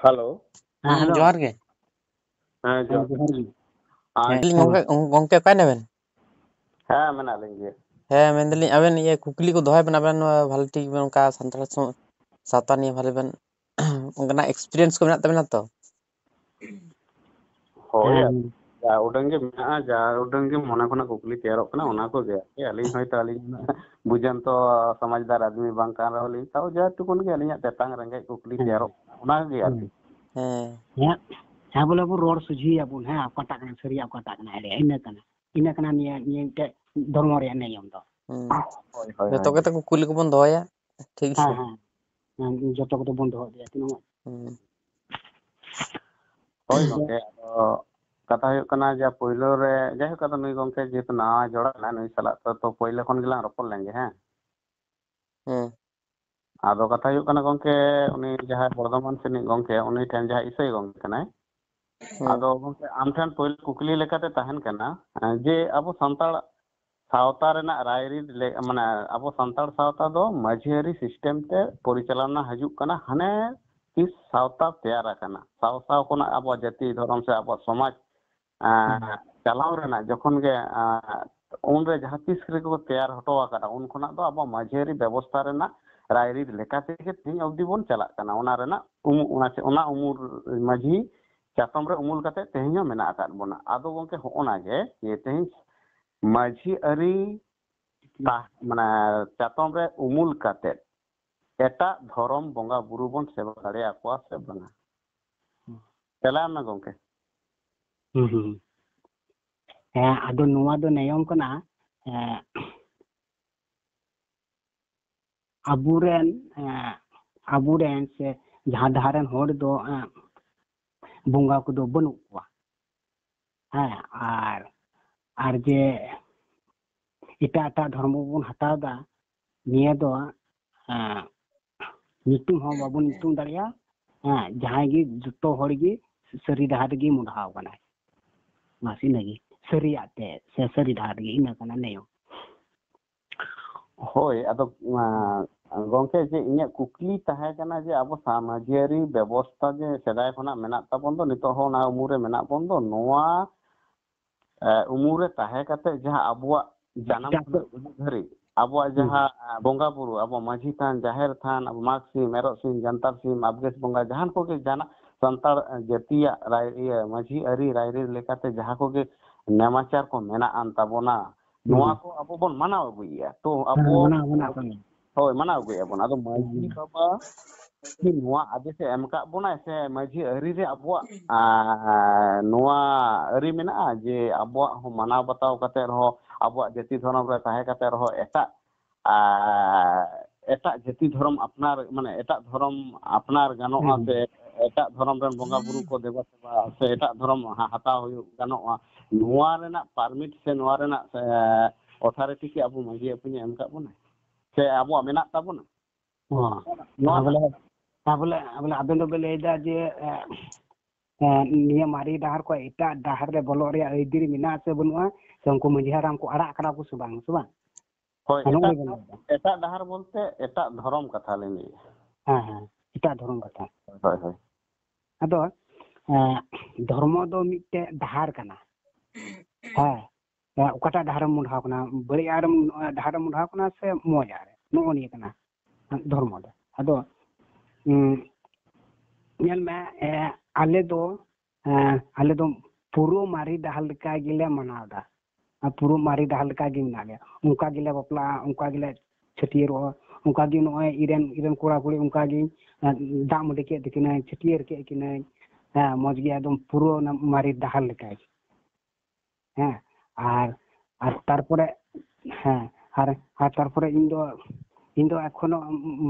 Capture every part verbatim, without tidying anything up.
Hello. ᱦᱮᱸ, ᱦᱮᱸ, hello. ᱡᱚᱦᱟᱨ ᱜᱮ᱾ ᱦᱮᱸ, ᱦᱮᱸ, ᱡᱚᱦᱟᱨ ᱜᱮ᱾ ᱡᱚᱦᱟᱨ ᱜᱮ᱾ ᱟᱪᱪᱷᱟ᱾ ᱦᱮᱸ, ᱜᱚᱝᱠᱮ, ᱜᱚᱝᱠᱮ, ᱚᱠᱟᱭ ᱱᱟᱵᱮᱱ? ᱦᱮᱸ, ᱢᱮᱱᱟᱜ ᱞᱤᱧ ᱜᱮᱭᱟ᱾ ᱦᱮᱸ, ᱢᱮᱱᱫᱟᱞᱤᱧ, ᱟᱵᱮᱱ ᱤᱭᱟᱹ ᱠᱩᱠᱞᱤ ᱠᱚ ᱫᱚᱦᱚᱭ ᱵᱮᱱ, ᱟᱵᱮᱱ ᱱᱚᱣᱟ ᱵᱷᱟᱞᱮ ᱴᱷᱤᱠ ᱵᱮᱱ, ᱚᱱᱠᱟ ᱥᱟᱱᱛᱟᱲ ᱥᱚ-, ᱥᱟᱶᱛᱟ ᱱᱤᱭᱮ ᱵᱷᱟᱞᱮ ᱵᱮᱱ, ᱚᱱᱠᱟᱱᱟᱜ experience ᱠᱚ ᱢᱮᱱᱟᱜ ᱛᱟᱵᱮᱱᱟ ᱛᱚ? ᱦᱳᱭ, ᱦᱮᱸ᱾ ᱡᱟ ᱩᱰᱟᱹᱝ ᱜᱮ ᱢᱮᱱᱟᱜᱼᱟ, ᱡᱟ ᱩᱰᱟᱹᱝ ᱜᱮ ᱢᱚᱱᱮ ᱠᱷᱚᱱᱟᱜ ᱠᱩᱠᱞᱤ ᱛᱮᱭᱟᱨᱚᱜ ᱠᱟᱱᱟ, ᱚᱱᱟ ᱠᱚᱜᱮ ᱟᱨᱠᱤ᱾ ᱟᱹᱞᱤᱧ ᱦᱚᱭᱛᱳ ᱟᱹᱞᱤᱧ ᱩᱱᱟᱹᱜ ᱵᱩᱡᱷᱟᱹᱱᱛᱚ ᱥᱚᱢᱟᱡᱽᱫᱟᱨ ᱟᱫᱢᱤ ᱵᱟᱝ ᱠᱟᱱ ᱨᱮᱦᱚᱸ ᱞᱤᱧ, ᱛᱟᱣ ᱡᱟ ᱴᱩᱠᱩᱱ ᱜᱮ ᱟᱹᱞᱤᱧᱟᱜ ᱛᱮᱛᱟᱝ ᱨᱮᱸᱜᱮᱡ ᱠᱩᱠᱞᱤ ᱦᱮᱸ᱾ ᱛᱮᱭᱟᱨᱚᱜ ᱠᱟᱱᱟ, ᱚᱱᱟ ᱜᱮ ᱟᱨᱠᱤ᱾ ᱦᱮᱸ᱾ ᱦᱮᱸ, ᱦᱮᱸ, ᱵᱚᱞᱮ ᱵᱚ ᱨᱚᱲ ᱥᱚᱡᱷᱮᱭᱟᱵᱚᱱ, ᱦᱮᱸ, ᱚᱠᱟᱴᱟᱜ ᱠᱟᱱᱟ ᱥᱟᱹᱨᱤᱭᱟᱜ, ᱚᱠᱟᱴᱟᱜ ᱠᱟᱱᱟ ᱮᱲᱮᱭᱟᱜ, ᱤᱱᱟᱹ ᱠᱟᱱᱟ᱾ ᱤᱱᱟᱹ ᱠᱟᱱᱟ ᱱᱤᱭᱟᱹ, ᱱᱤᱭᱟᱹ ᱢᱤᱫᱴᱮᱡ ᱫᱷᱚᱨᱢᱚ ᱨᱮᱭᱟᱜ ᱱᱤᱭᱚᱢ ᱫᱚ᱾ ᱦᱩᱸ᱾ ᱦᱳᱭ, ᱦᱳᱭ, ᱡᱚᱛᱚ ᱦᱳᱭ᱾ ᱜᱮᱛᱚ ᱠᱩᱠᱞᱤ ᱠᱚᱵᱚᱱ ᱫᱚᱦᱚᱭᱟ, ᱴᱷᱤᱠ ᱦᱮᱸ, ᱜᱮᱭᱟ᱾ ᱦᱮᱸ᱾ ᱦᱮᱸ, ᱡᱚᱛᱚ ᱠᱚᱫᱚ ᱵᱚᱱ ᱫᱚᱦᱚ ᱤᱫᱤᱭᱟ, ᱛᱤᱱᱟᱹᱜ ᱦᱩᱸ᱾ ᱦᱳᱭ ᱜᱚᱝᱠᱮ, ᱟᱫᱚ ᱠᱟᱛᱷᱟ ᱦᱩᱭᱩᱜ ᱠᱟᱱᱟ ᱡᱮ ᱯᱳᱭᱞᱳ ᱨᱮ, ᱡᱟᱭᱦᱳᱠ, ᱟᱫᱚ ᱱᱩᱭ ᱜᱚᱝᱠᱮ ᱡᱮᱦᱮᱛᱩ ᱱᱟᱣᱟ ᱡᱚᱲᱟᱣ ᱮᱱᱟ, ᱱᱩᱭ ᱥᱟᱞᱟᱜ ᱛᱚ, ᱛᱚ ᱯᱳᱭᱞᱳ ᱠᱷᱚᱱ ᱜᱮᱞᱟᱝ ᱨᱚᱯᱚᱲ ᱞᱮᱱ ᱜᱮ, ᱦᱮᱸ? ᱦᱮᱸ᱾ ᱟᱫᱚ ᱠᱟᱛᱷᱟ ᱦᱩᱭᱩᱜ ᱠᱟᱱᱟ ᱜᱚᱝᱠᱮ, ᱩᱱᱤ ᱡᱟᱦᱟᱸᱭ ᱵᱚᱨᱫᱷᱚᱢᱟᱱ ᱥᱮᱱᱤᱡ ᱜᱚᱝᱠᱮ, ᱩᱱᱤ ᱴᱷᱮᱱ ᱡᱟᱦᱟᱸ ᱤᱥᱟᱹᱭ ᱜᱚᱝᱠᱮ ᱠᱟᱱᱟᱭ, ᱦᱮᱸ᱾ ᱟᱫᱚ ᱜᱚᱝᱠᱮ, ᱟᱢ ᱴᱷᱮᱱ ᱯᱳᱭᱞᱳ ᱠᱩᱠᱞᱤ ᱞᱮᱠᱟᱛᱮ ᱛᱟᱦᱮᱱ ᱠᱟᱱᱟ, ᱮᱸ, ᱡᱮ ᱟᱵᱚ ᱥᱟᱱᱛᱟᱲ ᱥᱟᱶᱛᱟ ᱨᱮᱱᱟᱜ ᱨᱟᱭᱨᱤᱛ ᱞᱮ-, ᱢᱟᱱᱮ, ᱟᱵᱚ ᱥᱟᱱᱛᱟᱲ ᱥᱟᱶᱛᱟ ᱫᱚ ᱢᱟᱹᱡᱷᱤ ᱟᱹᱨᱤ system ᱛᱮ ᱯᱚᱨᱤᱪᱟᱞᱚᱱᱟ ᱦᱤᱡᱩᱜ ᱠᱟᱱᱟ, ᱦᱟᱱᱮ ᱛᱤᱥ ᱥᱟᱶᱛᱟ ᱛᱮᱭᱟᱨ ᱟᱠᱟᱱᱟ, ᱥᱟᱶ ᱥᱟᱶ ᱠᱷᱚᱱᱟᱜ ᱟᱵᱚᱣᱟᱜ ᱡᱟᱹᱛᱤ ᱫᱷᱚᱨᱚᱢ ᱥᱮ ᱟᱵᱚᱣᱟᱜ ᱥᱚᱢᱟᱡᱽ, ᱮᱸ, ᱦᱩᱸ᱾ ᱪᱟᱞᱟᱣ ᱨᱮᱱᱟᱜ ᱡᱚᱠᱷᱚᱱ ᱜᱮ, ᱮᱸ, ᱩᱱᱨᱮ ᱡᱟᱦᱟᱸ ᱛᱤᱥ ᱨᱮᱠᱚ ᱛᱮᱭᱟᱨ ᱦᱚᱴᱚ ᱟᱠᱟᱫᱟ, ᱩᱱ ᱠᱷᱚᱱᱟᱜ ᱫᱚ ᱟᱵᱚᱣᱟᱜ ᱢᱟᱹᱡᱷᱤ ᱟᱹᱨᱤ ᱵᱮᱵᱚᱥᱛᱷᱟ ᱨᱮᱱᱟᱜ ᱨᱟᱭᱨᱤᱛ ᱞᱮᱠᱟ ᱛᱮᱜᱮ ᱛᱮᱦᱮᱧ ᱚᱵᱫᱤ ᱵᱚᱱ ᱪᱟᱞᱟᱜ ᱠᱟᱱᱟ᱾ ᱚᱱᱟ ᱨᱮᱱᱟᱜ ᱩᱢᱩ-, ᱚᱱᱟ ᱪᱮ-, ᱚᱱᱟ ᱩᱢᱩᱞ ᱢᱟᱹᱡᱷᱤ ᱪᱟᱛᱚᱢ ᱨᱮ ᱩᱢᱩᱞ ᱠᱟᱛᱮ ᱛᱮᱦᱮᱧ ᱦᱚᱸ ᱢᱮᱱᱟᱜ ᱟᱠᱟᱫ ᱵᱚᱱᱟ᱾ ᱟᱫᱚ ᱜᱚᱝᱠᱮ, ᱦᱚᱸᱜᱼᱚ ᱱᱟ ᱜᱮ ᱡᱮ ᱛᱮᱦᱮᱧ ᱢᱟᱹᱡᱷᱤ ᱟᱹᱨᱤ ᱛᱟ-, ᱢᱟᱱᱮ ᱪᱟᱛᱚᱢ ᱨᱮ ᱩᱢᱩᱞ ᱠᱟᱛᱮ ᱮᱴᱟᱜ ᱫᱷᱚᱨᱚᱢ ᱵᱚᱸᱜᱟ ᱵᱩᱨᱩ ᱵᱚᱱ ᱥᱮᱵᱟ ᱫᱟᱲᱮᱭᱟᱠᱚᱣᱟ ᱥᱮ ᱵᱟᱝᱟ? ᱦᱩᱸ᱾ ᱛᱮᱞᱟ ᱮᱢ ᱢᱮ ᱜᱚᱝᱠᱮ᱾ ᱦᱩᱸ, ᱦᱩᱸ᱾ ᱦᱮᱸ, ᱟᱫᱚ ᱱᱚᱣᱟ ᱫᱚ ᱱᱤᱭᱚᱢ ᱠᱟᱱᱟ, ᱮᱸ, ᱟᱵᱚᱨᱮᱱ, ᱮᱸ, ᱟᱵᱚᱨᱮᱱ ᱥᱮ ᱡᱟᱦᱟᱸ ᱫᱷᱟᱨᱮᱱ ᱦᱚᱲ ᱫᱚ, ᱮᱸ, ᱵᱚᱸᱜᱟ ᱠᱚᱫᱚ ᱵᱟᱹᱱᱩᱜ ᱠᱚᱣᱟ᱾ ᱦᱮᱸ, ᱟᱨ, ᱟᱨ ᱡᱮ ᱮᱴᱟᱜ ᱮᱴᱟᱜ ᱫᱷᱚᱨᱢᱚ ᱵᱚᱱ ᱦᱟᱛᱟᱣ ᱮᱫᱟ, ᱱᱤᱭᱟᱹ ᱫᱚ, ᱮᱸ, ᱧᱩᱛᱩᱢ ᱦᱚᱸ ᱵᱟᱵᱚᱱ ᱧᱩᱛᱩᱢ ᱫᱟᱲᱮᱭᱟᱜᱼᱟ᱾ ᱦᱮᱸ, ᱡᱟᱦᱟᱸᱭ ᱜᱮ, ᱡᱚᱛᱚ ᱦᱚᱲ ᱜᱮ ᱥᱟᱹᱨᱤ ᱰᱟᱦᱟᱨ ᱨᱮᱜᱮ ᱢᱚᱦᱰᱟᱣ ᱠᱟᱱᱟᱭ᱾ ᱵᱟᱥ ᱤᱱᱟᱹᱜᱮ, ᱥᱟᱹᱨᱤᱭᱟᱜ ᱛᱮ ᱥᱮ ᱥᱟᱹᱨᱤ ᱰᱟᱦᱟᱨ ᱨᱮᱜᱮ, ᱤᱱᱟᱹ ᱠᱟᱱᱟ ᱱᱤᱭᱚᱢ᱾ ᱦᱳᱭ, ᱟᱫᱚ, ᱟᱸ, ᱜᱚᱝᱠᱮ, ᱡᱮ ᱤᱧᱟᱹᱜ ᱠᱩᱠᱞᱤ ᱛᱟᱦᱮᱸ ᱠᱟᱱᱟ ᱡᱮ ᱟᱵᱚ ᱥᱟᱢᱟᱡᱤᱭᱟᱹᱨᱤ ᱵᱮᱵᱚᱥᱛᱷᱟ ᱡᱮ ᱥᱮᱫᱟᱭ ᱠᱷᱚᱱᱟᱜ ᱢᱮᱱᱟᱜ ᱛᱟᱵᱚᱱ ᱫᱚ, ᱱᱤᱛᱚᱜ ᱦᱚᱸ ᱚᱱᱟ ᱩᱢᱩᱞ ᱨᱮ ᱢᱮᱱᱟᱜ ᱵᱚᱱ ᱫᱚ, ᱱᱚᱣᱟ, ᱮ, ᱩᱢᱩᱞ ᱨᱮ ᱛᱟᱦᱮᱸ ᱠᱟᱛᱮ ᱡᱟᱦᱟᱸ ᱟᱵᱚᱣᱟᱜ ᱡᱟᱱᱟᱢ ᱡᱟᱦᱟᱸ ᱠᱷᱚᱱᱟᱜ ᱜᱩᱡᱩᱜ ᱫᱷᱟᱹᱨᱤᱡ ᱟᱵᱚᱣᱟᱜ ᱦᱩᱸ᱾ ᱡᱟᱦᱟᱸ, ᱮ, ᱵᱚᱸᱜᱟ ᱵᱩᱨᱩ, ᱟᱵᱚ ᱢᱟᱹᱡᱷᱤ ᱛᱷᱟᱱ, ᱡᱟᱦᱮᱨ ᱛᱷᱟᱱ, ᱟᱵᱚ ᱢᱟᱜᱽ ᱥᱤᱢ, ᱮᱨᱚᱜ ᱥᱤᱢ, ᱡᱟᱱᱛᱟᱲ ᱥᱤᱢ, ᱟᱵᱜᱮᱥ ᱵᱚᱸᱜᱟ, ᱡᱟᱦᱟᱱ ᱠᱚᱜᱮ ᱡᱟᱦᱟᱱᱟᱜ ᱥᱟᱱᱛᱟᱲ, ᱮ, ᱡᱟᱹᱛᱤᱭᱟᱜ ᱨᱟᱭ-, ᱤᱭᱟᱹ, ᱢᱟᱹᱡᱷᱤ ᱟᱹᱨᱤ ᱨᱟᱭᱨᱤᱛ ᱞᱮᱠᱟᱛᱮ ᱡᱟᱦᱟᱸ ᱠᱚᱜᱮ ᱱᱮᱢᱟᱪᱟᱨ ᱠᱚ ᱢᱮᱱᱟᱜ ᱟᱱ ᱛᱟᱵᱚᱱᱟ, ᱦᱩᱸ᱾ ᱱᱚᱣᱟ ᱠᱚ ᱟᱵᱚ ᱵᱚᱱ ᱢᱟᱱᱟᱣ ᱟᱹᱜᱩᱭᱮᱫᱼᱟ᱾ ᱛᱚ ᱦᱮᱸ, ᱟᱵᱚ ᱢᱟᱱᱟᱣ, ᱢᱟᱱᱟᱣ ᱠᱟᱱᱟ᱾ ᱦᱳᱭ, ᱢᱟᱱᱟᱣ ᱟᱹᱜᱩᱭᱮᱫᱼᱟ ᱵᱚᱱ᱾ ᱟᱫᱚ ᱢᱟᱹᱡᱷᱤ ᱦᱩᱸ᱾ ᱵᱟᱵᱟ ᱠᱤ ᱱᱚᱣᱟ ᱟᱫᱮᱥ ᱮ ᱮᱢ ᱠᱟᱜ ᱵᱚᱱᱟᱭ ᱥᱮ ᱢᱟᱹᱡᱷᱤ ᱟᱹᱨᱤ ᱨᱮ ᱟᱵᱚᱣᱟᱜ, ᱟᱸ, ᱱᱚᱣᱟ ᱟᱹᱨᱤ ᱢᱮᱱᱟᱜᱼᱟ ᱡᱮ ᱟᱵᱚᱣᱟᱜ ᱦᱚᱸ ᱢᱟᱱᱟᱣ ᱵᱟᱛᱟᱣ ᱠᱟᱛᱮ ᱨᱮᱦᱚᱸ, ᱟᱵᱚᱣᱟᱜ ᱡᱟᱹᱛᱤ ᱫᱷᱚᱨᱚᱢ ᱨᱮ ᱛᱟᱦᱮᱸ ᱠᱟᱛᱮ ᱨᱮᱦᱚᱸ ᱮᱴᱟᱜ, ᱟᱸ, ᱮᱴᱟᱜ ᱡᱟᱹᱛᱤ ᱫᱷᱚᱨᱚᱢ ᱟᱯᱱᱟᱨ, ᱢᱟᱱᱮ ᱮᱴᱟᱜ ᱫᱷᱚᱨᱚᱢ ᱟᱯᱱᱟᱨ ᱜᱟᱱᱚᱜᱼᱟ ᱦᱩᱸ᱾ ᱥᱮ ᱮᱴᱟᱜ ᱫᱷᱚᱨᱚᱢ ᱨᱮᱱ ᱵᱚᱸᱜᱟ ᱵᱩᱨᱩ ᱠᱚ ᱫᱮᱵᱟ ᱥᱮᱵᱟ ᱥᱮ ᱮᱴᱟᱜ ᱫᱷᱚᱨᱚᱢ ᱦᱟ-, ᱦᱟᱛᱟᱣ ᱦᱩᱭᱩᱜ ᱜᱟᱱᱚᱜᱼᱟ? ᱱᱚᱣᱟ ᱨᱮᱱᱟᱜ ᱯᱟᱨᱢᱤᱴ ᱥᱮ ᱱᱚᱣᱟ ᱨᱮᱱᱟᱜ, ᱮ, ᱚᱛᱷᱟᱨᱤᱴᱤ ᱠᱤ ᱟᱵᱚ ᱢᱟᱹᱡᱷᱤ ᱟᱹᱯᱤᱧᱮ ᱮᱢ ᱠᱟᱜ ᱵᱚᱱᱟ ᱥᱮ ᱟᱵᱚᱣᱟᱜ ᱢᱮᱱᱟᱜ ᱛᱟᱵᱚᱱᱟ? ᱚ, ᱱᱚᱣᱟ ᱛᱟᱦᱚᱞᱮ, ᱛᱟᱦᱚᱞᱮ, ᱛᱟᱦᱚᱞᱮ ᱟᱵᱮᱱ ᱫᱚᱵᱮᱱ ᱞᱟᱹᱭᱫᱟ ᱡᱮ, ᱮ, ᱮ, ᱱᱤᱭᱟᱹ ᱢᱟᱨᱮ ᱰᱟᱦᱟᱨ ᱠᱷᱚᱱ ᱮᱴᱟᱜ ᱰᱟᱦᱟᱨ ᱨᱮ ᱵᱚᱞᱚᱜ ᱨᱮᱭᱟᱜ ᱟᱹᱭᱫᱟᱹᱨᱤ ᱢᱮᱱᱟᱜᱼᱟ ᱥᱮ ᱵᱟᱹᱱᱩᱜᱼᱟ? ᱥᱮ ᱩᱱᱠᱩ ᱢᱟᱹᱡᱷᱤ ᱦᱟᱲᱟᱢ ᱠᱚ ᱟᱲᱟᱜ ᱠᱟᱫᱟ ᱠᱚ ᱥᱮ ᱵᱟᱝ, ᱥᱮ ᱵᱟᱝ? ᱦᱳᱭ, ᱟᱨ ᱱᱚᱜᱼᱚᱭ ᱮᱴᱟᱜ, ᱵᱮᱱ ᱞᱟᱹᱭᱫᱟ᱾ ᱮᱴᱟᱜ ᱰᱟᱦᱟᱨ ᱵᱚᱞᱛᱮ ᱮᱴᱟᱜ ᱫᱷᱚᱨᱚᱢ ᱠᱟᱛᱷᱟ ᱞᱤᱧ ᱞᱟᱹᱭᱮᱫᱼᱟ᱾ ᱦᱮᱸ, ᱦᱮᱸ, ᱮᱴᱟᱜ ᱫᱷᱚᱨᱚᱢ ᱠᱟᱛᱷᱟ᱾ ᱦᱳᱭ, ᱦᱳᱭ᱾ ᱟᱫᱚ, ᱮ, ᱫᱷᱚᱨᱢᱚ ᱫᱚ ᱢᱤᱫᱴᱮᱡ ᱰᱟᱦᱟᱨ ᱠᱟᱱᱟ᱾ ᱦᱮᱸ, ᱮ, ᱚᱠᱟᱴᱟᱜ ᱰᱟᱦᱟᱨᱮᱢ ᱢᱚᱦᱰᱟᱣ ᱠᱟᱱᱟ, ᱵᱟᱹᱲᱤᱡ ᱟᱜ ᱨᱮᱢ, ᱰᱟᱦᱟᱨᱮᱢ ᱢᱚᱦᱰᱟᱣ ᱠᱟᱱᱟ ᱥᱮ ᱢᱚᱡᱽ ᱟᱜ ᱨᱮ? ᱱᱚᱜᱼᱚ ᱱᱤᱭᱟᱹ ᱠᱟᱱᱟ ᱫᱷᱚᱨᱢᱚ ᱫᱚ᱾ ᱟᱫᱚ, ᱩᱸ, ᱧᱮᱞ ᱢᱮ, ᱮ, ᱟᱞᱮ ᱫᱚ, ᱮ, ᱟᱞᱮ ᱫᱚ ᱯᱩᱨᱟᱹ ᱢᱟᱨᱮ ᱰᱟᱦᱟᱨ ᱞᱮᱠᱟ ᱜᱮᱞᱮ ᱢᱟᱱᱟᱣ ᱮᱫᱟ᱾ ᱟᱨ ᱯᱩᱨᱟᱹ ᱢᱟᱨᱮ ᱰᱟᱦᱟᱨ ᱞᱮᱠᱟ ᱜᱮ ᱢᱮᱱᱟᱜ ᱞᱮᱭᱟ᱾ ᱚᱱᱠᱟ ᱜᱮᱞᱮ ᱵᱟᱯᱞᱟᱜᱼᱟ, ᱚᱱᱠᱟ ᱜᱮᱞᱮ ᱪᱷᱟᱹᱴᱭᱟᱹᱨᱚᱜᱼᱟ, ᱚᱱᱠᱟ ᱜᱮ ᱱᱚᱜᱼᱚᱭ ᱤᱧ ᱨᱮᱱ, ᱤᱧ ᱨᱮᱱ ᱠᱚᱲᱟ ᱠᱩᱲᱤ ᱚᱱᱠᱟ ᱜᱮ, ᱮ, ᱫᱟᱜ ᱢᱟᱹᱰᱤ ᱠᱮᱫ ᱛᱟᱹᱠᱤᱱᱟᱹᱧ, ᱪᱷᱟᱹᱴᱭᱟᱹᱨ ᱠᱮᱫ ᱠᱤᱱᱟᱹᱧ᱾ ᱦᱮᱸ, ᱢᱚᱡᱽ ᱜᱮ ᱮᱠᱫᱚᱢ ᱯᱩᱨᱟᱹ ᱚᱱᱟ ᱢᱟᱨᱮ ᱰᱟᱦᱟᱨ ᱞᱮᱠᱟ ᱜᱮ᱾ ᱦᱮᱸ, ᱟᱨ, ᱟᱨ ᱛᱟᱨᱯᱚᱨᱮ, ᱦᱮᱸ, ᱟᱨ, ᱟᱨ ᱛᱟᱨᱯᱚᱨᱮ ᱤᱧ ᱫᱚ, ᱤᱧ ᱫᱚ ᱮᱠᱷᱚᱱᱳ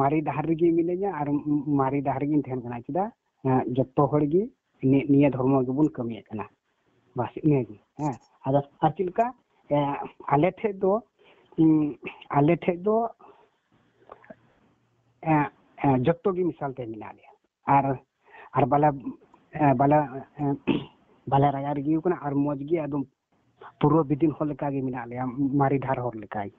ᱢᱟᱨᱮ ᱰᱟᱦᱟᱨ ᱨᱮᱜᱮ ᱢᱤᱱᱟᱹᱧᱟ ᱟᱨ ᱢᱟᱨᱮ ᱰᱟᱦᱟᱨ ᱨᱮᱜᱮᱧ ᱛᱟᱦᱮᱱ ᱠᱟᱱᱟ᱾ ᱪᱮᱫᱟᱜ? ᱦᱮᱸ, ᱡᱚᱛᱚ ᱦᱚᱲ ᱜᱮ ᱱᱤ-, ᱱᱤᱭᱟᱹ ᱫᱷᱚᱨᱢᱚ ᱜᱮᱵᱚᱱ ᱠᱟᱹᱢᱤᱭᱮᱫ ᱠᱟᱱᱟ᱾ ᱵᱟᱥ, ᱤᱱᱟᱹᱜᱮ᱾ ᱦᱮᱸ, ᱟᱫᱚ ᱟᱨ ᱪᱮᱫ ᱞᱮᱠᱟ? ᱮ, ᱟᱞᱮ ᱴᱷᱮᱡ ᱫᱚ, ᱩᱸ, ᱟᱞᱮ ᱴᱷᱮᱡ ᱫᱚ, ᱮ, ᱮ, ᱡᱚᱛᱚ ᱜᱮ ᱢᱮᱥᱟᱞ ᱛᱮ ᱢᱮᱱᱟᱜ ᱞᱮᱭᱟ᱾ ᱟᱨ, ᱟᱨ ᱵᱟᱞᱮ, ᱮ, ᱵᱟᱞᱮ, ᱮ, ᱵᱟᱞᱮ ᱨᱟᱭᱟ ᱨᱤᱜᱤ ᱠᱟᱱᱟ ᱟᱨ ᱢᱚᱡᱽ ᱜᱮ ᱮᱠᱫᱚᱢ ᱯᱩᱨᱟᱹ ᱵᱤᱫᱤᱱ ᱦᱚᱲ ᱞᱮᱠᱟ ᱜᱮ ᱢᱮᱱᱟᱜ ᱞᱮᱭᱟ, ᱢᱟᱨᱮ ᱰᱟᱦᱟᱨ ᱦᱚᱲ ᱞᱮᱠᱟ ᱜᱮ᱾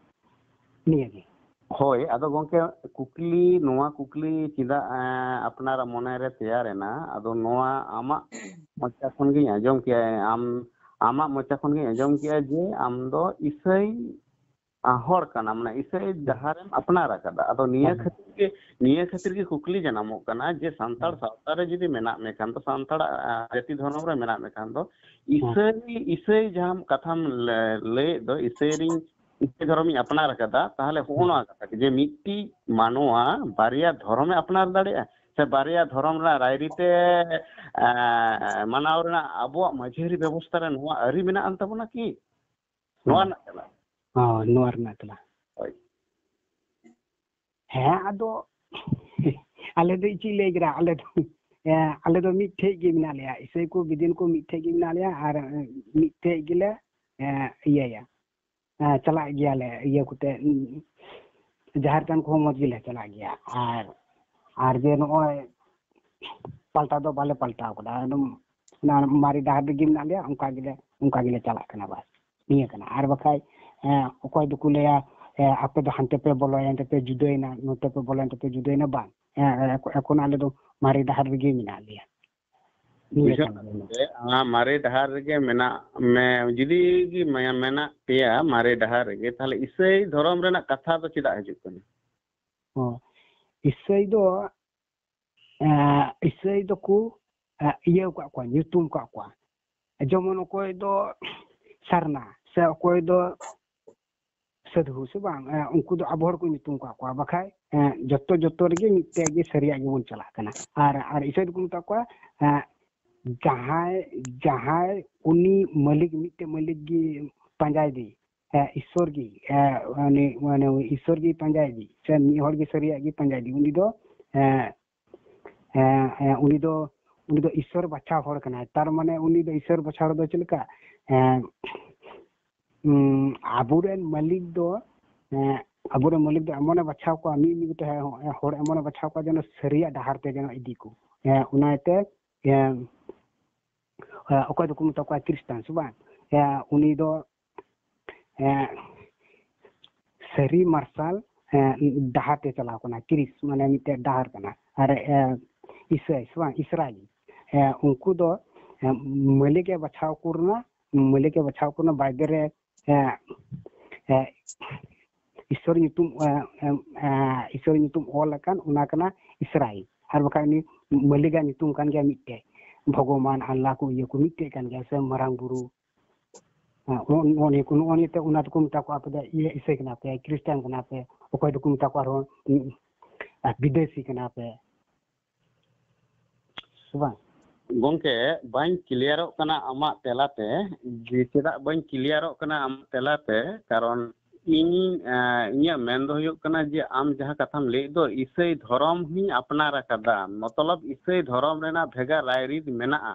ᱱᱤᱭᱟᱹ ᱜᱮ᱾ ᱦᱳᱭ, ᱟᱫᱚ ᱜᱚᱢᱠᱮ, ᱠᱩᱠᱞᱤ, ᱱᱚᱣᱟ ᱠᱩᱠᱞᱤ ᱪᱮᱫᱟᱜ, ᱮᱸ, ᱟᱯᱱᱟᱨᱟᱜ ᱢᱚᱱᱮᱨᱮ ᱛᱮᱭᱟᱨᱮᱱᱟ? ᱟᱫᱚ ᱱᱚᱣᱟ ᱟᱢᱟᱜ ᱢᱚᱪᱟ ᱠᱷᱚᱱ ᱜᱤᱧ ᱟᱸᱡᱚᱢ ᱠᱮᱜᱼᱟ, ᱟᱢ, ᱟᱢᱟᱜ ᱢᱚᱪᱟ ᱠᱷᱚᱱ ᱜᱤᱧ ᱟᱸᱡᱚᱢ ᱠᱮᱜᱼᱟ ᱡᱮ ᱟᱢ ᱫᱚ ᱤᱥᱟᱹᱭ, ᱟ, ᱦᱚᱲ ᱠᱟᱱᱟᱢ, ᱢᱟᱱᱮ ᱤᱥᱟᱹᱭ ᱦᱩᱸ᱾ ᱰᱟᱦᱟᱨᱮᱢ ᱟᱯᱱᱟᱨ ᱟᱠᱟᱫᱟ᱾ ᱟᱫᱚ ᱱᱤᱭᱟᱹ ᱦᱩᱸ᱾ ᱠᱷᱟᱹᱛᱤᱨ ᱜᱮ, ᱱᱤᱭᱟᱹ ᱠᱷᱟᱹᱛᱤᱨ ᱜᱮ ᱠᱩᱠᱞᱤ ᱡᱟᱱᱟᱢᱚᱜ ᱠᱟᱱᱟ ᱡᱮ ᱥᱟᱱᱛᱟᱲ ᱦᱩᱸ᱾ ᱥᱟᱶᱛᱟ ᱨᱮ ᱡᱩᱫᱤ ᱢᱮᱱᱟᱜ ᱢᱮ ᱠᱷᱟᱱ ᱫᱚ, ᱥᱟᱱᱛᱟᱲᱟᱜ, ᱟ, ᱡᱟᱹᱛᱤ ᱫᱷᱚᱨᱚᱢ ᱨᱮ ᱢᱮᱱᱟᱜ ᱢᱮ ᱠᱷᱟᱱ ᱫᱚ, ᱦᱩᱸ᱾ ᱤᱥᱟᱹᱭ, ᱤᱥᱟᱹᱭ ᱡᱟᱦᱟᱸ ᱠᱟᱛᱷᱟᱢ ᱞᱟᱹ-, ᱞᱟᱹᱭᱮᱫ ᱫᱚ, ᱤᱥᱟᱹᱭ ᱨᱤᱧ ᱤᱥᱟᱹᱭ ᱫᱷᱚᱨᱚᱢᱤᱧ ᱟᱯᱱᱟᱨ ᱟᱠᱟᱫᱟ, ᱛᱟᱦᱚᱞᱮ ᱦᱚᱸᱜᱼᱚ ᱦᱩᱸ᱾ ᱱᱚᱣᱟ ᱠᱟᱛᱷᱟ ᱜᱮ, ᱡᱮ ᱢᱤᱫᱴᱤᱡ ᱢᱟᱱᱣᱟ ᱵᱟᱨᱭᱟ ᱫᱷᱚᱨᱚᱢᱮ ᱟᱯᱱᱟᱨ ᱫᱟᱲᱮᱭᱟᱜᱼᱟ? ᱥᱮ ᱵᱟᱨᱭᱟ ᱫᱷᱚᱨᱚᱢ ᱨᱮᱱᱟᱜ ᱨᱟᱭᱨᱤᱛᱮ, ᱮᱸ, ᱢᱟᱱᱟᱣ ᱨᱮᱱᱟᱜ ᱟᱵᱚᱣᱟᱜ ᱢᱟᱹᱡᱷᱤ ᱟᱹᱨᱤ ᱵᱮᱵᱚᱥᱛᱷᱟ ᱨᱮ ᱱᱚᱣᱟ ᱟᱹᱨᱤ ᱢᱮᱱᱟᱜ ᱟᱱ ᱛᱟᱵᱚᱱᱟ ᱠᱤ? ᱱᱚᱣᱟ ᱦᱩᱸ᱾ ᱨᱮᱱᱟᱜ ᱛᱮᱞᱟ᱾ ᱦᱳᱭ, ᱱᱚᱣᱟ ᱨᱮᱱᱟᱜ ᱛᱮᱞᱟ᱾ ᱦᱳᱭ᱾ ᱦᱮᱸ, ᱟᱫᱚ ᱟᱞᱮ ᱫᱚ ᱪᱮᱫ ᱞᱟᱹᱭ ᱠᱮᱫᱟ? ᱟᱞᱮ ᱫᱚ, ᱦᱮᱸ, ᱟᱞᱮ ᱫᱚ ᱢᱤᱫ ᱴᱷᱮᱡ ᱜᱮ ᱢᱮᱱᱟᱜ ᱞᱮᱭᱟ᱾ ᱤᱥᱟᱹᱭ ᱠᱚ, ᱵᱤᱫᱤᱱ ᱠᱚ ᱢᱤᱫ ᱴᱷᱮᱡ ᱜᱮ ᱢᱮᱱᱟᱜ ᱞᱮᱭᱟ ᱟᱨ, ᱮᱸ, ᱢᱤᱫ ᱴᱷᱮᱡ ᱜᱮᱞᱮ, ᱮᱸ, ᱤᱭᱟᱹᱭᱟ᱾ ᱮᱸ, ᱪᱟᱞᱟᱜ ᱜᱮᱭᱟᱞᱮ ᱤᱭᱟᱹ ᱠᱚᱛᱮ, ᱩᱸ, ᱡᱟᱦᱮᱨ ᱛᱷᱟᱱ ᱠᱚᱦᱚᱸ ᱢᱚᱡᱽ ᱜᱮᱞᱮ ᱪᱟᱞᱟᱜ ᱜᱮᱭᱟ᱾ ᱟᱨ, ᱟᱨ ᱡᱮ ᱱᱚᱜᱼᱚᱭ ᱯᱟᱞᱴᱟᱣ ᱫᱚ ᱵᱟᱞᱮ ᱯᱟᱞᱴᱟᱣ ᱠᱟᱫᱟ, ᱮᱠᱫᱚᱢ ᱚᱱᱟ ᱢᱟᱨᱮ ᱰᱟᱦᱟᱨ ᱨᱮᱜᱮ ᱢᱮᱱᱟᱜ ᱞᱮᱭᱟ, ᱚᱱᱠᱟ ᱜᱮᱞᱮ, ᱚᱱᱠᱟ ᱜᱮᱞᱮ ᱪᱟᱞᱟᱜ ᱠᱟᱱᱟ᱾ ᱵᱟᱥ, ᱱᱤᱭᱟᱹ ᱠᱟᱱᱟ᱾ ᱟᱨ ᱵᱟᱠᱷᱟᱡ, ᱮᱸ, ᱚᱠᱚᱭ ᱫᱚᱠᱚ ᱞᱟᱹᱭᱟ, ᱮᱸ, ᱟᱯᱮ ᱫᱚ ᱦᱟᱱᱛᱮ ᱯᱮ ᱵᱚᱞᱚᱭᱮᱱ ᱛᱮᱯᱮ ᱡᱩᱫᱟᱹᱭᱮᱱᱟ, ᱱᱚᱛᱮ ᱯᱮ ᱵᱚᱞᱚᱭᱮᱱ ᱛᱮᱯᱮ ᱡᱩᱫᱟᱹᱭᱮᱱᱟ, ᱵᱟᱝ᱾ ᱮᱸ, ᱮᱸ, ᱮᱠᱷᱚ-, ᱮᱠᱷᱚᱱ ᱟᱞᱮ ᱫᱚ ᱢᱟᱨᱮ ᱰᱟᱦᱟᱨ ᱨᱮᱜᱮ ᱢᱮᱱᱟᱜ ᱞᱮᱭᱟ᱾ ᱱᱤᱭᱟᱹ ᱵᱩᱡᱷᱟᱹᱣ ᱠᱟᱱ ᱜᱮᱭᱟ᱾ ᱠᱟᱛᱮ, ᱟᱢ ᱢᱟᱨᱮ ᱰᱟᱦᱟᱨ ᱨᱮᱜᱮ ᱢᱮᱱᱟᱜ ᱢᱮ, ᱡᱩᱫᱤ ᱜᱮ ᱢᱮ-, ᱢᱮᱱᱟᱜ ᱯᱮᱭᱟ ᱢᱟᱨᱮ ᱰᱟᱦᱟᱨ ᱨᱮᱜᱮ, ᱛᱟᱦᱞᱮ ᱤᱥᱟᱹᱭ ᱫᱷᱚᱨᱚᱢ ᱨᱮᱱᱟᱜ ᱠᱟᱛᱷᱟ ᱫᱚ ᱪᱮᱫᱟᱜ ᱦᱤᱡᱩᱜ ᱠᱟᱱᱟ? ᱚ, ᱤᱥᱟᱹᱭ ᱫᱚ, ᱮᱸ, ᱤᱥᱟᱹᱭ ᱫᱚᱠᱚ, ᱮᱸ, ᱤᱭᱟᱹ ᱟᱠᱟᱫ ᱠᱚᱣᱟ, ᱧᱩᱛᱩᱢ ᱟᱠᱟᱫ ᱠᱚᱣᱟ᱾ ᱡᱮᱢᱚᱱ ᱚᱠᱚᱭ ᱫᱚ ᱥᱟᱨᱱᱟ, ᱥᱮ ᱚᱠᱚᱭ ᱫᱚ ᱥᱟᱹᱫᱷᱩ, ᱥᱮ ᱵᱟᱝ? ᱮᱸ, ᱩᱱᱠᱩ ᱫᱚ ᱟᱵᱚ ᱦᱚᱲ ᱠᱚ ᱧᱩᱛᱩᱢ ᱟᱠᱟᱫ ᱠᱚᱣᱟ, ᱵᱟᱠᱷᱟᱡ, ᱮᱸ, ᱡᱚᱛᱚ, ᱡᱚᱛᱚ ᱨᱮᱜᱮ ᱢᱤᱫᱴᱮᱡ ᱜᱮ ᱥᱟᱹᱨᱤᱭᱟᱜ ᱜᱮᱵᱚᱱ ᱪᱟᱞᱟᱜ ᱠᱟᱱᱟ᱾ ᱟᱨ, ᱟᱨ ᱤᱥᱟᱹᱭ ᱫᱚᱠᱚ ᱢᱮᱛᱟ ᱠᱚᱣᱟ, ᱮᱸ, ᱡᱟᱦᱟᱸᱭ, ᱡᱟᱦᱟᱸᱭ ᱩᱱᱤ ᱢᱟᱹᱞᱤᱠ, ᱢᱤᱫᱴᱮᱡ ᱢᱟᱹᱞᱤᱠ ᱜᱮ ᱯᱟᱸᱡᱟᱭ ᱫᱤ, ᱮ, ᱤᱥᱥᱚᱨ ᱜᱮ, ᱮ, ᱩᱱᱤ, ᱢᱟᱱᱮ, ᱩᱱᱤ ᱤᱥᱥᱚᱨ ᱜᱮ ᱯᱟᱸᱡᱟᱭ ᱜᱮ, ᱥᱮ ᱢᱤᱫ ᱦᱚᱲ ᱜᱮ ᱥᱟᱹᱨᱤᱭᱟᱜ ᱜᱮ ᱯᱟᱸᱡᱟᱭ ᱜᱮ, ᱩᱱᱤ ᱫᱚ, ᱮ, ᱮ, ᱮ, ᱩᱱᱤ ᱫᱚ, ᱩᱱᱤ ᱫᱚ ᱤᱥᱥᱚᱨ ᱵᱟᱪᱷᱟᱣ ᱦᱚᱲ ᱠᱟᱱᱟᱭ᱾ ᱛᱟᱨ ᱢᱟᱱᱮ, ᱩᱱᱤ ᱫᱚ ᱤᱥᱥᱚᱨ ᱵᱟᱪᱷᱟᱣ ᱦᱚᱲ ᱫᱚ ᱪᱮᱫ ᱞᱮᱠᱟ? ᱮ, ᱩᱸ, ᱟᱵᱚᱨᱮᱱ ᱢᱟᱹᱞᱤᱠ ᱫᱚ, ᱮ, ᱟᱵᱚᱨᱮᱱ ᱢᱟᱹᱞᱤᱠ ᱫᱚ ᱮᱢᱚᱱᱮ ᱵᱟᱪᱷᱟᱣ ᱠᱚᱣᱟ, ᱢᱤᱫ ᱢᱤᱫ ᱛᱮ ᱦᱚᱲ ᱮᱢᱚᱱᱮ ᱵᱟᱪᱷᱟᱣ ᱠᱚᱣᱟ, ᱡᱮᱱᱚ ᱥᱟᱹᱨᱤᱭᱟᱜ ᱰᱟᱦᱟᱨ ᱛᱮ ᱡᱮᱱᱚ ᱤᱫᱤ ᱠᱚ᱾ ᱮ, ᱚᱱᱟᱛᱮ, ᱮ, ᱮ, ᱚᱠᱚᱭ ᱫᱚᱠᱚ ᱢᱮᱛᱟ ᱠᱚᱣᱟ ᱠᱷᱨᱤᱥᱴᱟᱱ, ᱥᱮ ᱵᱟᱝ? ᱮ, ᱩᱱᱤ ᱫᱚ, ᱮ, ᱥᱟᱹᱨᱤ ᱢᱟᱨᱥᱟᱞ, ᱮ, ᱰᱟᱦᱟᱨ ᱛᱮ ᱪᱟᱞᱟᱣ ᱠᱟᱱᱟ᱾ ᱠᱨᱤᱥ ᱢᱟᱱᱮ ᱢᱤᱫᱴᱮᱡ ᱰᱟᱦᱟᱨ ᱠᱟᱱᱟ᱾ ᱟᱨ, ᱮ, ᱤᱥᱟᱹᱭ ᱥᱮ ᱵᱟᱝ, ᱤᱥᱨᱟᱭᱤᱞ, ᱮ, ᱩᱱᱠᱩ ᱫᱚ, ᱮ, ᱢᱟᱹᱞᱤᱠ ᱮ ᱵᱟᱪᱷᱟᱣ ᱠᱚ ᱨᱮᱱᱟᱜ, ᱢᱟᱹᱞᱤᱠ ᱮ ᱵᱟᱪᱷᱟᱣ ᱠᱚ ᱨᱮᱱᱟᱜ ᱵᱟᱭᱵᱮᱞ ᱨᱮ, ᱮ, ᱮ, ᱤᱥᱚᱨ ᱧᱩᱛᱩᱢ, ᱮ, ᱮ, ᱮ, ᱤᱥᱚᱨ ᱧᱩᱛᱩᱢ ᱚᱞ ᱟᱠᱟᱱ, ᱚᱱᱟ ᱠᱟᱱᱟ ᱤᱥᱨᱟᱭᱤᱞ᱾ ᱟᱨ ᱵᱟᱠᱷᱟᱡ ᱩᱱᱤ ᱢᱟᱹᱞᱤᱠᱟᱜ ᱧᱩᱛᱩᱢ ᱠᱟᱱ ᱜᱮᱭᱟ ᱢᱤᱫᱴᱮᱡ, ᱵᱷᱚᱜᱚᱵᱟᱱ, ᱟᱞᱞᱟ ᱠᱚ ᱤᱭᱟᱹ ᱠᱚ ᱢᱤᱫᱴᱮᱡ ᱠᱟᱱ ᱜᱮᱭᱟ, ᱥᱮ ᱢᱟᱨᱟᱝ ᱵᱩᱨᱩ᱾ ᱦᱮᱸ, ᱱᱚᱜᱼᱚ ᱱᱚᱜᱼᱚ ᱱᱤᱭᱟᱹ ᱠᱚ, ᱱᱚᱜᱼᱚ ᱱᱤᱭᱟᱹ ᱛᱮ ᱚᱱᱟ ᱫᱚᱠᱚ ᱢᱮᱛᱟ ᱠᱚᱣᱟ, "ᱟᱯᱮ ᱫᱚ ᱤᱭᱟᱹ ᱤᱥᱟᱹᱭ ᱠᱟᱱᱟ ᱯᱮ, ᱠᱷᱨᱤᱥᱴᱟᱱ ᱠᱟᱱᱟ ᱯᱮ", ᱚᱠᱚᱭ ᱫᱚᱠᱚ ᱢᱮᱛᱟ ᱠᱚᱣᱟ ᱟᱨᱦᱚᱸ, ᱩᱸ, ᱟᱨ ᱵᱤᱫᱮᱥᱤ ᱠᱟᱱᱟ ᱯᱮ, ᱥᱮ ᱵᱟᱝ? ᱜᱚᱝᱠᱮ, ᱵᱟᱹᱧ ᱠᱞᱤᱭᱟᱨᱚᱜ ᱠᱟᱱᱟ ᱟᱢᱟᱜ ᱛᱮᱞᱟᱛᱮ, ᱡᱮ ᱪᱮᱫᱟᱜ ᱵᱟᱹᱧ ᱠᱞᱤᱭᱟᱨᱚᱜ ᱠᱟᱱᱟ ᱟᱢᱟᱜ ᱛᱮᱞᱟᱛᱮ, ᱠᱟᱨᱚᱱ ᱤᱧ, ᱮᱸ, ᱤᱧᱟᱹᱜ ᱢᱮᱱ ᱫᱚ ᱦᱩᱭᱩᱜ ᱠᱟᱱᱟ ᱡᱮ ᱟᱢ ᱡᱟᱦᱟᱸ ᱠᱟᱛᱷᱟᱢ ᱞᱟᱹᱭᱮᱫ ᱫᱚ, ᱤᱥᱟᱹᱭ ᱫᱷᱚᱨᱚᱢ ᱦᱚᱸᱧ ᱟᱯᱱᱟᱨ ᱟᱠᱟᱫᱟ, ᱢᱚᱛᱞᱚᱵ ᱤᱥᱟᱹᱭ ᱫᱷᱚᱨᱚᱢ ᱨᱮᱱᱟᱜ ᱵᱷᱮᱜᱟᱨ ᱨᱟᱭᱨᱤᱛ ᱢᱮᱱᱟᱜᱼᱟ᱾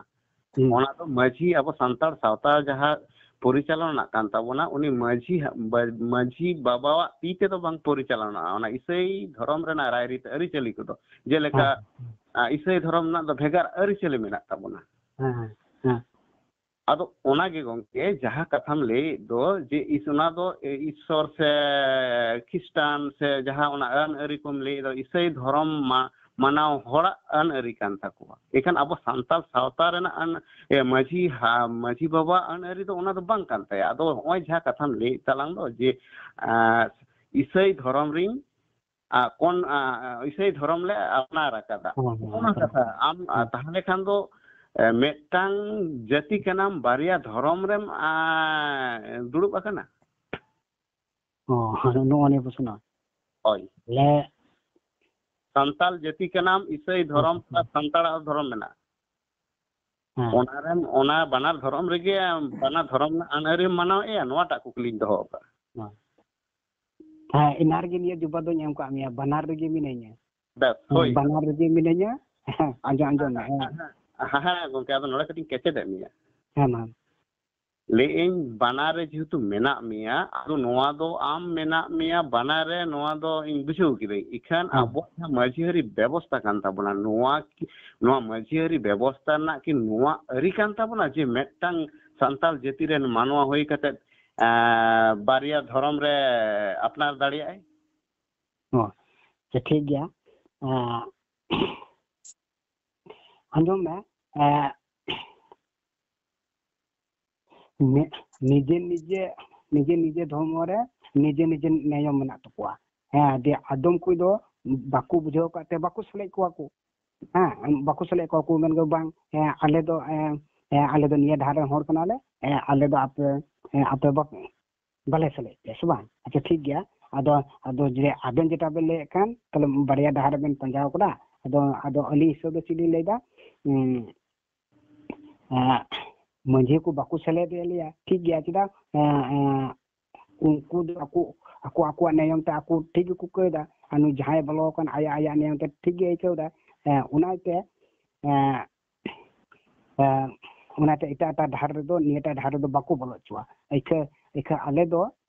ᱦᱩᱸ᱾ ᱚᱱᱟ ᱫᱚ ᱢᱟᱹᱡᱷᱤ, ᱟᱵᱚ ᱥᱟᱱᱛᱟᱲ ᱥᱟᱶᱛᱟ ᱡᱟᱦᱟᱸ ᱯᱚᱨᱤᱪᱟᱞᱚᱱᱟᱜ ᱠᱟᱱ ᱛᱟᱵᱚᱱᱟ, ᱩᱱᱤ ᱢᱟᱹᱡᱷᱤ ᱦᱟ-, ᱵᱟ-, ᱢᱟᱹᱡᱷᱤ ᱵᱟᱵᱟᱣᱟᱜ ᱛᱤ ᱛᱮᱫᱚ ᱵᱟᱝ ᱯᱚᱨᱤᱪᱟᱞᱚᱱᱟᱜᱼᱟ᱾ ᱚᱱᱟ ᱤᱥᱟᱹᱭ ᱫᱷᱚᱨᱚᱢ ᱨᱮᱱᱟᱜ ᱨᱟᱭᱨᱤᱛ ᱟᱹᱨᱤᱪᱟᱹᱞᱤ ᱠᱚᱫᱚ, ᱡᱮᱞᱮᱠᱟ, ᱦᱮᱸ᱾ ᱟ, ᱤᱥᱟᱹᱭ ᱫᱷᱚᱨᱚᱢ ᱨᱮᱱᱟᱜ ᱫᱚ ᱵᱷᱮᱜᱟᱨ ᱟᱹᱨᱤᱪᱟᱹᱞᱤ ᱢᱮᱱᱟᱜ ᱛᱟᱵᱚᱱᱟ᱾ ᱦᱮᱸ, ᱦᱮᱸ, ᱦᱮᱸ᱾ ᱟᱫᱚ ᱚᱱᱟᱜᱮ ᱜᱚᱝᱠᱮ, ᱡᱟᱦᱟᱸ ᱠᱟᱛᱷᱟᱢ ᱞᱟᱹᱭᱮᱫ ᱫᱚ ᱡᱮ ᱤᱥ-, ᱚᱱᱟ ᱫᱚ ᱤᱥᱥᱚᱨ ᱥᱮ ᱠᱷᱨᱤᱥᱴᱟᱱ ᱥᱮ ᱡᱟᱦᱟᱸ ᱚᱱᱟ ᱟᱹᱱ ᱟᱹᱨᱤ ᱠᱚᱢ ᱞᱟᱹᱭᱮᱫ ᱫᱚ, ᱤᱥᱟᱹᱭ ᱫᱷᱚᱨᱚᱢ ᱢᱟ-, ᱢᱟᱱᱟᱣ ᱦᱚᱲᱟᱜ ᱟᱹᱱ ᱟᱹᱨᱤ ᱠᱟᱱ ᱛᱟᱠᱚᱣᱟ᱾ ᱮᱱᱠᱷᱟᱱ ᱟᱵᱚ ᱥᱟᱱᱛᱟᱲ ᱥᱟᱶᱛᱟ ᱨᱮᱱᱟᱜ ᱟᱹᱱ, ᱮ, ᱢᱟᱹᱡᱷᱤ ᱦᱟ-, ᱢᱟᱹᱡᱷᱤ ᱵᱟᱵᱟ ᱟᱹᱱ ᱟᱹᱨᱤ ᱫᱚ ᱚᱱᱟ ᱫᱚ ᱵᱟᱝ ᱠᱟᱱ ᱛᱟᱭᱟ᱾ ᱟᱫᱚ ᱦᱚᱸᱜᱼᱚᱭ ᱡᱟᱦᱟᱸ ᱠᱟᱛᱷᱟᱢ ᱞᱟᱹᱭᱮᱫ ᱛᱟᱞᱟᱝ ᱫᱚ ᱡᱮ, ᱟᱸ, ᱤᱥᱟᱹᱭ ᱫᱷᱚᱨᱚᱢ ᱨᱤᱧ, ᱟ, ᱠᱚᱱ-, ᱟ, ᱤᱥᱟᱹᱭ ᱫᱷᱚᱨᱚᱢ ᱞᱮ ᱟᱯᱱᱟᱨ ᱟᱠᱟᱫᱟ᱾ ᱦᱚᱸ, ᱦᱚᱸ, ᱚᱱᱟ ᱦᱚᱸ᱾ ᱠᱟᱛᱷᱟ, ᱟᱢ, ᱟ, ᱦᱚᱸ᱾ ᱛᱟᱦᱞᱮ ᱠᱷᱟᱱ ᱫᱚ, ᱮ, ᱢᱤᱫᱴᱟᱝ ᱡᱟᱹᱛᱤ ᱠᱟᱱᱟᱢ, ᱵᱟᱨᱭᱟ ᱫᱷᱚᱨᱚᱢ ᱨᱮᱢ, ᱟ, ᱫᱩᱲᱩᱵ ᱟᱠᱟᱱᱟ? ᱚ, ᱦᱮᱸ, ᱱᱚᱜᱼᱚ ᱱᱤᱭᱟᱹ ᱯᱨᱚᱥᱱᱚ᱾ ᱦᱳᱭ᱾ ᱞᱮ ᱥᱟᱱᱛᱟᱞ ᱡᱟᱹᱛᱤ ᱠᱟᱱᱟᱢ, ᱤᱥᱟᱹᱭ ᱫᱷᱚᱨᱚᱢ ᱦᱮᱸ, ᱦᱮᱸ᱾ ᱟᱨ ᱥᱟᱱᱛᱟᱲᱟᱜ ᱫᱷᱚᱨᱚᱢ ᱢᱮᱱᱟᱜᱼᱟ᱾ ᱦᱮᱸ᱾ ᱚᱱᱟ ᱨᱮᱢ, ᱚᱱᱟ ᱵᱟᱱᱟᱨ ᱫᱷᱚᱨᱚᱢ ᱨᱮᱜᱮ, ᱵᱟᱱᱟᱨ ᱫᱷᱚᱨᱚᱢ ᱨᱮᱱᱟᱜ ᱟᱹᱱ ᱟᱹᱨᱤᱢ ᱢᱟᱱᱟᱣᱮᱫᱼᱟ, ᱱᱚᱣᱟᱴᱟᱜ ᱠᱩᱠᱞᱤᱧ ᱫᱚᱦᱚ ᱟᱠᱟᱫᱼᱟ᱾ ᱦᱮᱸ᱾ ᱦᱮᱸ, ᱮᱱᱟᱱ ᱨᱮᱜᱮ ᱱᱤᱭᱟᱹ ᱡᱩᱵᱟ ᱫᱚᱧ ᱮᱢ ᱠᱟᱜ ᱢᱮᱭᱟ, ᱵᱟᱱᱟᱨ ᱨᱮᱜᱮ ᱢᱤᱱᱟᱹᱧᱟ᱾ ᱵᱮᱥ, ᱦᱮᱸ, ᱦᱳᱭ᱾ ᱵᱟᱱᱟᱨ ᱨᱮᱜᱮ ᱢᱤᱱᱟᱹᱧᱟ᱾ ᱦᱮᱸ, ᱟᱸᱡᱚᱢ, ᱟᱸᱡᱚᱢ ᱢᱮ, ᱦᱮᱸ᱾ ᱦᱮᱸ, ᱦᱮᱸ, ᱦᱮᱸ, ᱜᱚᱝᱠᱮ, ᱟᱫᱚ ᱱᱚᱰᱮ ᱠᱟᱹᱴᱤᱡ ᱤᱧ ᱠᱮᱪᱮᱫᱮᱫ ᱢᱮᱭᱟ᱾ ᱦᱮᱸ, ᱢᱟ᱾ ᱞᱟᱹᱭᱮᱫ ᱟᱹᱧ, ᱵᱟᱱᱟᱨ ᱨᱮ ᱡᱮᱦᱮᱛᱩ ᱢᱮᱱᱟᱜ ᱢᱮᱭᱟ, ᱟᱫᱚ ᱱᱚᱣᱟ ᱫᱚ ᱟᱢ ᱢᱮᱱᱟᱜ ᱢᱮᱭᱟ ᱵᱟᱱᱟᱨ ᱨᱮ, ᱱᱚᱣᱟ ᱫᱚ ᱤᱧ ᱵᱩᱡᱷᱟᱹᱣ ᱠᱤᱫᱟᱹᱧ᱾ ᱤᱠᱷᱟᱹᱱ ᱦᱮᱸ᱾ ᱟᱵᱚᱣᱟᱜ ᱡᱟᱦᱟᱸ ᱢᱟᱹᱡᱷᱤ ᱟᱹᱨᱤ ᱵᱮᱵᱚᱥᱛᱟ ᱠᱟᱱ ᱛᱟᱵᱚᱱᱟ, ᱱᱚᱣᱟ ᱠᱤ, ᱱᱚᱣᱟ ᱢᱟᱹᱡᱷᱤ ᱟᱹᱨᱤ ᱵᱮᱵᱚᱥᱛᱟ ᱨᱮᱱᱟᱜ ᱠᱤ ᱱᱚᱣᱟ ᱟᱹᱨᱤ ᱠᱟᱱ ᱛᱟᱵᱚᱱᱟ ᱡᱮ ᱢᱤᱫᱴᱟᱝ ᱥᱟᱱᱛᱟᱲ ᱡᱟᱹᱛᱤ ᱨᱮᱱ ᱢᱟᱱᱣᱟ ᱦᱩᱭ ᱠᱟᱛᱮᱫ, ᱮᱸ, ᱵᱟᱨᱭᱟ ᱫᱷᱚᱨᱚᱢ ᱨᱮ ᱟᱯᱱᱟᱨ ᱫᱟᱲᱮᱭᱟᱜᱼᱟᱭ? ᱚ, ᱟᱪᱪᱷᱟ, ᱴᱷᱤᱠ ᱜᱮᱭᱟ᱾ ᱮᱸ, ᱟᱸᱡᱚᱢ ᱢᱮ, ᱮᱸ, ᱱᱤ-, ᱱᱤᱡᱮ ᱱᱤᱡᱮ, ᱱᱤᱡᱮ ᱱᱤᱡᱮ ᱫᱷᱚᱨᱢᱚ ᱨᱮ ᱱᱤᱡᱮ ᱱᱤᱡᱮ ᱱᱤᱭᱚᱢ ᱢᱮᱱᱟᱜ ᱛᱟᱠᱚᱣᱟ᱾ ᱦᱮᱸ, ᱫᱤᱭᱮ ᱟᱫᱚᱢ ᱠᱚ ᱫᱚ ᱵᱟᱠᱚ ᱵᱩᱡᱷᱟᱹᱣ ᱟᱠᱟᱫ ᱛᱮ ᱵᱟᱠᱚ ᱥᱮᱞᱮᱫ ᱠᱚᱣᱟ ᱠᱚ᱾ ᱦᱮᱸ, ᱵᱟᱠᱚ ᱥᱮᱞᱮᱫ ᱠᱚᱣᱟ ᱠᱚ, ᱢᱮᱱ ᱠᱚ, "ᱵᱟᱝ, ᱦᱮᱸ, ᱟᱞᱮ ᱫᱚ, ᱦᱮᱸ, ᱦᱮᱸ, ᱟᱞᱮ ᱫᱚ ᱱᱤᱭᱟᱹ ᱰᱟᱦᱟᱨ ᱨᱮᱱ ᱦᱚᱲ ᱠᱟᱱᱟᱞᱮ, ᱦᱮᱸ, ᱟᱞᱮ ᱫᱚ ᱟᱯᱮ, ᱦᱮᱸ, ᱟᱯᱮ ᱵᱟᱠ-, ᱵᱟᱞᱮ ᱥᱮᱞᱮᱫ ᱯᱮᱭᱟ ᱥᱮ ᱵᱟᱝ?" ᱟᱪᱪᱷᱟ, ᱴᱷᱤᱠ ᱜᱮᱭᱟ᱾ ᱟᱫᱚ, ᱟᱫᱚ ᱡᱮ ᱟᱵᱮᱱ ᱡᱮᱴᱟ ᱵᱮᱱ ᱞᱟᱹᱭᱮᱫ ᱠᱟᱱ, ᱛᱟᱦᱞᱮ ᱵᱟᱨᱭᱟ ᱰᱟᱦᱟᱨ ᱨᱮᱵᱮᱱ ᱯᱟᱸᱡᱟ ᱟᱠᱟᱫᱟ᱾ ᱟᱫᱚ, ᱟᱫᱚ ᱟᱹᱞᱤᱧ ᱦᱤᱥᱟᱹᱵ ᱫᱚ ᱪᱮᱫ ᱞᱤᱧ ᱞᱟᱹᱭᱫᱟ, ᱩᱸ, ᱮᱸ, ᱢᱟᱹᱡᱷᱤ ᱠᱚ ᱵᱟᱠᱚ ᱥᱮᱞᱮᱫ ᱮᱫ ᱞᱮᱭᱟ, ᱴᱷᱤᱠ ᱜᱮᱭᱟ, ᱪᱮᱫᱟᱜ, ᱮᱸ, ᱮᱸ, ᱩᱱᱠᱩ ᱫᱚ ᱟᱠᱚ, ᱟᱠᱚ ᱟᱠᱚᱣᱟᱜ ᱱᱤᱭᱚᱢ ᱛᱮ ᱟᱠᱚ ᱴᱷᱤᱠ ᱜᱮᱠᱚ ᱟᱹᱭᱠᱟᱹᱣ ᱮᱫᱟ, ᱟᱨ ᱱᱩᱭ ᱡᱟᱦᱟᱸᱭ ᱵᱚᱞᱚ ᱟᱠᱟᱱ ᱟᱭᱟᱜ, ᱟᱭᱟᱜ ᱱᱤᱭᱚᱢ ᱛᱮ ᱴᱷᱤᱠ ᱜᱮ ᱟᱹᱭᱠᱟᱹᱣ ᱮᱫᱟ᱾ ᱮᱸ, ᱚᱱᱟᱛᱮ, ᱮᱸ, ᱮᱸ, ᱚᱱᱟᱛᱮ ᱮᱴᱟᱜ, ᱮᱴᱟᱜ ᱰᱟᱦᱟᱨ ᱨᱮᱫᱚ, ᱱᱤᱭᱟᱹᱴᱟᱜ ᱰᱟᱦᱟᱨ ᱨᱮᱫᱚ ᱵᱟᱠᱚ ᱵᱚᱞᱚ ᱦᱚᱪᱚᱣᱟ᱾ ᱟᱹᱭᱠᱟᱹ, ᱟᱹᱭᱠᱟᱹ ᱟᱞᱮ ᱫᱚ,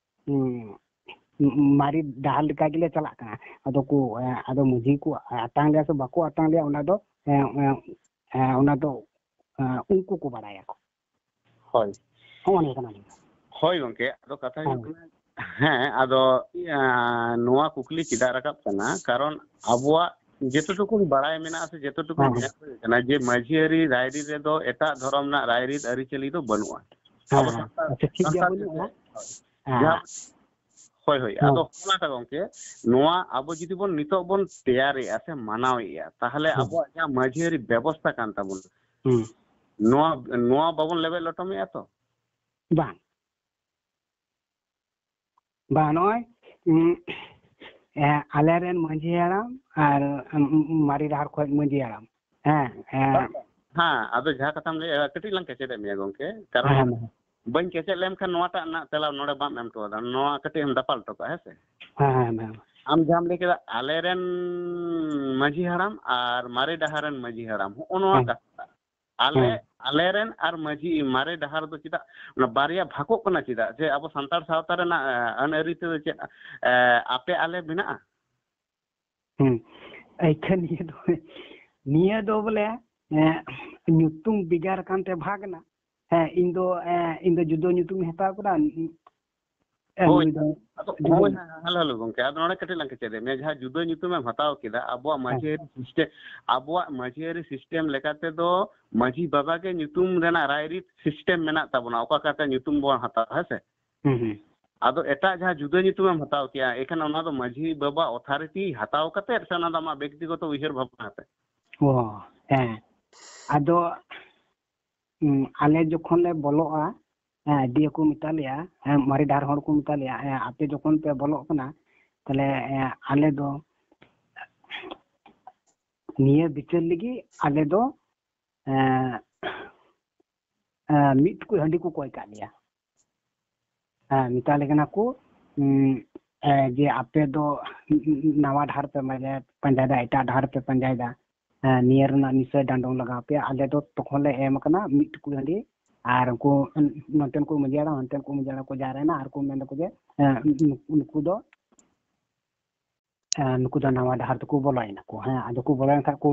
ᱩᱸ, ᱢᱟᱨᱮ ᱰᱟᱦᱟᱨ ᱞᱮᱠᱟ ᱜᱮᱞᱮ ᱪᱟᱞᱟᱜ ᱠᱟᱱᱟ᱾ ᱟᱫᱚ ᱠᱚ, ᱮᱸ, ᱟᱫᱚ ᱢᱟᱹᱡᱷᱤ ᱠᱚ ᱟᱛᱟᱝ ᱞᱮᱭᱟ ᱥᱮ ᱵᱟᱠᱚ ᱟᱛᱟᱝ ᱞᱮᱭᱟ, ᱚᱱᱟ ᱫᱚ, ᱮᱸ, ᱮᱸ, ᱮᱸ, ᱚᱱᱟ ᱫᱚ, ᱮᱸ, ᱩᱱᱠᱩ ᱠᱚ ᱵᱟᱲᱟᱭᱟᱠᱚ᱾ ᱦᱳᱭ᱾ ᱦᱚᱸᱜᱼᱚ ᱱᱤᱭᱟᱹ ᱠᱟᱱᱟ ᱱᱤᱭᱟᱹ᱾ ᱦᱳᱭ ᱜᱚᱝᱠᱮ, ᱟᱫᱚ ᱠᱟᱛᱷᱟ ᱦᱩᱭᱩᱜ ᱦᱮᱸ᱾ ᱠᱟᱱᱟ, ᱦᱮᱸ, ᱟᱫᱚ, ᱤᱭᱟᱹ, ᱱᱚᱣᱟ ᱠᱩᱠᱞᱤ ᱪᱮᱫᱟᱜ ᱨᱟᱠᱟᱵ ᱠᱟᱱᱟ? ᱠᱟᱨᱚᱱ ᱟᱵᱚᱣᱟᱜ ᱡᱮᱛᱩᱴᱩᱠᱩᱱ ᱵᱟᱲᱟᱭ ᱢᱮᱱᱟᱜᱼᱟ ᱥᱮ ᱡᱮᱛᱩᱴᱩᱠᱩᱱ ᱦᱮᱸ᱾ ᱧᱮᱞ ᱦᱩᱭ ᱠᱟᱱᱟ ᱡᱮ ᱢᱟᱹᱡᱷᱤ ᱟᱹᱨᱤ ᱨᱟᱭᱨᱤᱛ ᱨᱮᱫᱚ ᱮᱴᱟᱜ ᱫᱷᱚᱨᱚᱢ ᱨᱮᱱᱟᱜ ᱨᱟᱭᱨᱤᱛ ᱟᱹᱨᱤᱪᱟᱹᱞᱤ ᱫᱚ ᱵᱟᱹᱱᱩᱜᱼᱟ᱾ ᱦᱮᱸ, ᱟᱵᱚ ᱦᱮᱸ᱾ ᱥᱟᱱᱛᱟᱲ, ᱟᱪᱪᱷᱟ, ᱴᱷᱤᱠ ᱜᱮᱭᱟ, ᱥᱟᱱᱛᱟᱲ ᱵᱟᱹᱱᱩᱜᱼᱟ᱾ ᱡᱟᱹᱛᱤ, ᱦᱮᱸ᱾ ᱡᱟᱦᱟᱸ, ᱦᱳᱭ, ᱦᱳᱭ᱾ ᱦᱮᱸ᱾ ᱟᱫᱚ ᱚᱱᱟᱴᱟᱜ ᱜᱚᱝᱠᱮ, ᱱᱚᱣᱟ ᱟᱵᱚ ᱡᱩᱫᱤ ᱵᱚᱱ ᱱᱤᱛᱚᱜ ᱵᱚᱱ ᱛᱮᱭᱟᱨᱮᱜᱼᱟ ᱥᱮ ᱢᱟᱱᱟᱣᱮᱜᱼᱟ, ᱛᱟᱦᱞᱮ ᱦᱮᱸ᱾ ᱟᱵᱚᱣᱟᱜ ᱡᱟᱦᱟᱸ ᱢᱟᱹᱡᱷᱤ ᱟᱹᱨᱤ ᱵᱮᱵᱚᱥᱛᱷᱟ ᱠᱟᱱ ᱛᱟᱵᱚᱱᱟ, ᱦᱩᱸ᱾ ᱱᱚᱣᱟ, ᱱᱚᱣᱟ ᱵᱟᱵᱚᱱ ᱞᱮᱵᱮᱫ ᱞᱚᱴᱚᱢᱮᱜᱼᱟ ᱛᱚ? ᱵᱟᱝ᱾ ᱵᱟᱝ, ᱱᱚᱜᱼᱚᱭ, ᱩᱸ, ᱮ, ᱟᱞᱮᱨᱮᱱ ᱢᱟᱹᱡᱷᱤ ᱦᱟᱲᱟᱢ ᱟᱨ, ᱩᱸ, ᱩᱸ, ᱢᱟᱨᱮ ᱰᱟᱦᱟᱨ ᱠᱷᱚᱡ ᱢᱟᱹᱡᱷᱤ ᱦᱟᱲᱟᱢ᱾ ᱦᱮᱸ, ᱦᱮᱸ᱾ ᱦᱮᱸ, ᱟᱫᱚ ᱡᱟᱦᱟᱸ ᱠᱟᱛᱷᱟᱢ ᱞᱟᱹᱭᱮᱫᱼᱟ, ᱠᱟᱹᱴᱤᱡ ᱞᱟᱝ ᱠᱮᱪᱮᱫᱮᱫ ᱢᱮᱭᱟ ᱜᱚᱝᱠᱮ, ᱠᱟᱨᱚᱱ ᱦᱮᱸ, ᱦᱮᱸ᱾ ᱵᱟᱹᱧ ᱠᱮᱪᱮᱫ ᱞᱮᱱᱠᱷᱟᱱ ᱱᱚᱣᱟᱴᱟᱜ ᱨᱮᱱᱟᱜ ᱛᱮᱞᱟ ᱱᱚᱰᱮ ᱵᱟᱢ ᱮᱢ ᱦᱚᱴᱚ ᱠᱟᱫᱟ, ᱱᱚᱣᱟ ᱠᱟᱹᱴᱤᱡ ᱮᱢ ᱫᱟᱯᱟᱞ ᱦᱚᱴᱚ ᱠᱟᱜᱼᱟ, ᱦᱮᱸ ᱥᱮ? ᱦᱮᱸ, ᱦᱮᱸ, ᱦᱮᱸ᱾ ᱟᱢ ᱡᱟᱦᱟᱸᱢ ᱞᱟᱹᱭ ᱠᱮᱫᱟ, ᱟᱞᱮᱨᱮᱱ ᱢᱟᱹᱡᱷᱤ ᱦᱟᱲᱟᱢ ᱟᱨ ᱢᱟᱨᱮ ᱰᱟᱦᱟᱨ ᱨᱮᱱ ᱢᱟᱹᱡᱷᱤ ᱦᱟᱲᱟᱢ, ᱦᱚᱸᱜᱼᱚ ᱱᱚᱣᱟ ᱦᱮᱸ᱾ ᱠᱟᱛᱷᱟ᱾ ᱟᱞᱮ, ᱦᱮᱸ᱾ ᱟᱞᱮᱨᱮᱱ ᱟᱨ ᱢᱟᱹᱡᱷᱤ, ᱢᱟᱨᱮ ᱰᱟᱦᱟᱨ ᱫᱚ ᱪᱮᱫᱟᱜ ᱚᱱᱟ ᱵᱟᱨᱭᱟ ᱵᱷᱟᱜᱚᱜ ᱠᱟᱱᱟ ᱪᱮᱫᱟᱜ? ᱡᱮ ᱟᱵᱚ ᱥᱟᱱᱛᱟᱲ ᱥᱟᱶᱛᱟ ᱨᱮᱱᱟᱜ, ᱮ, ᱟᱹᱱ ᱟᱹᱨᱤ ᱛᱮᱫᱚ ᱪᱮᱫ, ᱮ, ᱟᱯᱮ ᱟᱞᱮ ᱢᱮᱱᱟᱜᱼᱟ? ᱦᱩᱸ᱾ ᱮᱱᱠᱷᱟᱱ ᱱᱤᱭᱟᱹ ᱫᱚ, ᱱᱤᱭᱟᱹ ᱫᱚ ᱵᱚᱞᱮ, ᱮ, ᱧᱩᱛᱩᱢ ᱵᱷᱮᱜᱟᱨ ᱠᱟᱱᱛᱮ ᱵᱷᱟᱜᱽ ᱮᱱᱟ᱾ ᱦᱮᱸ, ᱤᱧ ᱫᱚ, ᱮ, ᱤᱧ ᱫᱚ ᱡᱩᱫᱟᱹ ᱧᱩᱛᱩᱢᱤᱧ ᱦᱟᱛᱟᱣ ᱠᱮᱫᱟ᱾ ᱦᱳᱭ᱾ ᱱᱩᱭ ᱫᱚ ᱟᱫᱚ ᱡᱩᱫᱟᱹ ᱦᱳᱭ, ᱧᱩᱛᱩᱢ᱾ ᱦᱮᱸ, ᱦᱮᱞᱳ, ᱦᱮᱞᱳ, ᱜᱚᱝᱠᱮ, ᱟᱫᱚ ᱱᱚᱰᱮ ᱠᱟᱹᱴᱤᱡ ᱞᱟᱝ ᱠᱮᱪᱮᱫ ᱮᱫ ᱢᱮᱭᱟ, ᱡᱟᱦᱟᱸ ᱡᱩᱫᱟᱹ ᱧᱩᱛᱩᱢᱮᱢ ᱦᱟᱛᱟᱣ ᱠᱮᱫᱟ, ᱟᱵᱚᱣᱟᱜ ᱢᱟᱹᱡᱷᱤ ᱦᱮᱸ᱾ ᱟᱹᱨᱤ system, ᱟᱵᱚᱣᱟᱜ ᱢᱟᱹᱡᱷᱤ ᱟᱹᱨᱤ system ᱞᱮᱠᱟ ᱛᱮᱫᱚ ᱢᱟᱹᱡᱷᱤ ᱵᱟᱵᱟ ᱜᱮ ᱧᱩᱛᱩᱢ ᱨᱮᱱᱟᱜ ᱨᱟᱭᱨᱤᱛ system ᱢᱮᱱᱟᱜ ᱛᱟᱵᱚᱱᱟ, ᱚᱠᱟ ᱚᱠᱟᱛᱮ ᱧᱩᱛᱩᱢ ᱵᱚᱱ ᱦᱟᱛᱟᱣᱟ, ᱦᱮᱸ ᱥᱮ? ᱦᱩᱸ, ᱦᱩᱸ᱾ ᱟᱫᱚ ᱮᱴᱟᱜ ᱡᱟᱦᱟᱸ ᱡᱩᱫᱟᱹ ᱧᱩᱛᱩᱢᱮᱢ ᱦᱟᱛᱟᱣ ᱠᱮᱭᱟ, ᱮᱱᱠᱷᱟᱱ ᱚᱱᱟ ᱫᱚ ᱢᱟᱹᱡᱷᱤ ᱵᱟᱵᱟ authority ᱦᱟᱛᱟᱣ ᱠᱟᱛᱮᱫ ᱥᱮ ᱚᱱᱟ ᱫᱚ ᱟᱢᱟᱜ ᱵᱮᱠᱛᱤᱜᱚᱛᱚ ᱩᱭᱦᱟᱹᱨ ᱵᱷᱟᱵᱽᱱᱟ ᱛᱮ? ᱚ, ᱦᱮᱸ᱾ ᱟᱫᱚ, ᱩᱸ, ᱟᱞᱮ ᱡᱚᱠᱷᱚᱱ ᱞᱮ ᱵᱚᱞᱚᱜᱼᱟ, ᱦᱮᱸ, ᱫᱤᱭᱮ ᱠᱚ ᱢᱮᱛᱟ ᱞᱮᱭᱟ, ᱦᱮᱸ, ᱢᱟᱨᱮ ᱰᱟᱦᱟᱨ ᱦᱚᱲ ᱠᱚ ᱢᱮᱛᱟ ᱞᱮᱭᱟ, ᱦᱮᱸ, ᱟᱯᱮ ᱡᱚᱠᱷᱚᱱ ᱯᱮ ᱵᱚᱞᱚᱜ ᱠᱟᱱᱟ, ᱛᱟᱦᱞᱮ, ᱦᱮᱸ, ᱟᱞᱮ ᱫᱚ ᱱᱤᱭᱟᱹ ᱵᱤᱪᱟᱹᱨ ᱞᱟᱹᱜᱤᱫ ᱟᱞᱮ ᱫᱚ, ᱦᱮᱸ, ᱦᱮᱸ, ᱢᱤᱫ ᱴᱩᱠᱩᱡ ᱦᱟᱺᱰᱤ ᱠᱚ ᱠᱚᱭ ᱠᱟᱜ ᱞᱮᱭᱟ᱾ ᱦᱮᱸ, ᱢᱮᱛᱟ ᱞᱮ ᱠᱟᱱᱟ ᱠᱚ, ᱩᱸ, ᱮ, ᱡᱮ ᱟᱯᱮ ᱫᱚ ᱱᱟᱣᱟ ᱰᱟᱦᱟᱨ ᱯᱮ ᱯᱟᱸᱡᱟᱭ-, ᱯᱟᱸᱡᱟᱭᱮᱫᱟ, ᱮᱴᱟᱜ ᱰᱟᱦᱟᱨ ᱯᱮ ᱯᱟᱸᱡᱟᱭᱮᱫᱟ᱾ ᱦᱮᱸ, ᱱᱤᱭᱟᱹ ᱨᱮᱱᱟᱜ ᱱᱤᱥᱪᱚᱭ ᱰᱟᱸᱰᱚᱢ ᱞᱟᱜᱟᱣ ᱯᱮᱭᱟ᱾ ᱟᱞᱮ ᱫᱚ ᱛᱚᱠᱷᱚᱱ ᱞᱮ ᱮᱢ ᱟᱠᱟᱱᱟ ᱢᱤᱫ ᱴᱩᱠᱩᱡ ᱦᱟᱺᱰᱤ, ᱟᱨ ᱩᱱᱠᱩ ᱱᱚᱛᱮᱱ ᱠᱚ ᱢᱟᱹᱡᱷᱤ ᱦᱟᱲᱟᱢ, ᱦᱟᱱᱛᱮᱱ ᱠᱚ ᱢᱟᱹᱡᱷᱤ ᱦᱟᱲᱟᱢ ᱠᱚ ᱡᱟᱣᱨᱟᱭᱮᱱᱟ ᱟᱨ ᱠᱚ ᱢᱮᱱ ᱫᱟᱠᱚ ᱡᱮ, ᱦᱮᱸ, ᱱᱩᱠᱩ ᱫᱚ ᱮᱸ, ᱱᱩᱠᱩ ᱫᱚ ᱱᱟᱣᱟ ᱰᱟᱦᱟᱨ ᱛᱮᱠᱚ ᱵᱚᱞᱚᱭᱮᱱᱟ ᱠᱚ᱾ ᱦᱮᱸ, ᱟᱫᱚ ᱠᱚ ᱵᱚᱞᱚᱭᱮᱱ ᱠᱷᱟᱱ ᱠᱚ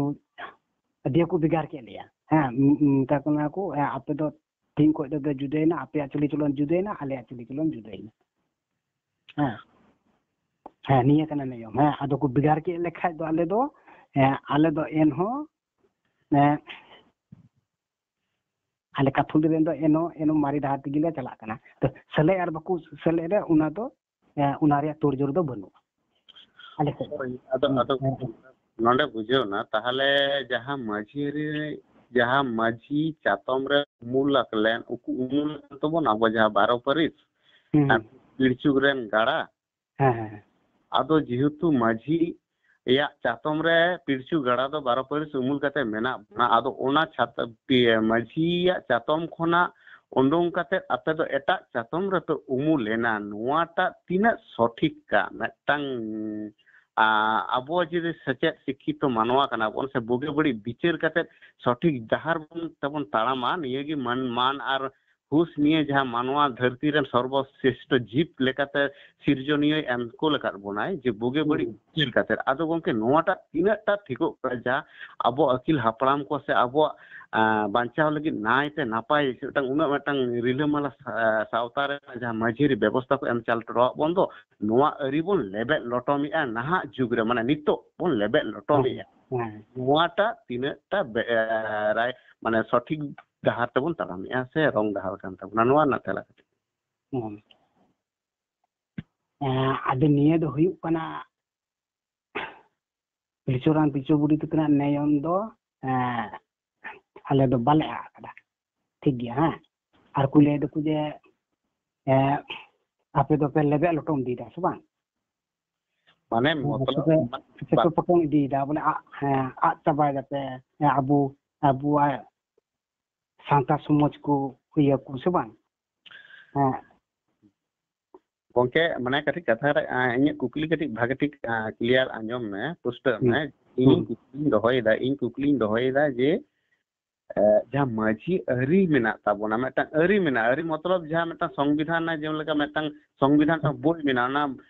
ᱟᱹᱰᱤ ᱠᱚ ᱵᱷᱮᱜᱟᱨ ᱠᱮᱫ ᱞᱮᱭᱟ᱾ ᱦᱮᱸ, ᱢ-, ᱢ-, ᱢᱮᱛᱟ ᱠᱚ ᱠᱟᱱᱟ ᱠᱚ, "ᱦᱮᱸ, ᱟᱯᱮ ᱫᱚ ᱛᱤᱦᱤᱧ ᱠᱷᱚᱱ ᱫᱚ ᱡᱩᱫᱟᱹᱭᱮᱱᱟ, ᱟᱯᱮᱭᱟᱜ ᱪᱟᱹᱞᱤ ᱪᱚᱞᱚᱱ ᱡᱩᱫᱟᱹᱭᱮᱱᱟ, ᱟᱞᱮᱭᱟᱜ ᱪᱟᱹᱞᱤ ᱪᱚᱞᱚᱱ ᱡᱩᱫᱟᱹᱭᱮᱱᱟ᱾" ᱦᱮᱸ, ᱦᱮᱸ, ᱱᱤᱭᱟᱹ ᱠᱟᱱᱟ ᱱᱤᱭᱚᱢ᱾ ᱦᱮᱸ, ᱟᱫᱚ ᱠᱚ ᱵᱷᱮᱜᱟᱨ ᱠᱮᱫ ᱞᱮᱠᱷᱟᱡ ᱫᱚ ᱟᱞᱮ ᱫᱚ, ᱦᱮᱸ, ᱟᱞᱮ ᱫᱚ ᱮᱱᱦᱚᱸ, ᱦᱮᱸ, ᱟᱞᱮ ᱠᱟᱛᱷᱩᱞᱤ ᱨᱮᱱ ᱫᱚ ᱮᱱᱦᱚᱸ, ᱮᱱᱦᱚᱸ ᱢᱟᱨᱮ ᱰᱟᱦᱟᱨ ᱛᱮᱜᱮ ᱞᱮ ᱪᱟᱞᱟᱜ ᱠᱟᱱᱟ᱾ ᱛᱚ, ᱥᱮᱞᱮᱫ ᱟᱨ ᱵᱟᱠᱚ ᱥᱮᱞᱮᱫ ᱨᱮ, ᱚᱱᱟ ᱫᱚ ᱮ, ᱚᱱᱟ ᱨᱮᱭᱟᱜ ᱛᱳᱲᱡᱳᱲ ᱫᱚ ᱵᱟᱹᱱᱩᱜᱼᱟ ᱟᱞᱮ ᱥᱮᱫ ᱫᱚ᱾ ᱦᱳᱭ, ᱟᱫᱚ, ᱦᱮᱸ, ᱟᱫᱚ ᱦᱮᱸ, ᱦᱮᱸ᱾ ᱱᱚᱰᱮ ᱵᱩᱡᱷᱟᱹᱣ ᱱᱟ, ᱛᱟᱦᱞᱮ ᱡᱟᱦᱟᱸ ᱢᱟᱹᱡᱷᱤ ᱨᱮ, ᱡᱟᱦᱟᱸ ᱢᱟᱹᱡᱷᱤ ᱪᱟᱛᱚᱢ ᱨᱮ ᱩᱢᱩᱞ ᱟᱠ ᱞᱮᱱ, ᱩᱠᱩ ᱩᱢᱩᱞ ᱟᱠᱟᱱ ᱛᱟᱵᱚᱱ ᱟᱵᱚ ᱡᱟᱦᱟᱸ ᱵᱟᱨᱚ ᱯᱟᱹᱨᱤᱥ, ᱦᱩᱸ, ᱟᱨ ᱦᱩᱸ᱾ ᱯᱤᱲᱪᱩᱠ ᱨᱮᱱ ᱜᱟᱲᱟ, ᱦᱮᱸ, ᱦᱮᱸ, ᱦᱮᱸ᱾ ᱟᱫᱚ ᱡᱮᱦᱮᱛᱩ ᱢᱟᱹᱡᱷᱤ ᱭᱟᱜ ᱪᱟᱛᱚᱢ ᱨᱮ ᱯᱤᱲᱪᱩ ᱜᱟᱲᱟ ᱫᱚ ᱵᱟᱨᱚ ᱯᱟᱹᱨᱤᱥ ᱩᱢᱩᱞ ᱠᱟᱛᱮ ᱢᱮᱱᱟᱜ ᱵᱚᱱᱟ, ᱟᱫᱚ ᱚᱱᱟ ᱪᱷᱟᱛ-, ᱯᱤᱭᱟᱹ ᱢᱟᱹᱡᱷᱤᱭᱟᱜ ᱪᱟᱛᱚᱢ ᱠᱷᱚᱱᱟᱜ ᱩᱰᱩᱝ ᱠᱟᱛᱮ ᱟᱯᱮ ᱫᱚ ᱮᱴᱟᱜ ᱪᱟᱛᱚᱢ ᱨᱮᱯᱮ ᱩᱢᱩᱞ ᱮᱱᱟ, ᱱᱚᱣᱟᱴᱟᱜ ᱛᱤᱱᱟᱹᱜ ᱥᱚᱴᱷᱤᱠ ᱠᱟ? ᱢᱤᱫᱴᱟᱝ, ᱟ, ᱟᱵᱚ ᱡᱩᱫᱤ ᱥᱮᱪᱮᱫ ᱥᱤᱠᱠᱷᱤᱛᱚ ᱢᱟᱱᱣᱟ ᱠᱟᱱᱟ ᱵᱚᱱ ᱥᱮ ᱵᱩᱜᱤ ᱵᱟᱹᱲᱤᱡ ᱵᱤᱪᱟᱹᱨ ᱠᱟᱛᱮ ᱥᱚᱴᱷᱤᱠ ᱰᱟᱦᱟᱨ ᱵᱚᱱ, ᱛᱮᱵᱚᱱ ᱛᱟᱲᱟᱢᱟ, ᱱᱤᱭᱟᱹ ᱜᱮ ᱢᱟᱹᱱ, ᱢᱟᱱ ᱟᱨ ᱦᱩᱥ ᱱᱤᱭᱮ ᱡᱟᱦᱟᱸ ᱢᱟᱱᱣᱟ ᱫᱷᱟᱹᱨᱛᱤ ᱨᱮᱱ ᱥᱚᱨᱵᱚᱥᱨᱮᱥᱴᱷᱚ ᱡᱤᱵ ᱞᱮᱠᱟᱛᱮ ᱥᱤᱨᱡᱚᱱᱤᱭᱟᱹᱭ ᱮᱢ ᱠᱚ ᱟᱠᱟᱫ ᱵᱚᱱᱟᱭ, ᱡᱮ ᱵᱩᱜᱤ ᱵᱟᱹᱲᱤᱡ ᱦᱩᱸ᱾ ᱩᱭᱦᱟᱹᱨ ᱠᱟᱛᱮ᱾ ᱟᱫᱚ ᱜᱚᱝᱠᱮ, ᱱᱚᱣᱟᱴᱟᱜ ᱛᱤᱱᱟᱹᱜ ᱴᱟ ᱴᱷᱤᱠᱚᱜ ᱠᱟᱱᱟ, ᱡᱟᱦᱟᱸ ᱟᱵᱚ ᱟᱹᱜᱤᱞ ᱦᱟᱯᱲᱟᱢ ᱠᱚ ᱥᱮ ᱟᱵᱚᱣᱟᱜ, ᱟᱸ, ᱵᱟᱧᱪᱟᱣ ᱞᱟᱹᱜᱤᱫ ᱱᱟᱭᱛᱮ ᱱᱟᱯᱟᱭ ᱥᱮ ᱢᱤᱫᱴᱟᱝ ᱩᱱᱟᱹᱜ ᱢᱤᱫᱴᱟᱝ ᱨᱤᱞᱟᱹᱢᱟᱞᱟ ᱥᱟ-, ᱥᱟᱶᱛᱟ ᱨᱮ ᱡᱟᱦᱟᱸ ᱢᱟᱹᱡᱷᱤ ᱟᱹᱨᱤ ᱵᱮᱵᱚᱥᱛᱷᱟ ᱠᱚ ᱮᱢ ᱪᱟᱞ ᱦᱚᱴᱚ ᱟᱠᱟᱫ ᱵᱚᱱ ᱫᱚ, ᱱᱚᱣᱟ ᱟᱹᱨᱤ ᱵᱚᱱ ᱞᱮᱵᱮᱫ ᱞᱚᱴᱚᱢᱮᱜᱼᱟ ᱱᱟᱦᱟᱜ ᱡᱩᱜᱽ ᱨᱮ, ᱢᱟᱱᱮ ᱱᱤᱛᱚᱜ ᱵᱚᱱ ᱞᱮᱵᱮᱫ ᱞᱚᱴᱚᱢᱮᱜᱼᱟ᱾ ᱦᱮᱸ, ᱦᱮᱸ᱾ ᱱᱚᱣᱟᱴᱟᱜ ᱛᱤᱱᱟᱹᱜ ᱴᱟ ᱵᱮ-, ᱮ, ᱨᱟᱭ-, ᱢᱟᱱᱮ ᱥᱚᱴᱷᱤᱠ ᱰᱟᱦᱟᱨ ᱛᱮᱵᱚᱱ ᱛᱟᱲᱟᱢᱮᱜᱼᱟ ᱥᱮ ᱨᱚᱝ ᱰᱟᱦᱟᱨ ᱠᱟᱱ ᱛᱟᱵᱚᱱᱟ? ᱱᱚᱣᱟ ᱨᱮᱱᱟᱜ ᱛᱮᱞᱟ ᱠᱟᱹᱴᱤᱡ᱾ ᱦᱮᱸ᱾ ᱮᱸ, ᱟᱫᱚ ᱱᱤᱭᱟᱹ ᱫᱚ ᱦᱩᱭᱩᱜ ᱠᱟᱱᱟ, ᱯᱤᱞᱪᱩ ᱦᱟᱲᱟᱢ ᱯᱤᱞᱪᱩ ᱵᱩᱲᱦᱤ ᱛᱟᱹᱠᱤᱱᱟᱜ ᱱᱮᱭᱚᱢ ᱫᱚ, ᱮᱸ, ᱟᱞᱮ ᱫᱚ ᱵᱟᱞᱮ ᱟᱫ ᱟᱠᱟᱫᱟ᱾ ᱴᱷᱤᱠ ᱜᱮᱭᱟ, ᱦᱮᱸ? ᱟᱨ ᱠᱚ ᱞᱟᱹᱭ ᱫᱟᱠᱚ ᱡᱮ, ᱮᱸ, ᱟᱯᱮ ᱫᱚᱯᱮ ᱞᱮᱵᱮᱫ ᱞᱚᱴᱚᱢ ᱤᱫᱤᱭᱮᱫᱟ, ᱥᱮ ᱵᱟᱝ? ᱢᱟᱱᱮ, ᱦᱮᱸ, ᱢᱚᱛᱞᱚᱵ, ᱥᱮᱯᱮ, ᱢᱟ-, ᱥᱮᱯᱮ ᱵᱟ- ᱯᱚᱴᱚᱢ ᱤᱫᱤᱭᱮᱫᱟ, ᱵᱚᱞᱮ, ᱟ-, ᱦᱮᱸ, ᱟᱫ ᱪᱟᱵᱟᱭ ᱫᱟᱯᱮ, ᱦᱮᱸ, ᱟᱵᱚ, ᱟᱵᱚᱣᱟᱜ ᱥᱟᱶᱛᱟ ᱥᱚᱢᱟᱡᱽ ᱠᱚ ᱤᱭᱟᱹ ᱠᱚ, ᱥᱮ ᱵᱟᱝ? ᱦᱮᱸ᱾ ᱜᱚᱝᱠᱮ, ᱢᱟᱱᱮ, ᱠᱟᱹᱴᱤᱡ ᱠᱟᱛᱷᱟ ᱨᱮ, ᱟ, ᱤᱧᱟᱹᱜ ᱠᱩᱠᱞᱤ ᱠᱟᱹᱴᱤᱡ ᱵᱷᱟᱜᱮ ᱴᱷᱤᱠ, ᱟ, clear ᱟᱸᱡᱚᱢ ᱢᱮ, ᱯᱩᱥᱴᱟᱹᱜ ᱢᱮ᱾ ᱦᱩᱸ᱾ ᱤᱧ ᱦᱩᱸ᱾ ᱠᱩᱠᱞᱤᱧ ᱫᱚᱦᱚᱭᱮᱫᱟ, ᱤᱧ ᱠᱩᱠᱞᱤᱧ ᱫᱚᱦᱚᱭᱮᱫᱟ ᱡᱮ, ᱮ, ᱡᱟᱦᱟᱸ ᱢᱟᱹᱡᱷᱤ ᱟᱹᱨᱤ ᱢᱮᱱᱟᱜ ᱛᱟᱵᱚᱱᱟ, ᱢᱤᱫᱴᱟᱝ ᱟᱹᱨᱤ ᱢᱮᱱᱟᱜᱼᱟ, ᱟᱹᱨᱤ ᱢᱚᱛᱞᱚᱵ ᱡᱟᱦᱟᱸ ᱢᱤᱫᱴᱟᱝ ᱥᱚᱝᱵᱤᱫᱷᱟᱱ ᱨᱮᱱᱟᱜ, ᱡᱮᱢᱚᱱ ᱞᱮᱠᱟ ᱢᱤᱫᱴᱟᱝ ᱥᱚᱝᱵᱤᱫᱷᱟᱱ ᱨᱮᱱᱟᱜ ᱵᱳᱭ ᱢᱮᱱᱟᱜᱼᱟ, ᱚᱱᱟ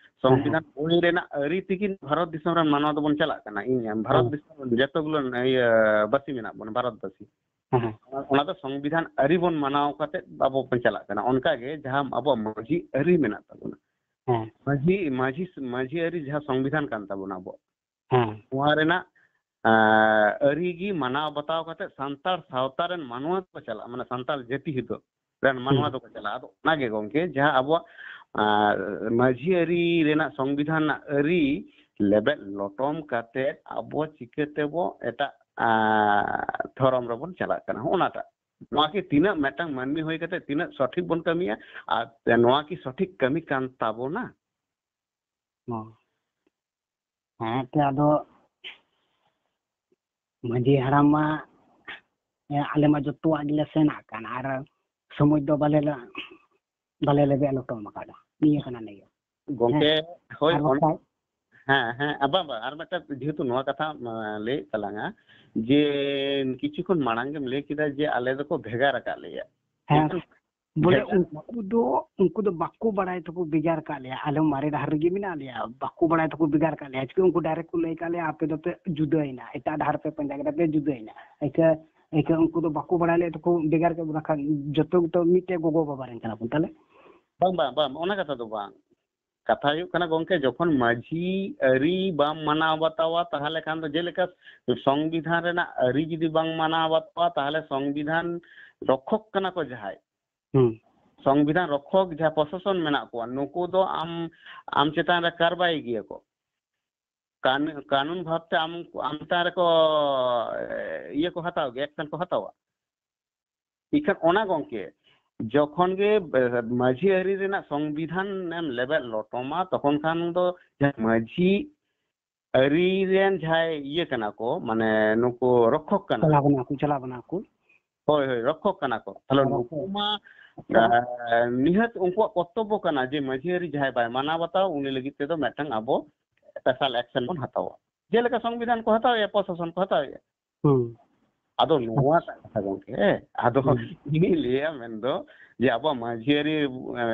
ᱦᱮᱸ, ᱥᱚᱝᱵᱤᱫᱷᱟᱱ ᱦᱮᱸ᱾ ᱵᱳᱭ ᱨᱮᱱᱟᱜ ᱟᱹᱨᱤ ᱛᱮᱜᱮ ᱵᱷᱟᱨᱚᱛ ᱫᱤᱥᱚᱢ ᱨᱮᱱ ᱢᱟᱱᱣᱟ ᱫᱚᱵᱚᱱ ᱪᱟᱞᱟᱜ ᱠᱟᱱᱟ᱾ ᱤᱧ, ᱵᱷᱟᱨᱚᱛ ᱦᱮᱸ᱾ ᱫᱤᱥᱚᱢ ᱨᱮᱱ ᱡᱚᱛᱚ ᱜᱩᱞᱟᱹ, ᱤᱭᱟᱹ, ᱵᱟᱹᱥᱤ ᱢᱮᱱᱟᱜ ᱵᱚᱱᱟ, ᱵᱷᱟᱨᱚᱛ ᱵᱟᱹᱥᱤ᱾ ᱦᱮᱸ, ᱦᱮᱸ᱾ ᱚᱱᱟ, ᱚᱱᱟ ᱫᱚ ᱥᱚᱝᱵᱤᱫᱷᱟᱱ ᱟᱹᱨᱤ ᱵᱚᱱ ᱢᱟᱱᱟᱣ ᱠᱟᱛᱮ ᱟᱵᱚ ᱵᱚᱱ ᱪᱟᱞᱟᱜ ᱠᱟᱱᱟ᱾ ᱚᱱᱠᱟ ᱜᱮ ᱡᱟᱦᱟᱸ ᱟᱵᱚᱣᱟᱜ ᱢᱟᱹᱡᱷᱤ ᱟᱹᱨᱤ ᱢᱮᱱᱟᱜ ᱛᱟᱵᱚᱱᱟ, ᱦᱮᱸ᱾ ᱢᱟᱹᱡᱷᱤ, ᱢᱟᱹᱡᱷᱤ, ᱢᱟᱹᱡᱷᱤ ᱟᱹᱨᱤ ᱡᱟᱦᱟᱸ ᱥᱚᱝᱵᱤᱫᱷᱟᱱ ᱠᱟᱱ ᱛᱟᱵᱚᱱᱟ ᱟᱵᱚᱣᱟᱜ, ᱦᱮᱸ᱾ ᱱᱚᱣᱟ ᱨᱮᱱᱟᱜ, ᱟᱸ, ᱟᱹᱨᱤ ᱜᱮ ᱢᱟᱱᱟᱣ ᱵᱟᱛᱟᱣ ᱠᱟᱛᱮ ᱥᱟᱱᱛᱟᱲ ᱥᱟᱶᱛᱟ ᱨᱮᱱ ᱢᱟᱱᱣᱟ ᱠᱚ ᱪᱟᱞᱟᱜᱼᱟ, ᱢᱟᱱᱮ ᱥᱟᱱᱛᱟᱲ ᱡᱟᱹᱛᱤ ᱦᱤᱛᱚᱜ ᱨᱮᱱ ᱢᱟᱱᱣᱟ ᱦᱩᱸ᱾ ᱫᱚᱠᱚ ᱪᱟᱞᱟᱜᱼᱟ᱾ ᱟᱫᱚ ᱚᱱᱟᱜᱮ ᱜᱚᱝᱠᱮ, ᱡᱟᱦᱟᱸ ᱟᱵᱚᱣᱟᱜ, ᱟᱸ, ᱢᱟᱹᱡᱷᱤ ᱟᱹᱨᱤ ᱨᱮᱱᱟᱜ ᱥᱚᱝᱵᱤᱫᱷᱟᱱ ᱨᱮᱱᱟᱜ ᱟᱹᱨᱤ ᱞᱮᱵᱮᱫ ᱞᱚᱴᱚᱢ ᱠᱟᱛᱮ ᱟᱵᱚ ᱪᱤᱠᱟᱹ ᱛᱮᱵᱚ ᱮᱴᱟᱜ, ᱟᱸ, ᱫᱷᱚᱨᱚᱢ ᱨᱮᱵᱚᱱ ᱪᱟᱞᱟᱜ ᱠᱟᱱᱟ, ᱦᱚᱸᱜᱼᱚ ᱱᱟᱴᱟᱜ᱾ ᱱᱚᱣᱟ ᱠᱤ ᱛᱤᱱᱟᱹᱜ ᱢᱤᱫᱴᱟᱝ ᱢᱟᱹᱱᱢᱤ ᱦᱩᱭ ᱠᱟᱛᱮ ᱛᱤᱱᱟᱹᱜ ᱥᱚᱴᱷᱤᱠ ᱵᱚᱱ ᱠᱟᱹᱢᱤᱭᱟ ᱟᱨ ᱱᱚᱣᱟ ᱠᱤ ᱥᱚᱴᱷᱤᱠ ᱠᱟᱹᱢᱤ ᱠᱟᱱ ᱛᱟᱵᱚᱱᱟ? ᱦᱚᱸ᱾ ᱦᱮᱸ, ᱛᱚ ᱟᱫᱚ ᱢᱟᱹᱡᱷᱤ ᱦᱟᱲᱟᱢ ᱢᱟ, ᱦᱮᱸ, ᱟᱞᱮ ᱢᱟ ᱡᱚᱛᱚᱣᱟᱜ ᱜᱮᱞᱮ ᱥᱮᱱᱟᱜ ᱠᱟᱱ, ᱟᱨ ᱥᱚᱢᱚᱭ ᱫᱚ ᱵᱟᱞᱮ ᱞᱟ-, ᱵᱟᱞᱮ ᱞᱮᱵᱮᱫ ᱞᱚᱴᱚᱢ ᱟᱠᱟᱫᱟ᱾ ᱱᱤᱭᱟᱹ ᱠᱟᱱᱟ ᱱᱤᱭᱟᱹ᱾ ᱜᱚᱝᱠᱮ, ᱦᱮᱸ᱾ ᱦᱳᱭ, ᱟᱨ ᱚᱱ-, ᱵᱟᱠᱷᱟᱡ ᱦᱮᱸ, ᱦᱮᱸ, ᱟ, ᱵᱟᱝ, ᱵᱟᱝ, ᱟᱨ ᱢᱤᱫᱴᱟᱝ ᱡᱮᱦᱮᱛᱩ ᱱᱚᱣᱟ ᱠᱟᱛᱷᱟ, ᱟ, ᱞᱟᱹᱭᱮᱫ ᱛᱟᱞᱟᱝᱟ ᱡᱮ ᱠᱤᱪᱷᱩ ᱠᱷᱚᱱ ᱢᱟᱲᱟᱝ ᱜᱮᱢ ᱞᱟᱹᱭ ᱠᱮᱫᱟ ᱡᱮ ᱟᱞᱮ ᱫᱚᱠᱚ ᱵᱷᱮᱜᱟᱨ ᱟᱠᱟᱫ ᱞᱮᱭᱟ᱾ ᱦᱮᱸ᱾ ᱢᱮᱱᱠᱷᱟᱱ ᱵᱚᱞᱮ ᱵᱷᱮᱜᱟᱨ᱾ ᱩᱱᱠᱩ ᱫᱚ, ᱩᱱᱠᱩ ᱫᱚ ᱵᱟᱠᱚ ᱵᱟᱲᱟᱭ ᱛᱮᱠᱚ ᱵᱷᱮᱜᱟᱨ ᱠᱟᱜ ᱞᱮᱭᱟ, ᱟᱞᱮ ᱢᱟᱨᱮ ᱰᱟᱦᱟᱨ ᱨᱮᱜᱮ ᱢᱮᱱᱟᱜ ᱞᱮᱭᱟ, ᱵᱟᱠᱚ ᱵᱟᱲᱟᱭ ᱛᱮᱠᱚ ᱵᱷᱮᱜᱟᱨ ᱠᱟᱜ ᱞᱮᱭᱟ᱾ ᱪᱤᱠᱟᱹ ᱩᱱᱠᱩ direct ᱠᱚ ᱞᱟᱹᱭ ᱠᱟᱜ ᱞᱮᱭᱟ, "ᱟᱯᱮ ᱫᱚᱯᱮ ᱡᱩᱫᱟᱹᱭᱮᱱᱟ, ᱮᱴᱟᱜ ᱰᱟᱦᱟᱨ ᱯᱮ ᱯᱟᱸᱡᱟ ᱠᱮᱫᱟ, ᱯᱮ ᱡᱩᱫᱟᱹᱭᱮᱱᱟ"᱾ ᱮᱠᱟᱹ, ᱮᱠᱟᱹ ᱩᱱᱠᱩ ᱫᱚ ᱵᱟᱠᱚ ᱵᱟᱲᱟᱭ ᱞᱮᱫ ᱛᱮᱠᱚ ᱵᱷᱮᱜᱟᱨ ᱠᱮᱫ ᱵᱚᱱᱟ, ᱠᱷᱟᱱ ᱡᱚᱛᱚ ᱜᱮᱛᱚ ᱢᱤᱫᱴᱮᱡ ᱜᱚᱜᱚ ᱵᱟᱵᱟ ᱨᱮᱱ ᱠᱟᱱᱟ ᱵᱚᱱ ᱛᱟᱦᱞᱮ᱾ ᱵᱟᱝ, ᱵᱟᱝ, ᱵᱟᱝ, ᱚᱱᱟ ᱠᱟᱛᱷᱟ ᱫᱚ ᱵᱟᱝ᱾ ᱠᱟᱛᱷᱟ ᱦᱩᱭᱩᱜ ᱠᱟᱱᱟ ᱜᱚᱝᱠᱮ, ᱡᱚᱠᱷᱚᱱ ᱢᱟᱹᱡᱷᱤ ᱟᱹᱨᱤ ᱵᱟᱢ ᱢᱟᱱᱟᱣ ᱵᱟᱛᱟᱣᱟ, ᱛᱟᱦᱞᱮ ᱠᱷᱟᱱ ᱫᱚ ᱡᱮᱞᱮᱠᱟ ᱥᱚᱝᱵᱤᱫᱷᱟᱱ ᱨᱮᱱᱟᱜ ᱟᱹᱨᱤ ᱡᱩᱫᱤ ᱵᱟᱝ ᱢᱟᱱᱟᱣ ᱵᱟᱛᱟᱣᱟ, ᱛᱟᱦᱞᱮ ᱥᱚᱝᱵᱤᱫᱷᱟᱱ ᱨᱚᱠᱷᱚᱠ ᱠᱟᱱᱟ ᱠᱚ ᱡᱟᱦᱟᱸᱭ, ᱦᱩᱸ᱾ ᱥᱚᱝᱵᱤᱫᱷᱟᱱ ᱨᱚᱠᱷᱚᱠ ᱡᱟᱦᱟᱸ ᱯᱨᱚᱥᱟᱥᱚᱱ ᱢᱮᱱᱟᱜ ᱠᱚᱣᱟ, ᱱᱩᱠᱩ ᱫᱚ ᱟᱢ, ᱟᱢ ᱪᱮᱛᱟᱱ ᱨᱮ ᱠᱟᱨᱵᱟᱭ ᱜᱮᱭᱟ ᱠᱚ᱾ ᱠᱟᱱ-, ᱠᱟᱹᱱᱩᱱ ᱵᱷᱟᱵᱛᱮ ᱟᱢ, ᱟᱢ ᱪᱮᱛᱟᱱ ᱨᱮᱠᱚ, ᱮ, ᱤᱭᱟᱹ ᱠᱚ ᱦᱟᱛᱟᱣ ᱜᱮᱭᱟ, action ᱠᱚ ᱦᱟᱛᱟᱣᱟ᱾ ᱤᱠᱷᱟᱹᱱ ᱚᱱᱟ ᱜᱚᱝᱠᱮ, ᱡᱚᱠᱷᱚᱱ ᱜᱮ, ᱮ, ᱢᱟᱹᱡᱷᱤ ᱟᱹᱨᱤ ᱨᱮᱱᱟᱜ ᱥᱚᱝᱵᱤᱫᱷᱟᱱ ᱮᱢ ᱞᱮᱵᱮᱫ ᱞᱚᱴᱚᱢᱟ, ᱛᱚᱠᱷᱚᱱ ᱠᱷᱟᱱ ᱫᱚ ᱡᱟᱦᱟᱸ ᱢᱟᱹᱡᱷᱤ ᱟᱹᱨᱤ ᱨᱮᱱ ᱡᱟᱦᱟᱸᱭ ᱤᱭᱟᱹ ᱠᱟᱱᱟ ᱠᱚ, ᱢᱟᱱᱮ ᱱᱩᱠᱩ ᱨᱚᱠᱷᱚᱠ ᱠᱟᱱᱟ ᱪᱟᱞᱟᱣ ᱠᱚ᱾ ᱠᱟᱱᱟ ᱠᱚ, ᱪᱟᱞᱟᱣ ᱠᱟᱱᱟ ᱠᱚ᱾ ᱦᱳᱭ, ᱦᱳᱭ, ᱨᱚᱠᱷᱚᱠ ᱠᱟᱱᱟ ᱠᱚ᱾ ᱛᱟᱦᱞᱮ ᱨᱚᱠᱷᱚᱠ᱾ ᱱᱩᱠᱩ ᱢᱟ, ᱨᱚᱠᱷᱚᱠ᱾ ᱮ, ᱱᱤᱦᱟᱹᱛ ᱩᱱᱠᱩᱣᱟᱜ ᱠᱚᱨᱛᱚᱵᱵᱚ ᱠᱟᱱᱟ ᱡᱮ ᱢᱟᱹᱡᱷᱤ ᱟᱹᱨᱤ ᱡᱟᱦᱟᱸᱭ ᱵᱟᱭ ᱢᱟᱱᱟᱣ ᱵᱟᱛᱟᱣᱟ, ᱩᱱᱤ ᱞᱟᱹᱜᱤᱫ ᱛᱮᱫᱚ ᱢᱤᱫᱴᱟᱝ ᱟᱵᱚ special action ᱵᱚᱱ ᱦᱟᱛᱟᱣᱟ᱾ ᱡᱮᱞᱮᱠᱟ ᱥᱚᱝᱵᱤᱫᱷᱟᱱ ᱠᱚ ᱦᱟᱛᱟᱣᱮᱜᱼᱟ, ᱯᱨᱚᱥᱟᱥᱚᱱ ᱠᱚ ᱦᱟᱛᱟᱣᱮᱜᱼᱟ᱾ ᱦᱩᱸ᱾ ᱟᱫᱚ ᱱᱚᱣᱟᱴᱟᱜ ᱠᱟᱛᱷᱟ ᱜᱚᱝᱠᱮ, ᱟᱫᱚ ᱦᱩᱸ᱾ ᱤᱧᱤᱧ ᱞᱟᱹᱭᱟ ᱢᱮᱱᱫᱚ ᱡᱮ ᱟᱵᱚᱣᱟᱜ ᱢᱟᱹᱡᱷᱤ ᱟᱹᱨᱤ, ᱮ,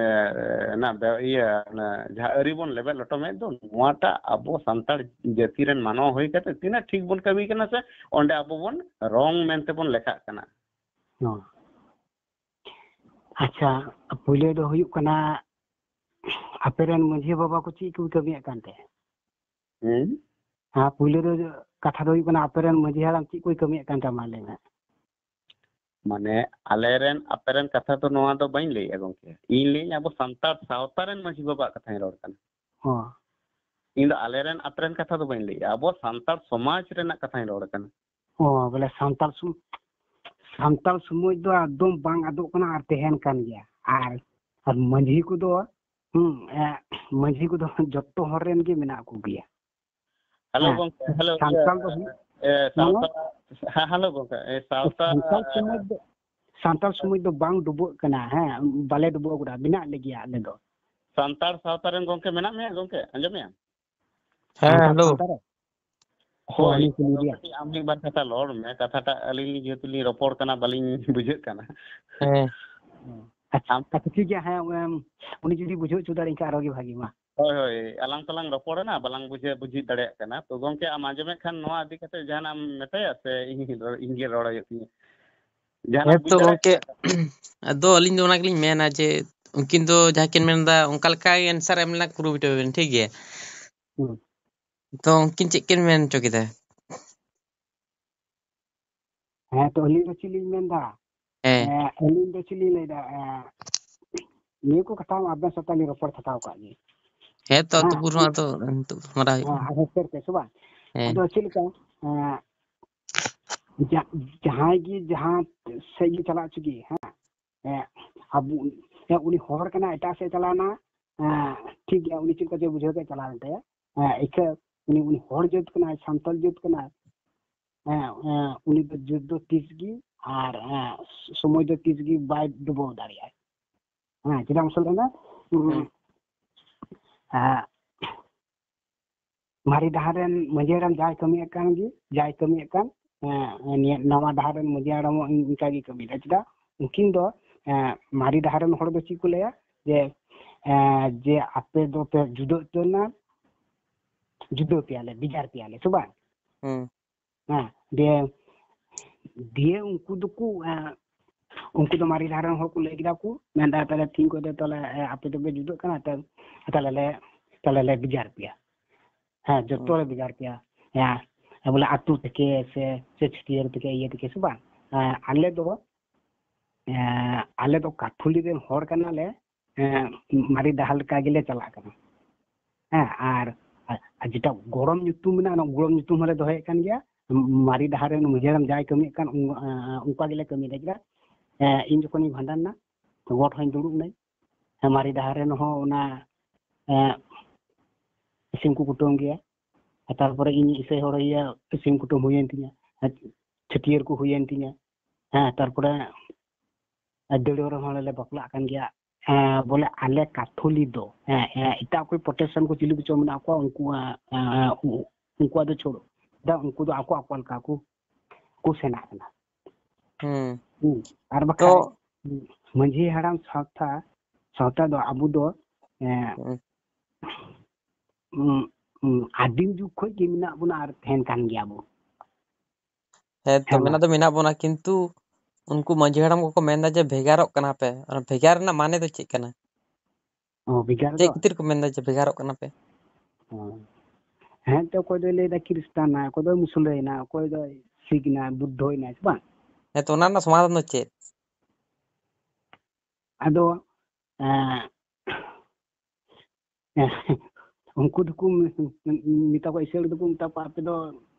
ᱨᱮᱱᱟᱜ ᱵᱮ-, ᱤᱭᱟᱹ, ᱚᱱᱟ ᱡᱟᱦᱟᱸ ᱟᱹᱨᱤ ᱵᱚᱱ ᱞᱮᱵᱮᱫ ᱞᱚᱴᱚᱢᱮᱫ ᱫᱚ, ᱱᱚᱣᱟᱴᱟᱜ ᱟᱵᱚ ᱥᱟᱱᱛᱟᱲ ᱡᱟᱹᱛᱤ ᱨᱮᱱ ᱢᱟᱱᱣᱟ ᱦᱩᱭ ᱠᱟᱛᱮ ᱛᱤᱱᱟᱹᱜ ᱴᱷᱤᱠ ᱵᱚᱱ ᱠᱟᱹᱢᱤ ᱠᱟᱱᱟ ᱥᱮ ᱚᱸᱰᱮ ᱟᱵᱚ ᱵᱚᱱ wrong ᱢᱮᱱᱛᱮ ᱵᱚᱱ ᱞᱮᱠᱷᱟᱜ ᱠᱟᱱᱟ᱾ ᱦᱚᱸ᱾ ᱟᱪᱪᱷᱟ, ᱯᱩᱭᱞᱟᱹ ᱫᱚ ᱦᱩᱭᱩᱜ ᱠᱟᱱᱟ, ᱟᱯᱮᱨᱮᱱ ᱢᱟᱹᱡᱷᱤ ᱵᱟᱵᱟ ᱠᱚ ᱪᱮᱫ ᱠᱚ ᱠᱟᱹᱢᱤᱭᱮᱫ ᱠᱟᱱ ᱛᱮ? ᱦᱩᱸ᱾ ᱦᱮᱸ, ᱯᱩᱭᱞᱟᱹ ᱫᱚ ᱠᱟᱛᱷᱟ ᱫᱚ ᱦᱩᱭᱩᱜ ᱠᱟᱱᱟ, ᱟᱯᱮᱨᱮᱱ ᱢᱟᱹᱡᱷᱤ ᱦᱟᱲᱟᱢ ᱪᱮᱫ ᱠᱚᱭ ᱠᱟᱹᱢᱤᱭᱮᱫ ᱠᱟᱱ ᱛᱟᱢᱟ, ᱞᱟᱹᱭ ᱢᱮ᱾ ᱢᱟᱱᱮ, ᱟᱞᱮᱨᱮᱱ, ᱟᱯᱮᱨᱮᱱ ᱠᱟᱛᱷᱟ ᱫᱚ ᱱᱚᱣᱟ ᱫᱚ ᱵᱟᱹᱧ ᱞᱟᱹᱭᱮᱜᱼᱟ ᱜᱚᱝᱠᱮ, ᱤᱧ ᱞᱟᱹᱭᱮᱜᱼᱟ ᱟᱵᱚ ᱥᱟᱱᱛᱟᱲ ᱥᱟᱶᱛᱟ ᱨᱮᱱ ᱢᱟᱹᱡᱷᱤ ᱵᱟᱵᱟᱣᱟᱜ ᱠᱟᱛᱷᱟᱧ ᱨᱚᱲ ᱠᱟᱱᱟ᱾ ᱦᱚᱸ᱾ ᱤᱧ ᱫᱚ ᱟᱞᱮᱨᱮᱱ, ᱟᱯᱮᱨᱮᱱ ᱠᱟᱛᱷᱟ ᱫᱚ ᱵᱟᱹᱧ ᱞᱟᱹᱭᱮᱜᱼᱟ, ᱟᱵᱚ ᱥᱟᱱᱛᱟᱲ ᱥᱚᱢᱟᱡᱽ ᱨᱮᱱᱟᱜ ᱠᱟᱛᱷᱟᱧ ᱨᱚᱲ ᱠᱟᱱᱟ᱾ ᱚ, ᱵᱚᱞᱮ ᱥᱟᱱᱛᱟᱲ ᱥᱚᱢ-, ᱥᱟᱱᱛᱟᱲ ᱥᱚᱢᱟᱡᱽ ᱫᱚ ᱮᱠᱫᱚᱢ ᱵᱟᱝ ᱟᱫᱚᱜ ᱠᱟᱱᱟ ᱟᱨ ᱛᱟᱦᱮᱱ ᱠᱟᱱ ᱜᱮᱭᱟ᱾ ᱟᱨ, ᱟᱨ ᱢᱟᱹᱡᱷᱤ ᱠᱚᱫᱚ, ᱦᱩᱸ, ᱮ, ᱢᱟᱹᱡᱷᱤ ᱠᱚᱫᱚ ᱡᱚᱛᱚ ᱦᱚᱲ ᱨᱮᱱ ᱜᱮ ᱢᱮᱱᱟᱜ ᱠᱚᱜᱮᱭᱟ᱾ ᱦᱮᱞᱳ ᱦᱮᱸ, ᱜᱚᱝᱠᱮ, ᱦᱮᱞᱳ, ᱤᱭᱟᱹ, ᱥᱟᱱᱛᱟᱲ ᱫᱚ ᱦᱩᱭᱩᱜ, ᱮ, ᱢᱟᱱᱮ, ᱥᱟᱶᱛᱟ, ᱦᱮᱸ, ᱦᱮᱞᱳ ᱜᱚᱝᱠᱮ, ᱮ, ᱥᱟᱶᱛᱟ, ᱥᱟᱱᱛᱟᱲ ᱥᱚᱢᱟᱡᱽ ᱫᱚ, ᱥᱟᱱᱛᱟᱲ ᱥᱚᱢᱟᱡᱽ ᱫᱚ ᱵᱟᱝ ᱰᱩᱵᱟᱹᱜ ᱠᱟᱱᱟ, ᱦᱮᱸ, ᱵᱟᱞᱮ ᱰᱩᱵᱟᱹᱜ ᱠᱟᱱᱟ, ᱢᱮᱱᱟᱜ ᱞᱮᱜᱮᱭᱟ ᱟᱞᱮ ᱫᱚ᱾ ᱥᱟᱱᱛᱟᱲ ᱥᱟᱶᱛᱟ ᱨᱮᱱ ᱜᱚᱝᱠᱮ ᱢᱮᱱᱟᱜ ᱢᱮᱭᱟ ᱜᱚᱝᱠᱮ, ᱟᱸᱡᱚᱢᱮᱭᱟ? ᱦᱮᱸ, ᱥᱟᱱᱛᱟᱲ ᱦᱮᱞᱳ᱾ ᱥᱟᱶᱛᱟ ᱨᱮ? ᱦᱳᱭ, ᱦᱳᱭ, ᱩᱱᱤ ᱠᱚ ᱟᱫᱚ ᱞᱟᱹᱭᱟ᱾ ᱠᱟᱹᱴᱤᱡ ᱟᱢ ᱢᱤᱫ ᱵᱟᱨ ᱠᱟᱛᱷᱟ ᱨᱚᱲ ᱢᱮ, ᱠᱟᱛᱷᱟᱴᱟᱜ ᱟᱹᱞᱤᱧ ᱡᱮᱦᱮᱛᱩ ᱞᱤᱧ ᱨᱚᱯᱚᱲ ᱠᱟᱱᱟ, ᱵᱟᱹᱞᱤᱧ ᱵᱩᱡᱷᱟᱹᱜ ᱠᱟᱱᱟ᱾ ᱦᱮᱸ᱾ ᱟᱪᱪᱷᱟ, ᱟᱪᱪᱷᱟ, ᱴᱷᱤᱠ ᱜᱮᱭᱟ᱾ ᱦᱮᱸ, ᱮᱢ, ᱩᱱᱤ ᱡᱩᱫᱤ ᱵᱩᱡᱷᱟᱹᱣ ᱦᱚᱪᱚ ᱫᱟᱲᱮᱭᱟᱜ ᱠᱷᱟᱱ ᱟᱨᱚ ᱜᱮ ᱵᱷᱟᱜᱤ ᱢᱟ᱾ ᱦᱳᱭ, ᱦᱳᱭ, ᱟᱞᱟᱝ ᱛᱟᱞᱟᱝ ᱨᱚᱯᱚᱲ ᱮᱱᱟ, ᱵᱟᱞᱟᱝ ᱵᱩᱡᱷᱟᱹᱣ ᱵᱩᱡᱷᱟᱹᱣ ᱫᱟᱲᱮᱭᱟᱜ ᱠᱟᱱᱟ᱾ ᱛᱚ ᱜᱚᱝᱠᱮ, ᱟᱢ ᱟᱸᱡᱚᱢᱮᱫ ᱠᱷᱟᱱ ᱱᱚᱣᱟ ᱤᱫᱤ ᱠᱟᱛᱮ ᱡᱟᱦᱟᱱᱟᱜ ᱮᱢ ᱢᱮᱛᱟᱭᱟ ᱥᱮ ᱤᱧ ᱨᱚᱲ, ᱤᱧ ᱜᱮ ᱨᱚᱲ ᱦᱩᱭᱩᱜ ᱛᱤᱧᱟᱹ? ᱡᱟᱦᱟᱱᱟᱜ ᱮᱢ ᱵᱩᱡᱽ ᱦᱮᱸᱛᱚ ᱫᱟᱲᱮᱭᱟᱜ ᱜᱚᱝᱠᱮ, ᱠᱟᱱᱟ? ᱟᱫᱚ ᱟᱹᱞᱤᱧ ᱫᱚ ᱚᱱᱟ ᱜᱮᱞᱤᱧ ᱢᱮᱱᱟ ᱡᱮ ᱩᱱᱠᱤᱱ ᱫᱚ ᱡᱟᱦᱟᱸ ᱠᱤᱱ ᱢᱮᱱᱫᱟ ᱚᱱᱠᱟ ᱞᱮᱠᱟ ᱜᱮ answer ᱮᱢ ᱨᱮᱱᱟᱜ ᱠᱩᱨᱩᱢᱩᱴᱩᱭ ᱵᱮᱱ, ᱴᱷᱤᱠ ᱜᱮᱭᱟ? ᱦᱩᱸ᱾ ᱛᱚ ᱩᱱᱠᱤᱱ ᱪᱮᱫ ᱠᱤᱱ ᱢᱮᱱ ᱦᱚᱪᱚ ᱠᱮᱫᱟ? ᱦᱮᱸ, ᱛᱚ ᱟᱹᱞᱤᱧ ᱫᱚ ᱪᱮᱫ ᱞᱤᱧ ᱢᱮᱱᱫᱟ? ᱦᱮᱸ᱾ ᱮᱸ, ᱟᱹᱞᱤᱧ ᱫᱚ ᱪᱮᱫ ᱞᱤᱧ ᱞᱟᱹᱭᱫᱟ? ᱮᱸ, ᱱᱤᱭᱟᱹ ᱠᱚ ᱠᱟᱛᱷᱟ ᱢᱟ ᱟᱵᱮᱱ ᱥᱟᱶᱛᱮ ᱞᱤᱧ ᱨᱚᱯᱚᱲ ᱛᱷᱟᱠᱟᱣ ᱠᱟᱜ ᱜᱮ᱾ ᱦᱮᱸ ᱛᱚ, ᱦᱮᱸ, ᱛᱚᱵᱩ ᱨᱮᱦᱚᱸ ᱟᱫᱚ ᱱᱤᱛᱚᱜ ᱜᱟᱞᱢᱟᱨᱟᱣ ᱦᱩᱭᱩᱜ ᱦᱮᱸ, ᱠᱟᱱᱟ᱾ ᱟᱨ ᱦᱮᱸ, ᱥᱮ ᱵᱟᱝ? ᱦᱮᱸ᱾ ᱟᱫᱚ ᱪᱮᱫ ᱞᱮᱠᱟ, ᱮᱸ, ᱡᱟ-, ᱡᱟᱦᱟᱸᱭ ᱜᱮ ᱡᱟᱦᱟᱸ ᱥᱮᱫ ᱜᱮ ᱪᱟᱞᱟᱜ ᱦᱚᱪᱚ ᱜᱮ, ᱦᱮᱸ, ᱮᱸ, ᱟᱵᱚ, ᱮᱸ, ᱩᱱᱤ ᱦᱚᱲ ᱠᱟᱱᱟᱭ, ᱮᱴᱟᱜ ᱥᱮᱫ ᱪᱟᱞᱟᱣ ᱮᱱᱟ, ᱮᱸ, ᱴᱷᱤᱠ ᱜᱮᱭᱟ, ᱩᱱᱤ ᱪᱮᱫ ᱞᱮᱠᱟ ᱪᱚᱭ ᱵᱩᱡᱷᱟᱹᱣ ᱠᱮᱫ, ᱪᱟᱞᱟᱣ ᱮᱱ ᱛᱟᱭᱟ, ᱮᱸ, ᱤᱠᱷᱟᱹ ᱩᱱᱤ, ᱩᱱᱤ ᱦᱚᱲ ᱡᱟᱹᱛ ᱠᱟᱱᱟᱭ, ᱥᱟᱱᱛᱟᱲ ᱡᱟᱹᱛ ᱠᱟᱱᱟᱭ, ᱦᱮᱸ, ᱦᱮᱸ, ᱩᱱᱤ ᱫᱚ ᱡᱩᱫᱽᱫᱷᱚ ᱛᱤᱥ ᱜᱮ ᱟᱨ, ᱦᱮᱸ, ᱥᱚᱢᱚᱭ ᱫᱚ ᱛᱤᱥ ᱜᱮ ᱵᱟᱭ ᱰᱩᱵᱟᱹᱣ ᱫᱟᱲᱮᱭᱟᱜᱼᱟ᱾ ᱦᱮᱸ, ᱪᱮᱫᱟᱜ ᱢᱟᱥᱮ ᱞᱟᱹᱭ ᱢᱮ? ᱩᱸ, ᱦᱮᱸ᱾ ᱦᱮᱸ, ᱢᱟᱨᱮ ᱰᱟᱦᱟᱨ ᱨᱮᱱ ᱢᱟᱹᱡᱷᱤ ᱦᱟᱲᱟᱢ ᱡᱟᱭ ᱠᱟᱹᱢᱤᱭᱮᱫ ᱠᱟᱱ ᱜᱮ, ᱡᱟᱭ ᱠᱟᱹᱢᱤᱭᱮᱫ ᱠᱟᱱ, ᱦᱮᱸ, ᱱᱤᱭᱟᱹ ᱱᱟᱣᱟ ᱰᱟᱦᱟᱨ ᱨᱮᱱ ᱢᱟᱹᱡᱷᱤ ᱦᱟᱲᱟᱢ ᱦᱚᱸ ᱤᱱᱠᱟ ᱜᱮ ᱠᱟᱹᱢᱤᱭᱮᱫᱟ᱾ ᱪᱮᱫᱟᱜ? ᱩᱱᱠᱤᱱ ᱫᱚ, ᱦᱮᱸ, ᱢᱟᱨᱮ ᱰᱟᱦᱟᱨ ᱨᱮᱱ ᱦᱚᱲ ᱫᱚ ᱪᱮᱫ ᱠᱚ ᱞᱟᱹᱭᱟ? ᱡᱮ, ᱦᱮᱸ, ᱡᱮ ᱟᱯᱮ ᱫᱚᱯᱮ ᱡᱩᱫᱟᱹ ᱩᱛᱟᱹᱨ ᱮᱱᱟ, ᱡᱩᱫᱟᱹ ᱯᱮᱭᱟᱞᱮ, ᱵᱷᱮᱜᱟᱨ ᱯᱮᱭᱟᱞᱮ, ᱥᱮ ᱵᱟᱝ? ᱦᱩᱸ᱾ ᱦᱮᱸ, ᱫᱤᱭᱮ, ᱫᱤᱭᱮ ᱩᱱᱠᱩ ᱫᱚᱠᱚ, ᱮᱸ, ᱩᱱᱠᱩ ᱫᱚ ᱢᱟᱨᱮ ᱰᱟᱦᱟᱨ ᱨᱮᱱ ᱦᱚᱲ ᱠᱚ ᱞᱟᱹᱭ ᱠᱮᱫᱟ ᱠᱚ, ᱢᱮᱱᱫᱟ, "ᱛᱟᱦᱞᱮ ᱛᱤᱦᱤᱧ ᱠᱷᱚᱱ ᱫᱚ ᱛᱟᱦᱞᱮ, ᱮᱸ, ᱟᱯᱮ ᱫᱚᱯᱮ ᱡᱩᱫᱟᱹᱜ ᱠᱟᱱᱟ, ᱛᱟ-, ᱛᱟᱦᱞᱮ ᱞᱮ, ᱛᱟᱦᱞᱮ ᱞᱮ ᱵᱷᱮᱜᱟᱨ ᱯᱮᱭᱟ᱾ ᱦᱮᱸ, ᱡᱚᱛᱚ ᱦᱩᱸ᱾ ᱞᱮ ᱵᱷᱮᱜᱟᱨ ᱯᱮᱭᱟ᱾ ᱦᱮᱸ, ᱵᱚᱞᱮ ᱟᱹᱛᱩ ᱛᱷᱮᱠᱮ ᱥᱮ, ᱥᱮ ᱪᱷᱟᱹᱴᱭᱟᱹᱨ ᱛᱷᱮᱠᱮ, ᱤᱭᱟᱹ ᱛᱷᱮᱠᱮ, ᱥᱮ ᱵᱟᱝ? ᱮᱸ, ᱟᱞᱮ ᱫᱚ, ᱮᱸ, ᱟᱞᱮ ᱫᱚ ᱠᱟᱛᱷᱩᱞᱤ ᱨᱮᱱ ᱦᱚᱲ ᱠᱟᱱᱟᱞᱮ, ᱮᱸ, ᱢᱟᱨᱮ ᱰᱟᱦᱟᱨ ᱞᱮᱠᱟ ᱜᱮᱞᱮ ᱪᱟᱞᱟᱜ ᱠᱟᱱᱟ᱾ ᱦᱮᱸ, ᱟᱨ, ᱟᱨ ᱡᱮᱴᱟ ᱜᱚᱲᱚᱢ ᱧᱩᱛᱩᱢ ᱢᱮᱱᱟᱜᱼᱟ, ᱚᱱᱟ ᱜᱚᱲᱚᱢ ᱧᱩᱛᱩᱢ ᱦᱚᱸᱞᱮ ᱫᱚᱦᱚᱭᱮᱫ ᱠᱟᱱ ᱜᱮᱭᱟ᱾ ᱢᱟᱨᱮ ᱰᱟᱦᱟᱨ ᱨᱮᱱ ᱢᱟᱹᱡᱷᱤ ᱦᱟᱲᱟᱢ ᱡᱟᱦᱟᱸᱭ ᱠᱟᱹᱢᱤᱭᱮᱫ ᱠᱟᱱ, ᱩᱱ-, ᱮᱸ, ᱚᱱᱠᱟ ᱜᱮᱞᱮ ᱠᱟᱹᱢᱤᱭᱮᱫᱟ᱾ ᱪᱮᱫᱟᱜ? ᱮᱸ, ᱤᱧ ᱡᱚᱠᱷᱚᱱᱤᱧ ᱵᱷᱟᱸᱰᱟᱱ ᱮᱱᱟ, ᱜᱚᱴ ᱦᱚᱸᱧ ᱫᱩᱲᱩᱵ ᱮᱱᱟᱹᱧ᱾ ᱦᱮᱸ, ᱢᱟᱨᱮ ᱰᱟᱦᱟᱨ ᱨᱮᱱ ᱦᱚᱸ ᱚᱱᱟ, ᱮᱸ, ᱥᱤᱢ ᱠᱚ ᱠᱩᱴᱟᱹᱢ ᱜᱮᱭᱟ᱾ ᱟᱨ ᱛᱟᱨᱯᱚᱨᱮ ᱤᱧ ᱤᱥᱟᱹᱭ ᱦᱚᱲ ᱤᱭᱟᱹ ᱥᱤᱢ ᱠᱩᱴᱟᱹᱢ ᱦᱩᱭᱮᱱ ᱛᱤᱧᱟ᱾ ᱟᱨ ᱪᱷᱟᱹᱴᱭᱟᱹᱨ ᱠᱚ ᱦᱩᱭᱮᱱ ᱛᱤᱧᱟ᱾ ᱦᱮᱸ, ᱛᱟᱨᱯᱚᱨᱮ ᱫᱟᱹᱲᱣᱟᱹ ᱨᱮᱦᱚᱸ ᱞᱮ ᱵᱟᱯᱞᱟᱜ ᱠᱟᱱ ᱜᱮᱭᱟ᱾ ᱦᱮᱸ, ᱵᱚᱞᱮ ᱟᱞᱮ ᱠᱟᱛᱷᱩᱞᱤ ᱫᱚ, ᱦᱮᱸ, ᱦᱮᱸ, ᱮᱴᱟᱜ ᱚᱠᱚᱭ ᱯᱨᱚᱴᱮᱥᱴᱟᱱ ᱠᱚ ᱪᱤᱞᱤ ᱠᱚᱪᱚ ᱢᱮᱱᱟᱜ ᱠᱚᱣᱟ, ᱩᱱᱠᱩ, ᱮᱸ, ᱮᱸ, ᱩ-, ᱩᱱᱠᱩᱣᱟᱜ ᱫᱚ ᱪᱷᱳᱲᱳ᱾ ᱫᱟ, ᱩᱱᱠᱩ ᱫᱚ ᱟᱠᱚ ᱟᱠᱚ ᱞᱮᱠᱟ ᱠᱚ, ᱠᱚ ᱥᱮᱱᱟᱜ ᱠᱟᱱᱟ᱾ ᱦᱩᱸ᱾ ᱦᱩᱸ, ᱟᱨ ᱛᱚ ᱵᱟᱠᱷᱟᱡ, ᱦᱩᱸ, ᱢᱟᱹᱡᱷᱤ ᱦᱟᱲᱟᱢ ᱥᱟᱶᱛᱟ, ᱥᱟᱶᱛᱟ ᱫᱚ ᱟᱵᱚ ᱫᱚ, ᱮᱸ, ᱦᱩᱸ᱾ ᱩᱸ, ᱩᱸ, ᱟᱹᱫᱤᱢ ᱡᱩᱜᱽ ᱠᱷᱚᱡ ᱜᱮ ᱢᱮᱱᱟᱜ ᱵᱚᱱᱟ ᱟᱨ ᱛᱟᱦᱮᱱ ᱠᱟᱱ ᱜᱮᱭᱟ ᱵᱚ᱾ ᱦᱮᱸ ᱛᱚ, ᱦᱮᱸ, ᱢᱟ᱾ ᱢᱮᱱᱟᱜ ᱫᱚ ᱢᱮᱱᱟᱜ ᱵᱚᱱᱟ, ᱠᱤᱱᱛᱩ ᱩᱱᱠᱩ ᱢᱟᱹᱡᱷᱤ ᱦᱟᱲᱟᱢ ᱠᱚᱠᱚ ᱢᱮᱱᱫᱟ ᱡᱮ ᱵᱷᱮᱜᱟᱨᱚᱜ ᱠᱟᱱᱟ ᱯᱮ᱾ ᱚᱱᱟ ᱵᱷᱮᱜᱟᱨ ᱨᱮᱱᱟᱜ ᱢᱟᱱᱮ ᱫᱚ ᱪᱮᱫ ᱠᱟᱱᱟ? ᱚ, ᱵᱷᱮᱜᱟᱨ ᱪᱮᱫ ᱫᱚ? ᱠᱷᱟᱹᱛᱤᱨ ᱠᱚ ᱢᱮᱱᱫᱟ ᱡᱮ ᱵᱷᱮᱜᱟᱨᱚᱜ ᱠᱟᱱᱟ ᱯᱮ? ᱚ᱾ ᱦᱮᱸ ᱛᱚ, ᱚᱠᱚᱭ ᱫᱚᱭ ᱞᱟᱹᱭᱫᱟ ᱠᱷᱨᱤᱥᱴᱟᱱ ᱱᱟᱭ, ᱚᱠᱚᱭ ᱫᱚᱭ ᱢᱩᱥᱞᱟᱹᱭ ᱱᱟᱭ, ᱚᱠᱚᱭ ᱫᱚᱭ ᱥᱤᱠᱷ ᱱᱟᱭ, ᱵᱩᱫᱽᱫᱷᱚᱭ ᱱᱟᱭ, ᱥᱮ ᱵᱟᱝ? ᱦᱮᱸ ᱛᱚ, ᱚᱱᱟ ᱨᱮᱱᱟᱜ ᱥᱚᱢᱟᱫᱷᱟᱱ ᱫᱚ ᱪᱮᱫ? ᱟᱫᱚ, ᱮᱸ, ᱩᱱᱠᱩ ᱫᱚᱠᱚ ᱢᱮᱛᱟ ᱠᱚᱣᱟ, ᱤᱥᱟᱹᱲ ᱫᱚᱠᱚ ᱢᱮᱛᱟ ᱠᱚᱣᱟ, "ᱟᱯᱮ ᱫᱚ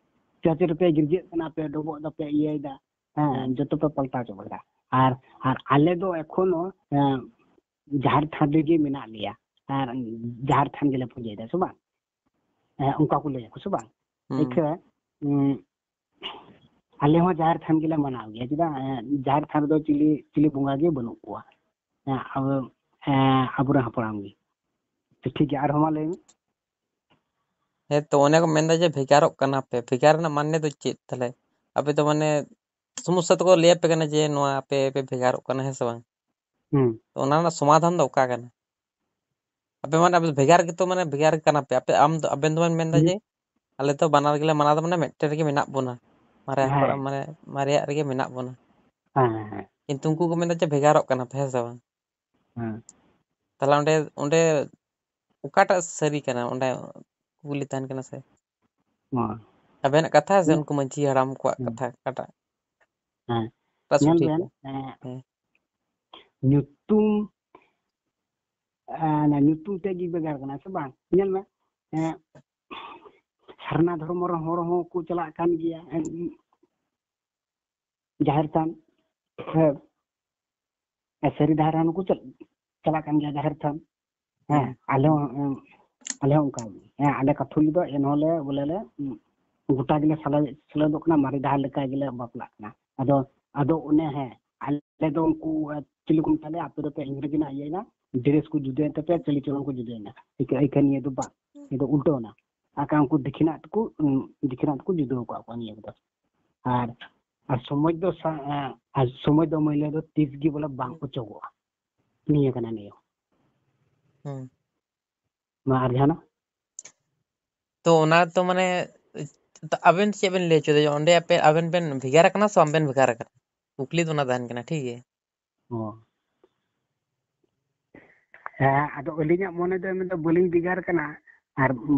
ᱪᱟᱪᱮ ᱨᱮᱯᱮ ᱜᱤᱨᱡᱟᱹᱜ ᱠᱟᱱᱟ, ᱯᱮ ᱰᱚᱵᱚᱜ ᱫᱟᱯᱮ, ᱤᱭᱟᱹᱭ ᱫᱟ, ᱦᱮᱸ, ᱦᱮᱸ᱾ ᱡᱚᱛᱚ ᱯᱮ ᱯᱟᱞᱴᱟᱣ ᱪᱟᱵᱟ ᱠᱮᱫᱟ᱾ ᱟᱨ, ᱟᱨ ᱟᱞᱮ ᱫᱚ ᱮᱠᱷᱚᱱᱳ, ᱮᱸ, ᱡᱟᱦᱮᱨ ᱛᱷᱟᱱ ᱨᱮᱜᱮ ᱢᱮᱱᱟᱜ ᱞᱮᱭᱟ, ᱟᱨ ᱡᱟᱦᱮᱨ ᱛᱷᱟᱱ ᱜᱮᱞᱮ ᱯᱩᱡᱟᱹᱭ ᱫᱟ, ᱥᱮ ᱵᱟᱝ?" ᱦᱮᱸ, ᱚᱱᱠᱟ ᱠᱚ ᱞᱟᱹᱭᱟ ᱠᱚ, ᱥᱮ ᱵᱟᱝ? ᱦᱩᱸ᱾ ᱤᱠᱷᱟᱹ, ᱩᱸ, ᱟᱞᱮ ᱦᱚᱸ ᱡᱟᱦᱮᱨ ᱛᱷᱟᱱ ᱜᱮᱞᱮ ᱢᱟᱱᱟᱣ ᱜᱮᱭᱟ, ᱪᱮᱫᱟᱜ? ᱮᱸ, ᱡᱟᱦᱮᱨ ᱛᱷᱟᱱ ᱨᱮᱫᱚ ᱪᱤᱞᱤ, ᱪᱤᱞᱤ ᱵᱚᱸᱜᱟ ᱜᱮ ᱵᱟᱹᱱᱩᱜ ᱠᱚᱣᱟ᱾ ᱦᱮᱸ, ᱟᱵᱚ, ᱦᱮᱸ, ᱟᱵᱚᱨᱮᱱ ᱦᱟᱯᱲᱟᱢ ᱜᱮ᱾ ᱛᱚ, ᱴᱷᱤᱠ ᱜᱮᱭᱟ, ᱟᱨᱦᱚᱸ ᱢᱟ ᱞᱟᱹᱭ ᱢᱮ᱾ ᱦᱮᱸ, ᱛᱚ, ᱚᱱᱮ ᱠᱚ ᱢᱮᱱᱫᱟ ᱡᱮ ᱵᱷᱮᱜᱟᱨᱚᱜ ᱠᱟᱱᱟ ᱯᱮ, ᱵᱷᱮᱜᱟᱨ ᱨᱮᱱᱟᱜ ᱢᱟᱱᱮ ᱫᱚ ᱪᱮᱫ ᱛᱟᱦᱞᱮ? ᱟᱯᱮ ᱫᱚ, ᱢᱟᱱᱮ, ᱥᱚᱢᱚᱥᱥᱟ ᱛᱮᱠᱚ ᱞᱟᱹᱭ ᱟᱯᱮ ᱠᱟᱱᱟ ᱡᱮ ᱱᱚᱣᱟ ᱟᱯᱮ ᱯᱮ ᱵᱷᱮᱜᱟᱨᱚᱜ ᱠᱟᱱᱟ, ᱦᱮᱸ ᱥᱮ ᱵᱟᱝ? ᱦᱩᱸ᱾ ᱛᱚ, ᱚᱱᱟ ᱨᱮᱱᱟᱜ ᱥᱚᱢᱟᱫᱷᱟᱱ ᱫᱚ ᱚᱠᱟ ᱠᱟᱱᱟ? ᱟᱯᱮ, ᱢᱟᱱᱮ, ᱟᱯᱮ ᱫᱚ ᱵᱷᱮᱜᱟᱨ ᱜᱮᱛᱚ, ᱢᱟᱱᱮ, ᱵᱷᱮᱜᱟᱨ ᱠᱟᱱᱟ ᱯᱮ᱾ ᱟᱯᱮ, ᱟᱢ ᱫᱚ, ᱟᱵᱮᱱ ᱫᱚᱵᱮᱱ ᱢᱮᱱᱫᱟ ᱦᱩᱸ᱾ ᱡᱮ ᱟᱞᱮ ᱫᱚ ᱵᱟᱱᱟᱨ ᱜᱮᱞᱮ ᱢᱟᱱᱟᱣ ᱫᱟ, ᱢᱟᱱᱮ, ᱢᱤᱫᱴᱮᱱ ᱨᱮᱜᱮ ᱢᱮᱱᱟᱜ ᱵᱚᱱᱟ, ᱢᱟᱨᱮ ᱦᱮᱸ᱾ ᱦᱟᱯᱲᱟᱢ, ᱢᱟᱱᱮ, ᱢᱟᱨᱮᱭᱟᱜ ᱨᱮᱜᱮ ᱢᱮᱱᱟᱜ ᱵᱚᱱᱟ᱾ ᱦᱮᱸ, ᱦᱮᱸ, ᱦᱮᱸ᱾ ᱠᱤᱱᱛᱩ ᱩᱱᱠᱩ ᱠᱚ ᱢᱮᱱᱫᱟ ᱡᱮ ᱵᱷᱮᱜᱟᱨᱚᱜ ᱠᱟᱱᱟ ᱯᱮ, ᱦᱮᱸ ᱥᱮ ᱵᱟᱝ? ᱦᱮᱸ᱾ ᱛᱟᱦᱞᱮ ᱚᱸᱰᱮ, ᱚᱸᱰᱮ ᱚᱠᱟᱴᱟᱜ ᱥᱟᱹᱨᱤ ᱠᱟᱱᱟ? ᱚᱸᱰᱮ ᱠᱩᱠᱞᱤ ᱛᱟᱦᱮᱱ ᱠᱟᱱᱟ ᱥᱮ? ᱦᱮᱸ᱾ ᱟᱵᱮᱱᱟᱜ ᱠᱟᱛᱷᱟ ᱥᱮ ᱤᱧᱟᱹᱜ ᱩᱱᱠᱩ ᱢᱟᱹᱡᱷᱤ ᱦᱟᱲᱟᱢ ᱠᱚᱣᱟᱜ ᱦᱮᱸ᱾ ᱠᱟᱛᱷᱟ ᱚᱠᱟᱴᱟᱜ? ᱦᱮᱸ᱾ ᱚᱠᱟ ᱧᱮᱞ ᱥᱚᱴᱷᱤᱠ? ᱵᱮᱱ, ᱮᱸ, ᱦᱮᱸ᱾ ᱧᱩᱛᱩᱢ, ᱮᱸ, ᱚᱱᱟ ᱧᱩᱛᱩᱢ ᱛᱮ ᱜᱮ ᱵᱷᱮᱜᱟᱨ ᱠᱟᱱᱟ ᱥᱮ ᱵᱟᱝ? ᱧᱮᱞ ᱢᱮ, ᱮᱸ, ᱥᱟᱨᱱᱟ ᱫᱷᱚᱨᱢᱚ ᱨᱮᱱ ᱦᱚᱲ ᱦᱚᱸ ᱠᱚ ᱪᱟᱞᱟᱜ ᱠᱟᱱ ᱜᱮᱭᱟ, ᱮᱸ, ᱡᱟᱦᱮᱨ ᱛᱷᱟᱱ᱾ ᱦᱮᱸ᱾ ᱥᱟᱹᱨᱤ ᱰᱟᱦᱟᱨ ᱨᱮᱱ ᱦᱚᱸ ᱠᱚ ᱪᱟᱞᱟᱜ ᱠᱟᱱ ᱜᱮᱭᱟ ᱡᱟᱦᱮᱨ ᱛᱷᱟᱱ᱾ ᱦᱮᱸ, ᱦᱮᱸ᱾ ᱟᱞᱮ ᱦᱚᱸ, ᱮᱸ, ᱟᱞᱮ ᱦᱚᱸ ᱚᱱᱠᱟ ᱜᱮ᱾ ᱦᱮᱸ, ᱟᱞᱮ ᱠᱟᱛᱷᱩᱞᱤ ᱫᱚ ᱮᱱᱦᱚᱸ ᱞᱮ, ᱵᱚᱞᱮ ᱞᱮ, ᱩᱸ, ᱜᱚᱴᱟ ᱜᱮᱞᱮ ᱥᱮᱞᱮᱫ, ᱥᱮᱞᱮᱫᱚᱜ ᱠᱟᱱᱟ, ᱢᱟᱨᱮ ᱰᱟᱦᱟᱨ ᱞᱮᱠᱟ ᱜᱮᱞᱮ ᱵᱟᱯᱞᱟᱜ ᱠᱟᱱᱟ᱾ ᱟᱫᱚ, ᱟᱫᱚ ᱚᱱᱮ, ᱦᱮᱸ, ᱟᱞᱮ ᱫᱚ ᱩᱱᱠᱩ, ᱮᱸ, ᱪᱤᱞᱤ ᱠᱚ ᱢᱮᱛᱟ ᱞᱮᱭᱟ, ᱟᱯᱮ ᱫᱚᱯᱮ ᱤᱝᱨᱮᱡᱤ ᱨᱮᱱᱟᱜ ᱤᱭᱟᱹᱭᱮᱱᱟ, dress ᱠᱚ ᱡᱩᱫᱟᱹᱭᱮᱱ ᱛᱟᱯᱮᱭᱟ, ᱪᱟᱹᱞᱤ ᱪᱚᱞᱚᱱ ᱠᱚ ᱡᱩᱫᱟᱹᱭᱮᱱᱟ᱾ ᱤᱠᱟᱹ, ᱤᱠᱟᱹ ᱱᱤᱭᱟᱹ ᱫᱚ ᱵᱟᱝ, ᱱᱤᱭᱟᱹ ᱫᱚ ᱩᱞᱴᱟᱹᱣ ᱮᱱᱟ᱾ ᱟᱨ ᱠᱷᱟᱱ ᱩᱱᱠᱩ ᱫᱤᱠᱷᱤᱱᱟᱜ ᱛᱮᱠᱚ, ᱩᱸ, ᱫᱤᱠᱷᱤᱱᱟᱜ ᱛᱮᱠᱚ ᱡᱩᱫᱟᱹ ᱟᱠᱟᱫ ᱠᱚᱣᱟ ᱱᱤᱭᱟᱹ ᱠᱚᱫᱚ᱾ ᱟᱨ, ᱟᱨ ᱥᱚᱢᱟᱡᱽ ᱫᱚ ᱥᱟ-, ᱮᱸ, ᱟᱨ ᱥᱚᱢᱚᱭ ᱫᱚ ᱢᱟᱹᱭᱞᱟᱹ ᱫᱚ ᱛᱤᱥ ᱜᱮ ᱵᱚᱞᱮ ᱵᱟᱝ ᱚᱪᱚᱜᱚᱜᱼᱟ᱾ ᱱᱤᱭᱟᱹ ᱠᱟᱱᱟ ᱱᱤᱭᱚᱢ᱾ ᱦᱩᱸ᱾ ᱢᱟ ᱟᱨ ᱡᱟᱦᱟᱱᱟᱜ? ᱛᱚ ᱚᱱᱟ ᱛᱚ ᱢᱟᱱᱮ, ᱛᱚ ᱟᱵᱮᱱ ᱪᱮᱫ ᱵᱮᱱ ᱞᱟᱹᱭ ᱦᱚᱪᱚᱭᱮᱫᱟ? ᱚᱸᱰᱮ ᱟᱯᱮ, ᱟᱵᱮᱱ ᱵᱮᱱ ᱵᱷᱮᱜᱟᱨ ᱟᱠᱟᱱᱟ ᱥᱮ ᱵᱟᱝ ᱵᱮᱱ ᱵᱷᱮᱜᱟᱨ ᱟᱠᱟᱱᱟ? ᱠᱩᱠᱞᱤ ᱫᱚ ᱚᱱᱟ ᱛᱟᱦᱮᱱ ᱠᱟᱱᱟ, ᱴᱷᱤᱠ ᱜᱮᱭᱟ? ᱚ᱾ ᱦᱮᱸ, ᱟᱫᱚ ᱟᱹᱞᱤᱧᱟᱜ ᱢᱚᱱᱮ ᱫᱚᱭ ᱢᱮᱱᱫᱟ ᱵᱟᱹᱞᱤᱧ ᱵᱷᱮᱜᱟᱨ ᱠᱟᱱᱟ, ᱟᱨ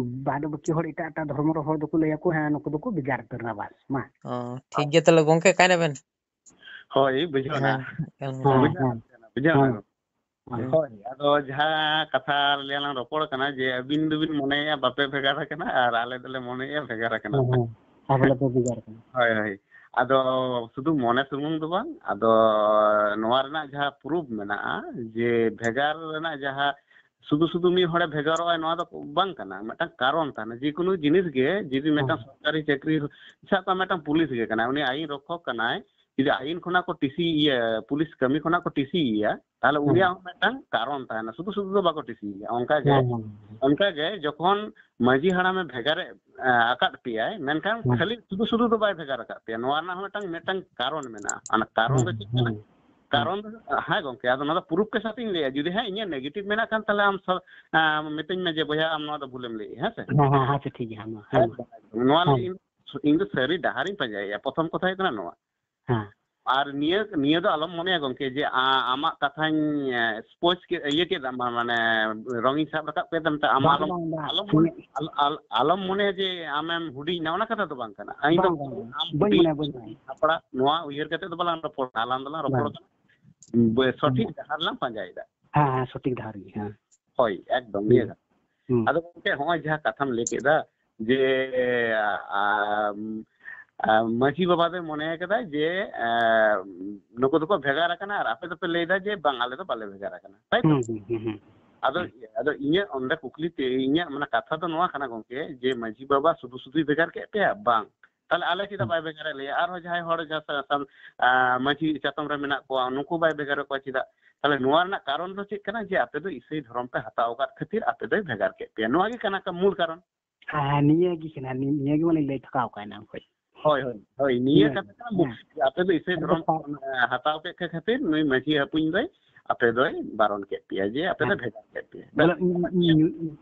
ᱵᱟᱫ ᱵᱟᱹᱠᱤ ᱦᱚᱲ, ᱮᱴᱟᱜ ᱮᱴᱟᱜ ᱫᱷᱚᱨᱢᱚ ᱨᱮᱱ ᱦᱚᱲ ᱫᱚᱠᱚ ᱞᱟᱹᱭᱟ ᱠᱚ, ᱦᱮᱸ, ᱱᱩᱠᱩ ᱫᱚᱠᱚ ᱵᱷᱮᱜᱟᱨ ᱩᱛᱟᱹᱨ ᱮᱱᱟ, ᱵᱟᱥ, ᱢᱟ᱾ ᱚ, ᱴᱷᱤᱠ ᱜᱮᱭᱟ, ᱛᱟᱦᱞᱮ ᱜᱚᱝᱠᱮ, ᱚᱠᱟᱭ ᱱᱟᱵᱮᱱ? ᱦᱳᱭ, ᱵᱩᱡᱷᱟᱹᱣ ᱮᱱᱟ᱾ ᱦᱮᱸ, ᱦᱮᱸ, ᱵᱩᱡᱷᱟᱹᱣ ᱦᱮᱸ, ᱮᱱᱟ, ᱦᱮᱸ᱾ ᱵᱩᱡᱷᱟᱹᱣ ᱮᱱᱟ᱾ ᱦᱮᱸ᱾ ᱦᱳᱭ᱾ ᱦᱳᱭ, ᱟᱫᱚ ᱡᱟᱦᱟᱸ ᱠᱟᱛᱷᱟ ᱟᱞᱮ ᱞᱟᱝ ᱨᱚᱯᱚᱲ ᱠᱟᱱᱟ ᱡᱮ ᱟᱹᱵᱤᱱ ᱫᱚᱵᱤᱱ ᱢᱚᱱᱮᱭᱮᱫᱼᱟ ᱵᱟᱯᱮ ᱵᱷᱮᱜᱟᱨ ᱟᱠᱟᱱᱟ ᱟᱨ ᱟᱞᱮ ᱫᱚᱞᱮ ᱢᱚᱱᱮᱭᱮᱫᱼᱟ ᱵᱷᱮᱜᱟᱨ ᱟᱠᱟᱱᱟ ᱦᱮᱸ, ᱯᱮ᱾ ᱦᱮᱸ᱾ ᱟᱵᱚ ᱫᱚ ᱵᱷᱮᱜᱟᱨ ᱟᱠᱟᱱᱟ᱾ ᱦᱳᱭ, ᱦᱳᱭ᱾ ᱟᱫᱚ ᱥᱩᱫᱷᱩ ᱢᱚᱱᱮ ᱥᱩᱢᱩᱝ ᱫᱚ ᱵᱟᱝ, ᱟᱫᱚ ᱱᱚᱣᱟ ᱨᱮᱱᱟᱜ ᱡᱟᱦᱟᱸ ᱯᱨᱩᱯᱷ ᱢᱮᱱᱟᱜᱼᱟ ᱡᱮ ᱵᱷᱮᱜᱟᱨ ᱨᱮᱱᱟᱜ ᱡᱟᱦᱟᱸ ᱥᱩᱫᱷᱩ ᱥᱩᱫᱷᱩ ᱢᱤᱫ ᱦᱚᱲᱮ ᱵᱷᱮᱜᱟᱨᱚᱜᱼᱟ, ᱱᱚᱣᱟ ᱫᱚ ᱵᱟᱝ ᱠᱟᱱᱟ᱾ ᱢᱤᱫᱴᱟᱝ ᱠᱟᱨᱚᱱ ᱛᱟᱦᱮᱱᱟ᱾ ᱡᱮᱠᱳᱱᱳ ᱡᱤᱱᱤᱥ ᱜᱮ ᱡᱩᱫᱤ ᱢᱤᱫᱴᱟᱝ ᱦᱮᱸ᱾ ᱥᱚᱨᱠᱟᱨᱤ ᱪᱟᱹᱠᱨᱤ, ᱥᱟᱵ ᱠᱟᱜ ᱢᱮ ᱢᱤᱫᱴᱟᱝ ᱯᱩᱞᱤᱥ ᱜᱮ ᱠᱟᱱᱟᱭ, ᱩᱱᱤ ᱟᱭᱤᱱ ᱨᱚᱠᱠᱷᱚᱠ ᱠᱟᱱᱟᱭ, ᱡᱩᱫᱤ ᱟᱭᱤᱱ ᱠᱷᱚᱱᱟᱜ ᱠᱚ ᱴᱤᱥᱤ, ᱤᱭᱟᱹ, ᱯᱩᱞᱤᱥ ᱠᱟᱹᱢᱤ ᱠᱷᱚᱱᱟᱜ ᱠᱚ ᱴᱤᱥᱤᱭᱮᱭᱟ, ᱛᱟᱦᱚᱞᱮ ᱦᱮᱸ᱾ ᱩᱱᱤᱭᱟᱜ ᱦᱚᱸ ᱢᱤᱫᱴᱟᱝ ᱠᱟᱨᱚᱱ ᱛᱟᱦᱮᱱᱟ, ᱥᱩᱫᱷᱩ ᱥᱩᱫᱷᱩ ᱫᱚ ᱵᱟᱠᱚ ᱴᱤᱥᱤᱭᱮᱭᱟ᱾ ᱚᱱᱠᱟᱜᱮ, ᱦᱮᱸ, ᱦᱮᱸ, ᱦᱮᱸ᱾ ᱚᱱᱠᱟᱜᱮ ᱡᱚᱠᱷᱚᱱ ᱢᱟᱹᱡᱷᱤ ᱦᱟᱲᱟᱢᱮ ᱵᱷᱮᱜᱟᱨᱮ, ᱮ, ᱟᱠᱟᱫ ᱯᱮᱭᱟᱭ, ᱢᱮᱱᱠᱷᱟᱱ ᱦᱮᱸ᱾ ᱠᱷᱟᱹᱞᱤ ᱥᱩᱫᱷᱩ ᱥᱩᱫᱷᱩ ᱫᱚ ᱵᱟᱭ ᱵᱷᱮᱜᱟᱨ ᱟᱠᱟᱫ ᱯᱮᱭᱟ, ᱱᱚᱣᱟ ᱨᱮᱱᱟᱜ ᱦᱚᱸ ᱢᱤᱫᱴᱟᱝ, ᱢᱤᱫᱴᱟᱝ ᱠᱟᱨᱚᱱ ᱢᱮᱱᱟᱜᱼᱟ᱾ ᱚᱱᱟ ᱠᱟᱨᱚᱱ ᱫᱚ ᱦᱮᱸ, ᱪᱮᱫ ᱠᱟᱱᱟ? ᱦᱮᱸ᱾ ᱠᱟᱨᱚᱱ ᱫᱚ, ᱦᱮᱸ ᱜᱚᱝᱠᱮ, ᱟᱫᱚ ᱱᱚᱣᱟ ᱫᱚ ᱯᱨᱩᱯᱷ ᱠᱮ ᱥᱟᱛᱮ ᱤᱧ ᱞᱟᱹᱭᱟ, ᱡᱩᱫᱤ ᱦᱮᱸ ᱤᱧᱟᱹᱜ ᱱᱮᱜᱮᱴᱤᱵᱷ ᱢᱮᱱᱟᱜ ᱠᱷᱟᱱ, ᱛᱟᱦᱚᱞᱮ ᱟᱢ ᱥᱟ-, ᱮ, ᱢᱤᱛᱟᱹᱧ ᱢᱮ ᱡᱮ, "ᱵᱚᱭᱦᱟ, ᱟᱢ ᱱᱚᱣᱟ ᱫᱚ ᱵᱷᱩᱞᱮᱢ ᱞᱟᱹᱭᱮᱜᱼᱟ", ᱦᱮᱸ ᱥᱮ? ᱦᱮᱸ, ᱦᱮᱸ, ᱦᱮᱸ, ᱟᱪᱪᱷᱟ, ᱴᱷᱤᱠ ᱜᱮᱭᱟ, ᱦᱮᱸ, ᱢᱟ, ᱦᱮᱸ, ᱢᱟ᱾ ᱮᱠᱫᱚᱢ, ᱮᱠᱫᱚᱢ᱾ ᱱᱚᱣᱟ ᱞᱟᱹᱜᱤᱫ ᱦᱮᱸ᱾ ᱤᱧ ᱤᱧ ᱫᱚ ᱥᱟᱹᱨᱤ ᱰᱟᱦᱟᱨᱤᱧ ᱯᱟᱸᱡᱟᱭᱮᱫᱼᱟ, ᱯᱨᱚᱛᱷᱚᱢ ᱠᱟᱛᱷᱟ ᱦᱩᱭᱩᱜ ᱠᱟᱱᱟ ᱱᱚᱣᱟ᱾ ᱦᱮᱸ᱾ ᱟᱨ ᱱᱤᱭᱟᱹ, ᱱᱤᱭᱟᱹ ᱫᱚ ᱟᱞᱚᱢ ᱢᱚᱱᱮᱭᱟ ᱜᱚᱝᱠᱮ ᱡᱮ ᱟ-, ᱟᱢᱟᱜ ᱠᱟᱛᱷᱟᱧ, ᱮ, ᱥᱯᱚᱡᱽ ᱠᱮᱫ, ᱤᱭᱟᱹ ᱠᱮᱫᱟ, ᱢᱟ-, ᱢᱟᱱᱮ wrong ᱤᱧ ᱥᱟᱵ ᱨᱟᱠᱟᱵ ᱠᱮᱫᱟ, ᱢᱮᱛᱟᱜ ᱟᱢ ᱵᱟᱝ, ᱟᱞᱚᱢ, ᱵᱟᱝ, ᱵᱟᱝ᱾ ᱟᱞᱚᱢ ᱢᱚᱱᱮ, ᱤᱧᱟᱹᱜ ᱟᱞ-, ᱟᱞ-, ᱟᱞᱚᱢ ᱢᱚᱱᱮᱭᱟ ᱡᱮ ᱟᱢᱮᱢ ᱦᱩᱰᱤᱧ ᱮᱱᱟ, ᱚᱱᱟ ᱠᱟᱛᱷᱟ ᱫᱚ ᱵᱟᱝ ᱠᱟᱱᱟ᱾ ᱤᱧ ᱫᱚ ᱵᱟᱝ, ᱵᱟᱝ, ᱵᱟᱝ᱾ ᱟᱢ ᱵᱟᱹᱧ ᱦᱩᱰᱤᱧ, ᱢᱚᱱᱮᱭᱟ, ᱵᱟᱹᱧ ᱢᱚᱱᱮᱭᱟ᱾ ᱦᱟᱯᱲᱟᱜ ᱱᱚᱣᱟ ᱩᱭᱦᱟᱹᱨ ᱠᱟᱛᱮ ᱫᱚ ᱵᱟᱞᱟᱝ ᱨᱚᱯᱚᱲ ᱠᱟᱱᱟ, ᱟᱞᱟᱝ ᱫᱚᱞᱟᱝ ᱨᱚᱯᱚᱲ ᱵᱟᱝ᱾ ᱠᱟᱱᱟ ᱵᱮ-, ᱥᱚᱴᱷᱤᱠ ᱦᱮᱸ᱾ ᱰᱟᱦᱟᱨ ᱞᱟᱝ ᱯᱟᱸᱡᱟᱭᱮᱫᱟ᱾ ᱦᱮᱸ, ᱦᱮᱸ, ᱥᱚᱴᱷᱤᱠ ᱰᱟᱦᱟᱨ ᱜᱮ, ᱦᱮᱸ᱾ ᱦᱳᱭ, ᱮᱠᱫᱚᱢ, ᱦᱩᱸ᱾ ᱱᱤᱭᱟᱹ ᱠᱟᱛᱷᱟ᱾ ᱦᱩᱸ᱾ ᱟᱫᱚ ᱜᱚᱝᱠᱮ, ᱦᱚᱸᱜᱼᱚᱭ ᱡᱟᱦᱟᱸ ᱠᱟᱛᱷᱟᱢ ᱞᱟᱹᱭ ᱠᱮᱫᱟ ᱡᱮ, ᱟ, ᱟ, ᱢᱟᱹᱡᱷᱤ ᱵᱟᱵᱟ ᱫᱚᱭ ᱢᱚᱱᱮ ᱠᱟᱫᱟ ᱡᱮ, ᱟ, ᱱᱩᱠᱩ ᱫᱚᱠᱚ ᱵᱷᱮᱜᱟᱨ ᱟᱠᱟᱱᱟ ᱟᱨ ᱟᱯᱮ ᱫᱚᱯᱮ ᱞᱟᱹᱭᱫᱟ ᱡᱮ, "ᱵᱟᱝ, ᱟᱞᱮ ᱫᱚ ᱵᱟᱞᱮ ᱵᱷᱮᱜᱟᱨ ᱟᱠᱟᱱᱟ", ᱛᱟᱭ ᱛᱚ? ᱦᱩᱸ, ᱦᱩᱸ, ᱦᱩᱸ, ᱦᱩᱸ᱾ ᱟᱫᱚ, ᱦᱩᱸ᱾ ᱟᱫᱚ ᱤᱧᱟᱹᱜ ᱚᱸᱰᱮ ᱠᱩᱠᱞᱤ ᱛᱮ, ᱤᱧᱟᱹᱜ ᱢᱟᱱᱮ ᱠᱟᱛᱷᱟ ᱫᱚ ᱱᱚᱣᱟ ᱠᱟᱱᱟ ᱜᱚᱝᱠᱮ, ᱡᱮ ᱢᱟᱹᱡᱷᱤ ᱵᱟᱵᱟ ᱥᱩᱫᱷᱩ ᱥᱩᱫᱷᱩᱭ ᱵᱷᱮᱜᱟᱨ ᱠᱮᱫ ᱯᱮᱭᱟ? ᱵᱟᱝ᱾ ᱛᱟᱦᱞᱮ ᱟᱞᱮ ᱪᱮᱫᱟᱜ ᱦᱩᱸ᱾ ᱵᱟᱭ ᱵᱷᱮᱜᱟᱨᱮᱫ ᱞᱮᱭᱟ? ᱟᱨᱦᱚᱸ ᱡᱟᱦᱟᱸᱭ ᱦᱚᱲ ᱡᱟᱦᱟᱸ ᱥᱟ-, ᱥᱟᱱ-, ᱟ, ᱢᱟᱹᱡᱷᱤ ᱪᱟᱛᱚᱢ ᱨᱮ ᱢᱮᱱᱟᱜ ᱠᱚᱣᱟ, ᱱᱩᱠᱩ ᱵᱟᱭ ᱵᱷᱮᱜᱟᱨᱮᱫ ᱠᱚᱣᱟ ᱪᱮᱫᱟᱜ? ᱛᱟᱦᱞᱮ ᱱᱚᱣᱟ ᱨᱮᱱᱟᱜ ᱠᱟᱨᱚᱱ ᱫᱚ ᱪᱮᱫ ᱠᱟᱱᱟ? ᱡᱮ ᱟᱯᱮ ᱫᱚ ᱤᱥᱟᱹᱭ ᱫᱷᱚᱨᱚᱢ ᱯᱮ ᱦᱟᱛᱟᱣ ᱟᱠᱟᱫ ᱠᱷᱟᱹᱛᱤᱨ ᱟᱯᱮ ᱫᱚᱭ ᱵᱷᱮᱜᱟᱨ ᱠᱮᱫ ᱯᱮᱭᱟ᱾ ᱱᱚᱣᱟ ᱜᱮ ᱠᱟᱱᱟ ᱠᱟ-, ᱢᱩᱞ ᱠᱟᱨᱚᱱ᱾ ᱦᱮᱸ, ᱦᱮᱸ, ᱱᱤᱭᱟᱹ ᱜᱮ ᱠᱟᱱᱟ, ᱱᱤ-, ᱱᱤᱭᱟᱹ ᱜᱮ ᱢᱟᱱᱮᱧ ᱞᱟᱹᱭ ᱛᱷᱟᱠᱟᱣ ᱠᱟᱜᱼᱟ ᱮᱱᱟᱝ ᱠᱷᱚᱡ᱾ ᱦᱳᱭ, ᱦᱳᱭ, ᱦᱳᱭ, ᱱᱤᱭᱟᱹ ᱦᱮᱸ, ᱠᱟᱛᱷᱟ ᱠᱟᱱᱟ᱾ ᱦᱮᱸ᱾ ᱟᱯᱮ ᱫᱚ ᱤᱥᱟᱹᱭ ᱟᱫᱚ ᱫᱷᱚᱨᱚᱢ ᱯᱮ ᱦᱟᱛᱟᱣ ᱠᱮᱫ ᱠᱷᱟᱹᱛᱤᱨ ᱱᱩᱭ ᱢᱟᱹᱡᱷᱤ ᱦᱚᱯᱚᱱ ᱫᱚᱭ, ᱟᱯᱮ ᱫᱚᱭ ᱵᱟᱨᱚᱱ ᱠᱮᱫ ᱯᱮᱭᱟ, ᱡᱮ ᱟᱯᱮ ᱫᱚ ᱦᱮᱸ᱾ ᱵᱷᱮᱜᱟᱨ ᱠᱮᱫ ᱯᱮᱭᱟ᱾ ᱵᱚᱞᱮ, ᱧᱩ-, ᱧᱩ-,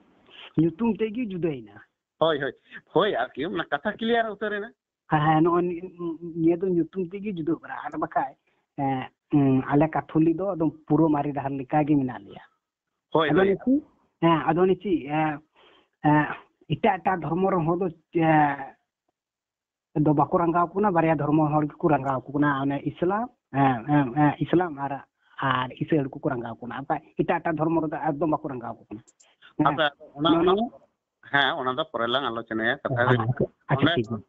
ᱧᱩᱛᱩᱢ ᱛᱮᱫ ᱜᱮ ᱡᱩᱫᱟᱹᱭᱮᱱᱟ᱾ ᱦᱳᱭ, ᱦᱳᱭ, ᱦᱳᱭ, ᱟᱨᱠᱤ ᱚᱱᱟ ᱠᱟᱛᱷᱟ clear ᱩᱛᱟᱹᱨ ᱮᱱᱟ᱾ ᱦᱮᱸ, ᱦᱮᱸ, ᱱᱚᱜᱼᱚᱭ ᱱᱤ-, ᱱᱤᱭᱟᱹ ᱫᱚ ᱧᱩᱛᱩᱢ ᱛᱮᱜᱮ ᱡᱩᱫᱟᱹᱜ ᱠᱟᱱᱟ, ᱟᱨ ᱵᱟᱠᱷᱟᱡ, ᱮᱸ, ᱩᱸ, ᱟᱞᱮ ᱠᱟᱛᱷᱚᱞᱤ ᱫᱚ ᱮᱠᱫᱚᱢ ᱯᱩᱨᱟᱹ ᱢᱟᱨᱮ ᱰᱟᱦᱟᱨ ᱞᱮᱠᱟ ᱜᱮ ᱢᱮᱱᱟᱜ ᱞᱮᱭᱟ᱾ ᱦᱳᱭ, ᱟᱫᱚ ᱦᱳᱭ᱾ ᱱᱤᱛᱚᱜ, ᱦᱮᱸ, ᱟᱫᱚ ᱱᱤᱛᱚᱜ, ᱮᱸ, ᱮᱸ, ᱮᱴᱟᱜ, ᱮᱴᱟᱜ ᱫᱷᱚᱨᱢᱚ ᱨᱮᱱ ᱦᱚᱲ ᱫᱚ, ᱮᱸ, ᱫᱚ ᱵᱟᱠᱚ ᱨᱟᱸᱜᱟᱣ ᱠᱚ ᱠᱟᱱᱟ, ᱵᱟᱨᱭᱟ ᱫᱷᱚᱨᱢᱚ ᱦᱚᱲ ᱜᱮᱠᱚ ᱨᱟᱸᱜᱟᱣ ᱠᱚ ᱠᱟᱱᱟ, ᱚᱱᱮ ᱤᱥᱞᱟᱢ, ᱮᱸ, ᱮᱸ, ᱮᱸ, ᱤᱥᱞᱟᱢ ᱟᱨ, ᱟᱨ ᱤᱥᱟᱹᱭ ᱦᱚᱲ ᱠᱚᱠᱚ ᱨᱟᱸᱜᱟᱣ ᱠᱚ ᱠᱟᱱᱟ᱾ ᱟᱨ ᱵᱟᱠᱷᱟᱡ ᱮᱴᱟᱜ, ᱮᱴᱟᱜ ᱫᱷᱚᱨᱢᱚ ᱨᱮᱫᱚ ᱮᱠᱫᱚᱢ ᱵᱟᱠᱚ ᱨᱟᱸᱜᱟᱣ ᱠᱚ ᱠᱟᱱᱟ᱾ ᱦᱮᱸ᱾ ᱟᱫᱚ ᱚᱱᱟ, ᱱᱚᱜᱼᱚ ᱚᱱᱟ, ᱱᱚᱣᱟ ᱦᱮᱸ, ᱚᱱᱟ ᱫᱚ ᱯᱚᱨᱮ ᱞᱟᱝ ᱟᱞᱳᱪᱚᱱᱟᱭᱟ, ᱠᱟᱛᱷᱟ ᱦᱮᱸ, ᱦᱩᱭᱩᱜ ᱠᱟᱱᱟ᱾ ᱟᱪᱪᱷᱟ, ᱱᱚᱰᱮ, ᱴᱷᱤᱠ ᱜᱮᱭᱟ᱾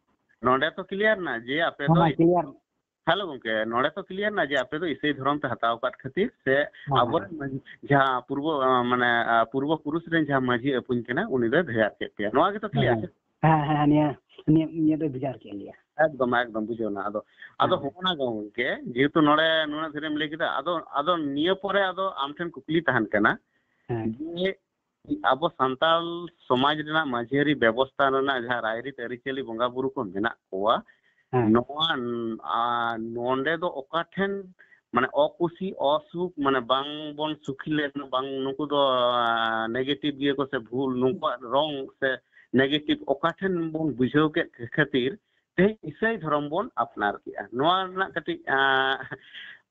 ᱱᱚᱰᱮ ᱛᱚ clear ᱱᱟ ᱡᱮ ᱟᱯᱮ ᱫᱚ ᱦᱮᱸ, clear᱾ ᱦᱮᱞᱳ ᱜᱚᱝᱠᱮ, ᱱᱚᱰᱮ ᱛᱚ clear ᱱᱟ ᱡᱮ ᱟᱯᱮ ᱫᱚ ᱤᱥᱟᱹᱭ ᱫᱷᱚᱨᱚᱢ ᱯᱮ ᱦᱟᱛᱟᱣ ᱟᱠᱟᱫ ᱠᱷᱟᱹᱛᱤᱨ ᱥᱮ ᱦᱮᱸ, ᱦᱮᱸ᱾ ᱟᱵᱚᱨᱮᱱ ᱢᱟᱹᱡᱷᱤ, ᱡᱟᱦᱟᱸ ᱯᱩᱨᱵᱚ, ᱟᱸ, ᱢᱟᱱᱮ, ᱟᱸ, ᱯᱩᱨᱵᱚ ᱯᱩᱨᱩᱥ ᱨᱮᱱ ᱡᱟᱦᱟᱸ ᱢᱟᱹᱡᱷᱤ ᱟᱹᱯᱩᱧ ᱠᱟᱱᱟ, ᱩᱱᱤ ᱫᱚᱭ ᱵᱷᱮᱜᱟᱨ ᱠᱮᱫ ᱯᱮᱭᱟ᱾ ᱱᱚᱣᱟ ᱜᱮᱛᱚ clear ᱦᱮᱸ, ᱥᱮ? ᱦᱮᱸ, ᱦᱮᱸ, ᱱᱤᱭᱟᱹ, ᱱᱤᱭᱟᱹ, ᱱᱤᱭᱟᱹ ᱫᱚᱭ ᱵᱷᱮᱜᱟᱨ ᱠᱮᱫ ᱞᱮᱭᱟ᱾ ᱮᱠᱫᱚᱢ, ᱮᱠᱫᱚᱢ ᱵᱩᱡᱷᱟᱹᱣ ᱮᱱᱟ᱾ ᱟᱫᱚ, ᱟᱫᱚ ᱦᱮᱸ᱾ ᱦᱚᱸᱜᱼᱚ ᱱᱟ ᱜᱮ ᱜᱚᱝᱠᱮ, ᱡᱮᱦᱮᱛᱩ ᱱᱚᱰᱮ ᱱᱩᱱᱟᱹᱜ ᱫᱷᱟᱹᱨᱤᱡ ᱮᱢ ᱞᱟᱹᱭ ᱠᱮᱫᱟ, ᱟᱫᱚ, ᱟᱫᱚ ᱱᱤᱭᱟᱹ ᱯᱚᱨᱮ ᱟᱫᱚ ᱟᱢ ᱴᱷᱮᱱ ᱠᱩᱠᱞᱤ ᱛᱟᱦᱮᱱ ᱠᱟᱱᱟ ᱦᱮᱸ᱾ ᱡᱮ ᱟᱵᱚ ᱥᱟᱱᱛᱟᱲ ᱥᱚᱢᱟᱡᱽ ᱨᱮᱱᱟᱜ ᱢᱟᱹᱡᱷᱤᱭᱟᱹᱨᱤ ᱵᱮᱵᱚᱥᱛᱷᱟ ᱨᱮᱱᱟᱜ ᱡᱟᱦᱟᱸ ᱨᱟᱭᱨᱤᱛ ᱟᱹᱨᱤᱪᱟᱹᱞᱤ ᱵᱚᱸᱜᱟ ᱵᱩᱨᱩ ᱠᱚ ᱢᱮᱱᱟᱜ ᱠᱚᱣᱟ, ᱦᱮᱸ᱾ ᱱᱚᱣᱟ, ᱟ, ᱱᱚᱰᱮ ᱫᱚ ᱚᱠᱟ ᱴᱷᱮᱱ ᱢᱟᱱᱮ ᱚᱠᱩᱥᱤ, ᱚᱥᱩᱠ, ᱢᱟᱱᱮ ᱵᱟᱝ ᱵᱚᱱ ᱥᱩᱠᱷᱤ ᱞᱮᱱ, ᱵᱟᱝ ᱱᱩᱠᱩ ᱫᱚ, ᱟ, negative ᱜᱮᱭᱟ ᱠᱚ ᱥᱮ ᱵᱷᱩᱞ, ᱱᱩᱠᱩᱣᱟᱜ wrong ᱥᱮ negative ᱚᱠᱟ ᱴᱷᱮᱱ ᱵᱚᱱ ᱵᱩᱡᱷᱟᱹᱣ ᱠᱮᱫ ᱠᱷᱟᱹᱛᱤᱨ ᱛᱮᱦᱮᱧ ᱤᱥᱟᱹᱭ ᱫᱷᱚᱨᱚᱢ ᱵᱚᱱ ᱟᱯᱱᱟᱨ ᱠᱮᱜᱼᱟ᱾ ᱱᱚᱣᱟ ᱨᱮᱱᱟᱜ ᱠᱟᱹᱴᱤᱡ, ᱟ,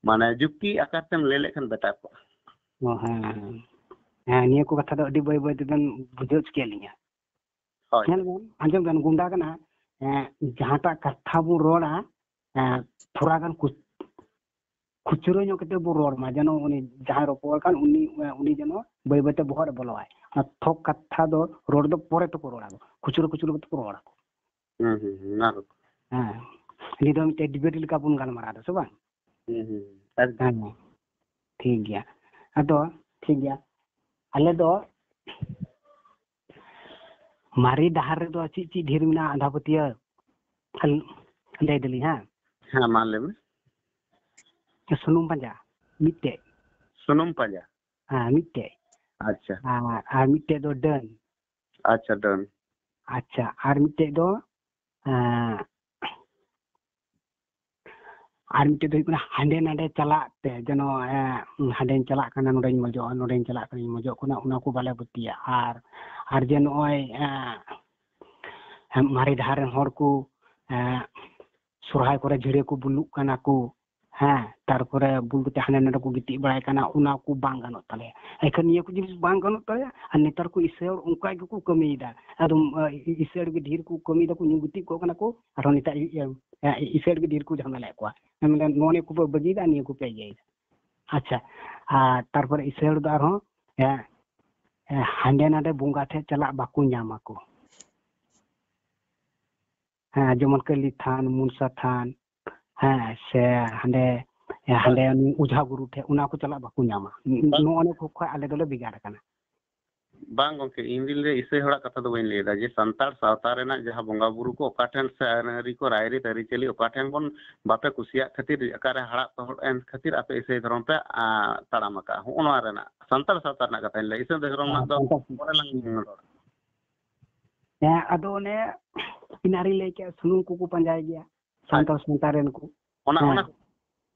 ᱢᱟᱱᱮ ᱡᱩᱠᱛᱤ ᱟᱠᱟᱨ ᱛᱮᱢ ᱞᱟᱹᱭ ᱞᱮᱠᱷᱟᱱ better ᱠᱚᱜᱼᱟ᱾ ᱚ, ᱦᱮᱸ, ᱦᱮᱸ᱾ ᱦᱮᱸ, ᱱᱤᱭᱟᱹ ᱠᱚ ᱠᱟᱛᱷᱟ ᱫᱚ ᱟᱹᱰᱤ ᱵᱟᱹᱭ ᱵᱟᱹᱭ ᱛᱮᱵᱮᱱ ᱵᱩᱡᱷᱟᱹᱣ ᱦᱚᱪᱚ ᱠᱮᱫ ᱞᱤᱧᱟ᱾ ᱦᱳᱭ᱾ ᱧᱮᱞ ᱵᱮᱱ, ᱟᱸᱡᱚᱢ ᱵᱮᱱ, ᱜᱩᱱᱰᱟ ᱠᱟᱱᱟ, ᱮᱸ, ᱡᱟᱦᱟᱸᱴᱟᱜ ᱠᱟᱛᱷᱟ ᱵᱚᱱ ᱨᱚᱲᱟ, ᱮᱸ, ᱛᱷᱚᱲᱟ ᱜᱟᱱ ᱠᱩᱪ-, ᱠᱷᱩᱪᱨᱟᱹ ᱧᱚᱜ ᱠᱟᱛᱮ ᱵᱚ ᱨᱚᱲ ᱢᱟ, ᱡᱮᱱᱚ ᱩᱱᱤ ᱡᱟᱦᱟᱸᱭ ᱨᱚᱯᱚᱲ ᱠᱟᱱ, ᱩᱱᱤ, ᱩᱱᱤ ᱡᱮᱱᱚ ᱵᱟᱹᱭ ᱵᱟᱹᱭ ᱛᱮ ᱵᱚᱦᱚᱜ ᱨᱮ ᱵᱚᱞᱚᱣᱟᱭ᱾ ᱚᱱᱟ ᱛᱷᱚᱠ ᱠᱟᱛᱷᱟ ᱫᱚ ᱨᱚᱲ ᱫᱚ ᱯᱚᱨᱮ ᱛᱮᱠᱚ ᱨᱚᱲᱟ, ᱠᱷᱩᱪᱨᱟᱹ ᱠᱷᱩᱪᱨᱟᱹ ᱠᱟᱛᱮ ᱠᱚ ᱨᱚᱲᱟ᱾ ᱦᱩᱸ, ᱦᱩᱸ, ᱦᱩᱸ, ᱚᱱᱟ ᱫᱚ᱾ ᱦᱮᱸ, ᱱᱤᱭᱟᱹ ᱫᱚ ᱢᱤᱫᱴᱮᱡ debate ᱞᱮᱠᱟ ᱵᱚᱱ ᱜᱟᱞᱢᱟᱨᱟᱣ ᱮᱫᱟ, ᱥᱮ ᱵᱟᱝ? ᱦᱩᱸ, ᱦᱩᱸ, ᱮᱠᱫᱚᱢ᱾ ᱦᱮᱸ, ᱴᱷᱤᱠ ᱜᱮᱭᱟ᱾ ᱟᱫᱚ, ᱴᱷᱤᱠ ᱜᱮᱭᱟ, ᱟᱞᱮ ᱫᱚ ᱢᱟᱨᱮ ᱰᱟᱦᱟᱨ ᱨᱮᱫᱚ ᱪᱮᱫ ᱪᱮᱫ ᱰᱷᱮᱨ ᱢᱮᱱᱟᱜᱼᱟ ᱟᱸᱫᱷᱟ ᱯᱟᱹᱛᱭᱟᱹᱣ? ᱞᱟᱹᱭ ᱫᱟᱞᱤᱧ, ᱦᱮᱸ᱾ ᱦᱮᱸ, ᱢᱟ ᱞᱟᱹᱭ ᱢᱮ᱾ ᱥᱩᱱᱩᱢ ᱯᱟᱸᱡᱟ ᱢᱤᱫᱴᱮᱡ᱾ ᱥᱩᱱᱩᱢ ᱯᱟᱸᱡᱟ? ᱦᱮᱸ, ᱢᱤᱫᱴᱮᱡ᱾ ᱟᱪᱪᱷᱟ᱾ ᱟᱨ, ᱟᱨ ᱢᱤᱫᱴᱮᱡ ᱫᱚ ᱰᱟᱹᱱ᱾ ᱟᱪᱪᱷᱟ, ᱰᱟᱹᱱ᱾ ᱟᱪᱪᱷᱟ, ᱟᱨ ᱢᱤᱫᱴᱮᱡ ᱫᱚ, ᱮᱸ, ᱟᱨ ᱢᱤᱫᱴᱮᱡ ᱫᱚ ᱦᱩᱭᱩᱜ ᱠᱟᱱᱟ ᱦᱟᱸᱰᱮ ᱱᱟᱰᱮ ᱪᱟᱞᱟᱜ ᱛᱮ, ᱡᱮᱱᱚ, ᱮᱸ, ᱦᱟᱸᱰᱮᱧ ᱪᱟᱞᱟᱜ ᱠᱟᱱᱟ, ᱱᱚᱰᱮᱧ ᱢᱚᱡᱚᱜᱼᱟ, ᱱᱚᱰᱮᱧ ᱪᱟᱞᱟᱜ ᱠᱟᱱᱟ, ᱢᱚᱡᱚᱜ ᱠᱟᱱᱟ, ᱚᱱᱟ ᱠᱚ ᱵᱟᱞᱮ ᱯᱟᱹᱛᱭᱟᱹᱜᱼᱟ᱾ ᱟᱨ, ᱟᱨ ᱡᱮ ᱱᱚᱜᱼᱚᱭ, ᱮᱸ, ᱮᱸ, ᱢᱟᱨᱮ ᱰᱟᱦᱟᱨ ᱨᱮᱱ ᱦᱚᱲ ᱠᱚ, ᱮᱸ, ᱥᱚᱨᱦᱟᱭ ᱠᱚᱨᱮ ᱡᱷᱟᱹᱲᱭᱟᱹ ᱠᱚ ᱵᱩᱞᱩᱜ ᱠᱟᱱᱟ ᱠᱚ, ᱦᱮᱸ, ᱛᱟᱨᱯᱚᱨᱮ ᱵᱩᱞ ᱠᱟᱛᱮ ᱦᱟᱸᱰᱮ ᱱᱟᱰᱮ ᱠᱚ ᱜᱤᱛᱤᱡ ᱵᱟᱲᱟᱭ ᱠᱟᱱᱟ, ᱚᱱᱟ ᱠᱚ ᱵᱟᱝ ᱜᱟᱱᱚᱜ ᱛᱟᱞᱮᱭᱟ᱾ ᱮᱱᱠᱷᱟᱱ ᱱᱤᱭᱟᱹ ᱠᱚ ᱡᱤᱱᱤᱥ ᱵᱟᱝ ᱜᱟᱱᱚᱜ ᱛᱟᱞᱮᱭᱟ᱾ ᱟᱨ ᱱᱮᱛᱟᱨ ᱠᱚ ᱤᱥᱟᱹᱭ ᱦᱚᱲ ᱚᱱᱠᱟ ᱜᱮᱠᱚ ᱠᱟᱹᱢᱤᱭᱮᱫᱟ, ᱮᱠᱫᱚᱢ, ᱮᱸ, ᱤᱥᱟᱹᱭ ᱦᱚᱲ ᱜᱮ ᱰᱷᱮᱨ ᱠᱚ ᱠᱟᱹᱢᱤᱭᱮᱫᱟ ᱠᱚ, ᱧᱩ ᱜᱤᱛᱤᱡ ᱠᱚᱜ ᱠᱟᱱᱟ ᱠᱚ, ᱟᱨᱦᱚᱸ ᱱᱮᱛᱟᱨ ᱤ-, ᱤ-, ᱤᱥᱟᱹᱭ ᱦᱚᱲ ᱜᱮ ᱰᱷᱮᱨ ᱠᱚ ᱡᱷᱟᱢᱮᱞᱟᱭᱮᱫ ᱠᱚᱣᱟ᱾ ᱢᱮᱱᱫᱟ, "ᱱᱚᱜᱼᱚ ᱱᱤᱭᱟᱹ ᱠᱚᱯᱮ ᱵᱟᱹᱜᱤᱭᱮᱫᱟ, ᱱᱤᱭᱟᱹ ᱠᱚᱯᱮ ᱤᱭᱟᱹᱭᱮᱫᱟ᱾" ᱟᱪᱪᱷᱟ, ᱟᱨ ᱛᱟᱨᱯᱚᱨᱮ ᱤᱥᱟᱹᱭ ᱦᱚᱲ ᱫᱚ ᱟᱨᱦᱚᱸ, ᱮ, ᱮ, ᱦᱟᱸᱰᱮ ᱱᱟᱰᱮ ᱵᱚᱸᱜᱟ ᱴᱷᱮᱡ ᱪᱟᱞᱟᱜ ᱵᱟᱠᱚ ᱧᱟᱢ ᱟᱠᱚ᱾ ᱦᱮᱸ, ᱡᱮᱢᱚᱱ ᱠᱟᱹᱞᱤ ᱛᱷᱟᱱ, ᱢᱚᱱᱥᱟ ᱛᱷᱟᱱ, ᱦᱮᱸ, ᱥᱮ ᱦᱟᱸᱰᱮ, ᱦᱮᱸ, ᱦᱟᱸᱰᱮ ᱩᱱᱤ ᱚᱡᱷᱟ ᱜᱩᱨᱩ ᱴᱷᱮᱡ, ᱚᱱᱟ ᱠᱚ ᱪᱟᱞᱟᱜ ᱵᱟᱠᱚ ᱧᱟᱢᱟ᱾ ᱵᱟᱝ᱾ ᱱᱚᱜᱼᱚ ᱱᱤᱭᱟᱹ ᱠᱚ ᱠᱷᱚᱡ ᱟᱞᱮ ᱫᱚᱞᱮ ᱵᱷᱮᱜᱟᱨ ᱟᱠᱟᱱᱟ᱾ ᱵᱟᱝ ᱜᱚᱝᱠᱮ, ᱤᱧ ᱫᱩᱧ ᱞᱟᱹᱭᱟ ᱤᱥᱟᱹᱭ ᱦᱚᱲᱟᱜ ᱠᱟᱛᱷᱟ ᱫᱚ ᱵᱟᱹᱧ ᱞᱟᱹᱭ ᱮᱫᱟ, ᱡᱮ ᱥᱟᱱᱛᱟᱲ ᱥᱟᱶᱛᱟ ᱨᱮᱱᱟᱜ ᱡᱟᱦᱟᱸ ᱵᱚᱸᱜᱟ ᱵᱩᱨᱩ ᱠᱚ ᱚᱠᱟ ᱴᱷᱮᱱ ᱥᱮ ᱟᱹᱱ ᱟᱹᱨᱤ ᱠᱚ, ᱨᱟᱭᱨᱤᱛ ᱟᱹᱨᱤᱪᱟᱹᱞᱤ ᱚᱠᱟ ᱴᱷᱮᱱ ᱵᱚᱱ ᱵᱟᱯᱮ ᱠᱩᱥᱤᱭᱟᱜ ᱠᱷᱟᱹᱛᱤᱨ, ᱚᱠᱟᱨᱮ ᱦᱟᱲᱟᱜ ᱛᱚᱦᱚᱲ ᱮᱱ ᱠᱷᱟᱹᱛᱤᱨ ᱟᱯᱮ ᱤᱥᱟᱹᱭ ᱫᱷᱚᱨᱚᱢ ᱯᱮ, ᱟ, ᱛᱟᱲᱟᱢ ᱟᱠᱟᱫᱼᱟ, ᱦᱚᱸᱜᱼᱚ ᱱᱚᱣᱟ ᱨᱮᱱᱟᱜ ᱥᱟᱱᱛᱟᱲ ᱥᱟᱶᱛᱟ ᱨᱮᱱᱟᱜ ᱠᱟᱛᱷᱟᱧ ᱞᱟᱹᱭ, ᱤᱥᱟᱹᱭ ᱫᱷᱚᱨᱚᱢ ᱦᱮᱸ, ᱨᱮᱱᱟᱜ ᱫᱚ ᱥᱟᱱᱛᱟᱲ ᱥᱟᱶᱛᱟ᱾ ᱯᱚᱨᱮ ᱞᱟᱝ ᱨᱚᱲᱟ᱾ ᱦᱮᱸ, ᱟᱫᱚ ᱚᱱᱮ ᱤᱱᱟᱨᱤᱧ ᱞᱟᱹᱭ ᱠᱮᱫ, ᱥᱩᱱᱩᱢ ᱠᱚᱠᱚ ᱯᱟᱸᱡᱟᱭ ᱜᱮᱭᱟ ᱥᱟᱱᱛᱟᱲ ᱟᱪᱪᱷᱟ᱾ ᱥᱟᱶᱛᱟ ᱨᱮᱱ ᱠᱚ᱾ ᱚᱱᱟ, ᱦᱮᱸ᱾ ᱚᱱᱟ,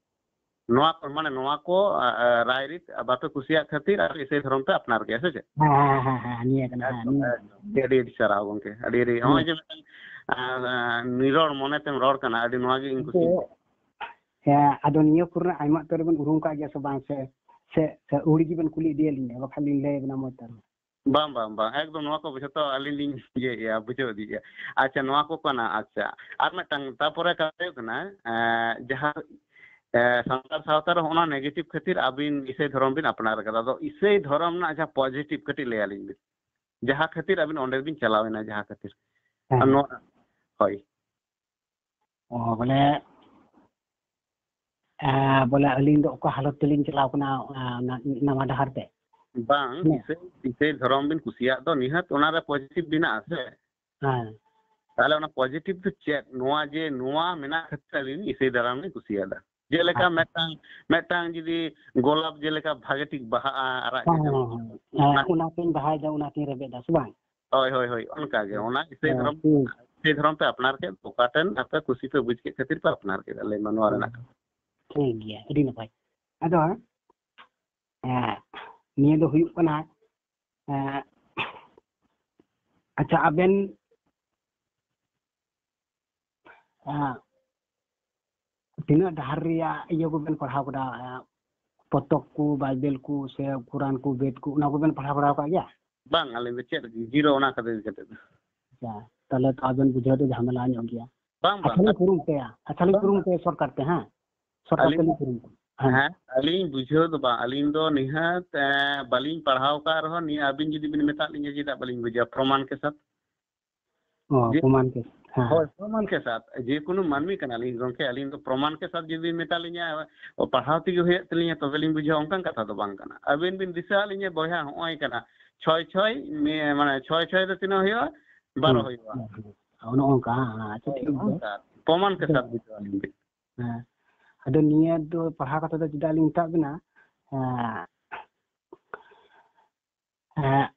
ᱱᱚᱣᱟ ᱠᱚ, ᱢᱟᱱᱮ ᱱᱚᱣᱟ ᱠᱚ, ᱟ, ᱟ, ᱨᱟᱭᱨᱤᱛ ᱵᱟᱯᱮ ᱠᱩᱥᱤᱭᱟᱜ ᱠᱷᱟᱹᱛᱤᱨ ᱟᱨ ᱤᱥᱟᱹᱭ ᱫᱷᱚᱨᱚᱢ ᱯᱮ ᱟᱯᱱᱟᱨ ᱠᱜᱮᱭᱟ, ᱥᱮ ᱪᱮᱫ? ᱦᱮᱸ, ᱦᱮᱸ, ᱦᱮᱸ, ᱦᱮᱸ, ᱱᱤᱭᱟᱹ ᱠᱟᱱᱟ, ᱦᱮᱸ, ᱮᱠᱫᱚᱢ, ᱱᱤᱭᱟᱹ᱾ ᱮᱠᱫᱚᱢ᱾ ᱟᱹᱰᱤ, ᱟᱹᱰᱤ ᱥᱟᱨᱦᱟᱣ ᱜᱚᱝᱠᱮ, ᱟᱹᱰᱤ, ᱟᱹᱰᱤ, ᱦᱮᱸ᱾ ᱱᱚᱜᱼᱚᱭ ᱡᱮ ᱢᱤᱫᱴᱟᱝ, ᱟ, ᱟ, ᱱᱤᱨᱚᱲ ᱢᱚᱱᱮ ᱛᱮᱢ ᱨᱚᱲ ᱠᱟᱱᱟ, ᱟᱹᱰᱤ ᱱᱚᱣᱟ ᱜᱮ ᱤᱧ ᱠᱩᱥᱤ᱾ ᱟᱫᱚ, ᱦᱮᱸ, ᱟᱫᱚ ᱱᱤᱭᱟᱹ ᱠᱚᱨᱮᱱᱟᱜ ᱟᱭᱢᱟ ᱩᱛᱟᱹᱨ ᱵᱮᱱ ᱩᱨᱩᱢ ᱠᱟᱜ ᱜᱮᱭᱟ ᱥᱮ ᱵᱟᱝ? ᱥᱮ, ᱥᱮ, ᱥᱮ ᱟᱹᱣᱲᱤ ᱜᱮᱵᱮᱱ ᱠᱩᱞᱤ ᱤᱫᱤᱭᱮᱫ ᱞᱤᱧᱟ, ᱵᱟᱠᱷᱟᱱ ᱞᱤᱧ ᱞᱟᱹᱭ ᱟᱵᱮᱱᱟ ᱢᱚᱡᱽ ᱛᱮ ᱟᱨᱦᱚᱸ᱾ ᱵᱟᱝ, ᱵᱟᱝ, ᱵᱟᱝ, ᱮᱠᱫᱚᱢ ᱱᱚᱣᱟ ᱠᱚ ᱡᱷᱚᱛᱚ ᱟᱹᱞᱤᱧ ᱞᱤᱧ ᱤᱭᱟᱹᱭᱮᱫᱼᱟ, ᱵᱩᱡᱷᱟᱹᱣ ᱤᱫᱤᱭᱮᱫᱼᱟ᱾ ᱟᱪᱪᱷᱟ, ᱱᱚᱣᱟ ᱠᱚ ᱠᱟᱱᱟ᱾ ᱟᱪᱪᱷᱟ, ᱟᱨ ᱢᱤᱫᱴᱟᱝ, ᱛᱟᱯᱚᱨᱮ ᱠᱟᱛᱷᱟ ᱦᱩᱭᱩᱜ ᱠᱟᱱᱟ, ᱮᱸ, ᱡᱟᱦᱟᱸ, ᱮᱸ, ᱥᱟᱱᱛᱟᱲ ᱥᱟᱶᱛᱟ ᱨᱮ ᱦᱚᱸᱜᱼᱚ ᱱᱚᱣᱟ negative ᱠᱷᱟᱹᱛᱤᱨ ᱟᱹᱵᱤᱱ ᱤᱥᱟᱹᱭ ᱫᱷᱚᱨᱚᱢ ᱵᱤᱱ ᱟᱯᱱᱟᱨ ᱠᱟᱫᱟ᱾ ᱟᱫᱚ ᱤᱥᱟᱹᱭ ᱫᱷᱚᱨᱚᱢ ᱨᱮᱱᱟᱜ ᱡᱟᱦᱟᱸ positive ᱠᱟᱹᱴᱤᱡ ᱞᱟᱹᱭ ᱟᱹᱞᱤᱧ ᱵᱤᱱ, ᱡᱟᱦᱟᱸ ᱠᱷᱟᱹᱛᱤᱨ ᱟᱹᱵᱤᱱ ᱚᱸᱰᱮ ᱵᱤᱱ ᱪᱟᱞᱟᱣ ᱮᱱᱟ, ᱡᱟᱦᱟᱸ ᱠᱷᱟᱹᱛᱤᱨ᱾ ᱦᱮᱸ, ᱟᱨ ᱦᱮᱸ᱾ ᱱᱚᱣᱟ, ᱦᱳᱭ᱾ ᱚ, ᱵᱚᱞᱮ, ᱮᱸ, ᱵᱚᱞᱮ ᱟᱹᱞᱤᱧ ᱫᱚ ᱚᱠᱟ ᱦᱟᱞᱚᱛ ᱛᱮᱞᱤᱧ ᱪᱟᱞᱟᱣ ᱠᱟᱱᱟ, ᱚᱱᱟ, ᱚᱱᱟ ᱱᱟᱣᱟ ᱰᱟᱦᱟᱨ ᱛᱮ? ᱵᱟᱝ, ᱦᱮᱸ᱾ ᱤᱥᱟᱹᱭ, ᱤᱥᱟᱹᱭ ᱫᱷᱚᱨᱚᱢ ᱵᱤᱱ ᱠᱩᱥᱤᱭᱟᱜ ᱫᱚ, ᱱᱤᱦᱟᱹᱛ ᱚᱱᱟᱨᱮ positive ᱢᱮᱱᱟᱜᱼᱟ ᱥᱮ? ᱦᱮᱸ᱾ ᱛᱟᱦᱞᱮ ᱚᱱᱟ positive ᱫᱚ ᱪᱮᱫ? ᱱᱚᱣᱟ ᱡᱮ ᱱᱚᱣᱟ ᱢᱮᱱᱟᱜ ᱠᱷᱟᱹᱛᱤᱨ ᱟᱹᱞᱤᱧ ᱤᱥᱟᱹᱭ ᱫᱷᱚᱨᱚᱢ ᱞᱤᱧ ᱠᱩᱥᱤᱭᱟᱫᱟ᱾ ᱡᱮᱞᱮᱠᱟ ᱟᱪᱪᱷᱟ᱾ ᱢᱤᱫᱴᱟᱝ, ᱢᱤᱫᱴᱟᱝ ᱡᱩᱫᱤ ᱜᱳᱞᱟᱯ ᱡᱮᱞᱮᱠᱟ ᱵᱷᱟᱜᱮ ᱴᱷᱤᱠ ᱵᱟᱦᱟᱜᱼᱟ, ᱟᱨᱟᱜ ᱜᱮ ᱦᱮᱸ, ᱡᱮᱢᱚᱱ, ᱦᱮᱸ, ᱦᱮᱸ᱾ ᱦᱮᱸ, ᱚᱱᱟ ᱚᱱᱟᱛᱤᱧ ᱵᱟᱦᱟᱭᱮᱫᱟ, ᱚᱱᱟᱛᱤᱧ ᱨᱮᱵᱮᱫᱟ, ᱥᱮ ᱵᱟᱝ? ᱦᱳᱭ, ᱦᱳᱭ, ᱦᱳᱭ, ᱚᱱᱠᱟ ᱜᱮ᱾ ᱦᱮᱸ᱾ ᱚᱱᱟ ᱤᱥᱟᱹᱭ ᱦᱮᱸ, ᱫᱷᱚᱨᱚᱢ ᱴᱷᱤᱠ᱾ ᱥᱮ ᱫᱷᱚᱨᱚᱢ ᱯᱮ ᱟᱯᱱᱟᱨ ᱠᱮᱫ, ᱚᱠᱟ ᱴᱷᱮᱱ ᱟᱯᱮ ᱠᱩᱥᱤ ᱯᱮ ᱵᱩᱡᱽ ᱠᱮᱫ ᱠᱷᱟᱹᱛᱤᱨ ᱯᱮ ᱟᱯᱱᱟᱨ ᱠᱮᱫᱟ, ᱞᱟᱹᱭ ᱢᱟ ᱱᱚᱣᱟ ᱨᱮᱱᱟᱜ ᱠᱟᱛᱷᱟ᱾ ᱴᱷᱤᱠ ᱜᱮᱭᱟ, ᱟᱹᱰᱤ ᱱᱟᱯᱟᱭ᱾ ᱟᱫᱚ, ᱮᱸ, ᱱᱤᱭᱟᱹ ᱫᱚ ᱦᱩᱭᱩᱜ ᱠᱟᱱᱟ, ᱮᱸ, ᱟᱪᱪᱷᱟ, ᱟᱵᱮᱱ, ᱮᱸ, ᱛᱤᱱᱟᱹᱜ ᱰᱟᱦᱟᱨ ᱨᱮᱭᱟᱜ ᱤᱭᱟᱹ ᱠᱚᱵᱮᱱ ᱯᱟᱲᱦᱟᱣ ᱠᱟᱫᱟ? ᱮᱸ, ᱯᱚᱛᱚᱵ ᱠᱚ, ᱵᱟᱭᱵᱮᱞ ᱠᱚ, ᱥᱮ ᱠᱩᱨᱟᱱ ᱠᱚ, ᱵᱮᱫ ᱠᱚ, ᱚᱱᱟ ᱠᱚᱵᱮᱱ ᱯᱟᱲᱦᱟᱣ ᱵᱟᱲᱟ ᱟᱠᱟᱫ ᱜᱮᱭᱟ? ᱵᱟᱝ, ᱟᱹᱞᱤᱧ ᱫᱚ ᱪᱮᱫ ᱜᱮ, ᱡᱤᱨᱳ ᱚᱱᱟ ᱠᱚ ᱤᱫᱤ ᱠᱟᱛᱮ ᱫᱚ᱾ ᱟᱪᱪᱷᱟ, ᱛᱟᱦᱞᱮ ᱛᱚ ᱟᱵᱮᱱ ᱵᱩᱡᱷᱟᱹᱣ ᱫᱚ ᱡᱷᱟᱢᱮᱞᱟ ᱧᱚᱜ ᱜᱮᱭᱟ᱾ ᱵᱟᱝ, ᱟᱪᱪᱷᱟ, ᱵᱟᱝ᱾ ᱞᱤᱧ ᱠᱩᱨᱩᱢᱩᱴᱩᱭᱟ, ᱟᱪᱪᱷᱟ, ᱞᱤᱧ ᱵᱟᱝ, ᱠᱩᱨᱩᱢᱩᱴᱩᱭᱟ ᱥᱚᱨᱠᱟᱨ ᱛᱮ, ᱦᱮᱸ? ᱥᱚᱨᱠᱟᱨ ᱟᱹᱞᱤᱧ ᱛᱮ ᱞᱤᱧ ᱠᱩᱨᱩᱢᱩᱴᱩᱭᱟ᱾ ᱦᱮᱸ᱾ ᱦᱮᱸ, ᱟᱹᱞᱤᱧ ᱵᱩᱡᱷᱟᱹᱣ ᱫᱚ ᱵᱟᱝ, ᱟᱹᱞᱤᱧ ᱫᱚ ᱱᱤᱦᱟᱹᱛ, ᱮᱸ, ᱵᱟᱹᱞᱤᱧ ᱯᱟᱲᱦᱟᱣ ᱟᱠᱟᱫ ᱨᱮᱦᱚᱸ, ᱱᱤᱭᱟᱹ ᱟᱹᱵᱤᱱ ᱡᱩᱫᱤ ᱵᱤᱱ ᱢᱮᱛᱟᱜ ᱞᱤᱧᱟ, ᱪᱮᱫᱟᱜ ᱵᱟᱹᱞᱤᱧ ᱵᱩᱡᱟ? ᱯᱨᱚᱢᱟᱱ ᱠᱮ ᱥᱟᱛ᱾ ᱚ, ᱡᱮ ᱯᱨᱚᱢᱟᱱ ᱠᱮ, ᱦᱮᱸ᱾ ᱦᱳᱭ, ᱯᱨᱚᱢᱟᱱ ᱠᱮ ᱥᱟᱛ᱾ ᱡᱮ ᱠᱳᱱᱳ ᱢᱟᱹᱱᱢᱤ ᱠᱟᱱᱟᱞᱤᱧ ᱜᱚᱢᱠᱮ, ᱟᱹᱞᱤᱧ ᱫᱚ ᱯᱨᱚᱢᱟᱱ ᱠᱮ ᱥᱟᱛ ᱡᱩᱫᱤ ᱵᱤᱱ ᱢᱮᱛᱟ ᱞᱤᱧᱟ, ᱚ, ᱯᱟᱲᱦᱟᱣ ᱛᱮᱜᱮ ᱦᱩᱭᱩᱜ ᱛᱟᱹᱞᱤᱧᱟ, ᱛᱚᱵᱮ ᱞᱤᱧ ᱵᱩᱡᱷᱟᱹᱣᱟ, ᱚᱱᱠᱟᱱ ᱠᱟᱛᱷᱟ ᱫᱚ ᱵᱟᱝ ᱠᱟᱱᱟ᱾ ᱟᱹᱵᱤᱱ ᱵᱤᱱ ᱫᱤᱥᱟᱹ ᱟᱹᱞᱤᱧᱟ, ᱵᱚᱭᱦᱟ, ᱦᱚᱸᱜᱼᱚᱭ ᱠᱟᱱᱟ, ᱪᱷᱚᱭ ᱪᱷᱚᱭ, ᱢᱮ-, ᱢᱟᱱᱮ, ᱪᱷᱚᱭ ᱪᱷᱚᱭ ᱫᱚ ᱛᱤᱱᱟᱹᱜ ᱦᱩᱭᱩᱜᱼᱟ? ᱵᱟᱨᱚ ᱦᱩᱸ᱾ ᱦᱩᱭᱩᱜᱼᱟ᱾ ᱚᱱᱮ ᱚᱱᱠᱟ, ᱦᱮᱸ, ᱦᱮᱸ, ᱟᱪᱪᱷᱟ, ᱦᱳᱭ, ᱴᱷᱤᱠ ᱜᱮᱭᱟ᱾ ᱚᱱᱠᱟ᱾ ᱯᱨᱚᱢᱟᱱ ᱠᱮ ᱟᱪᱪᱷᱟ᱾ ᱥᱟᱛ ᱵᱩᱡᱷᱟᱹᱣ ᱟᱹᱞᱤᱧ ᱵᱤᱱ᱾ ᱦᱮᱸ᱾ ᱟᱫᱚ ᱱᱤᱭᱟᱹ ᱫᱚ ᱯᱟᱲᱦᱟᱣ ᱠᱟᱛᱮ ᱫᱚ ᱪᱮᱫᱟᱜ ᱞᱤᱧ ᱢᱮᱛᱟᱜ ᱵᱤᱱᱟ? ᱦᱮᱸ᱾ ᱦᱮᱸ,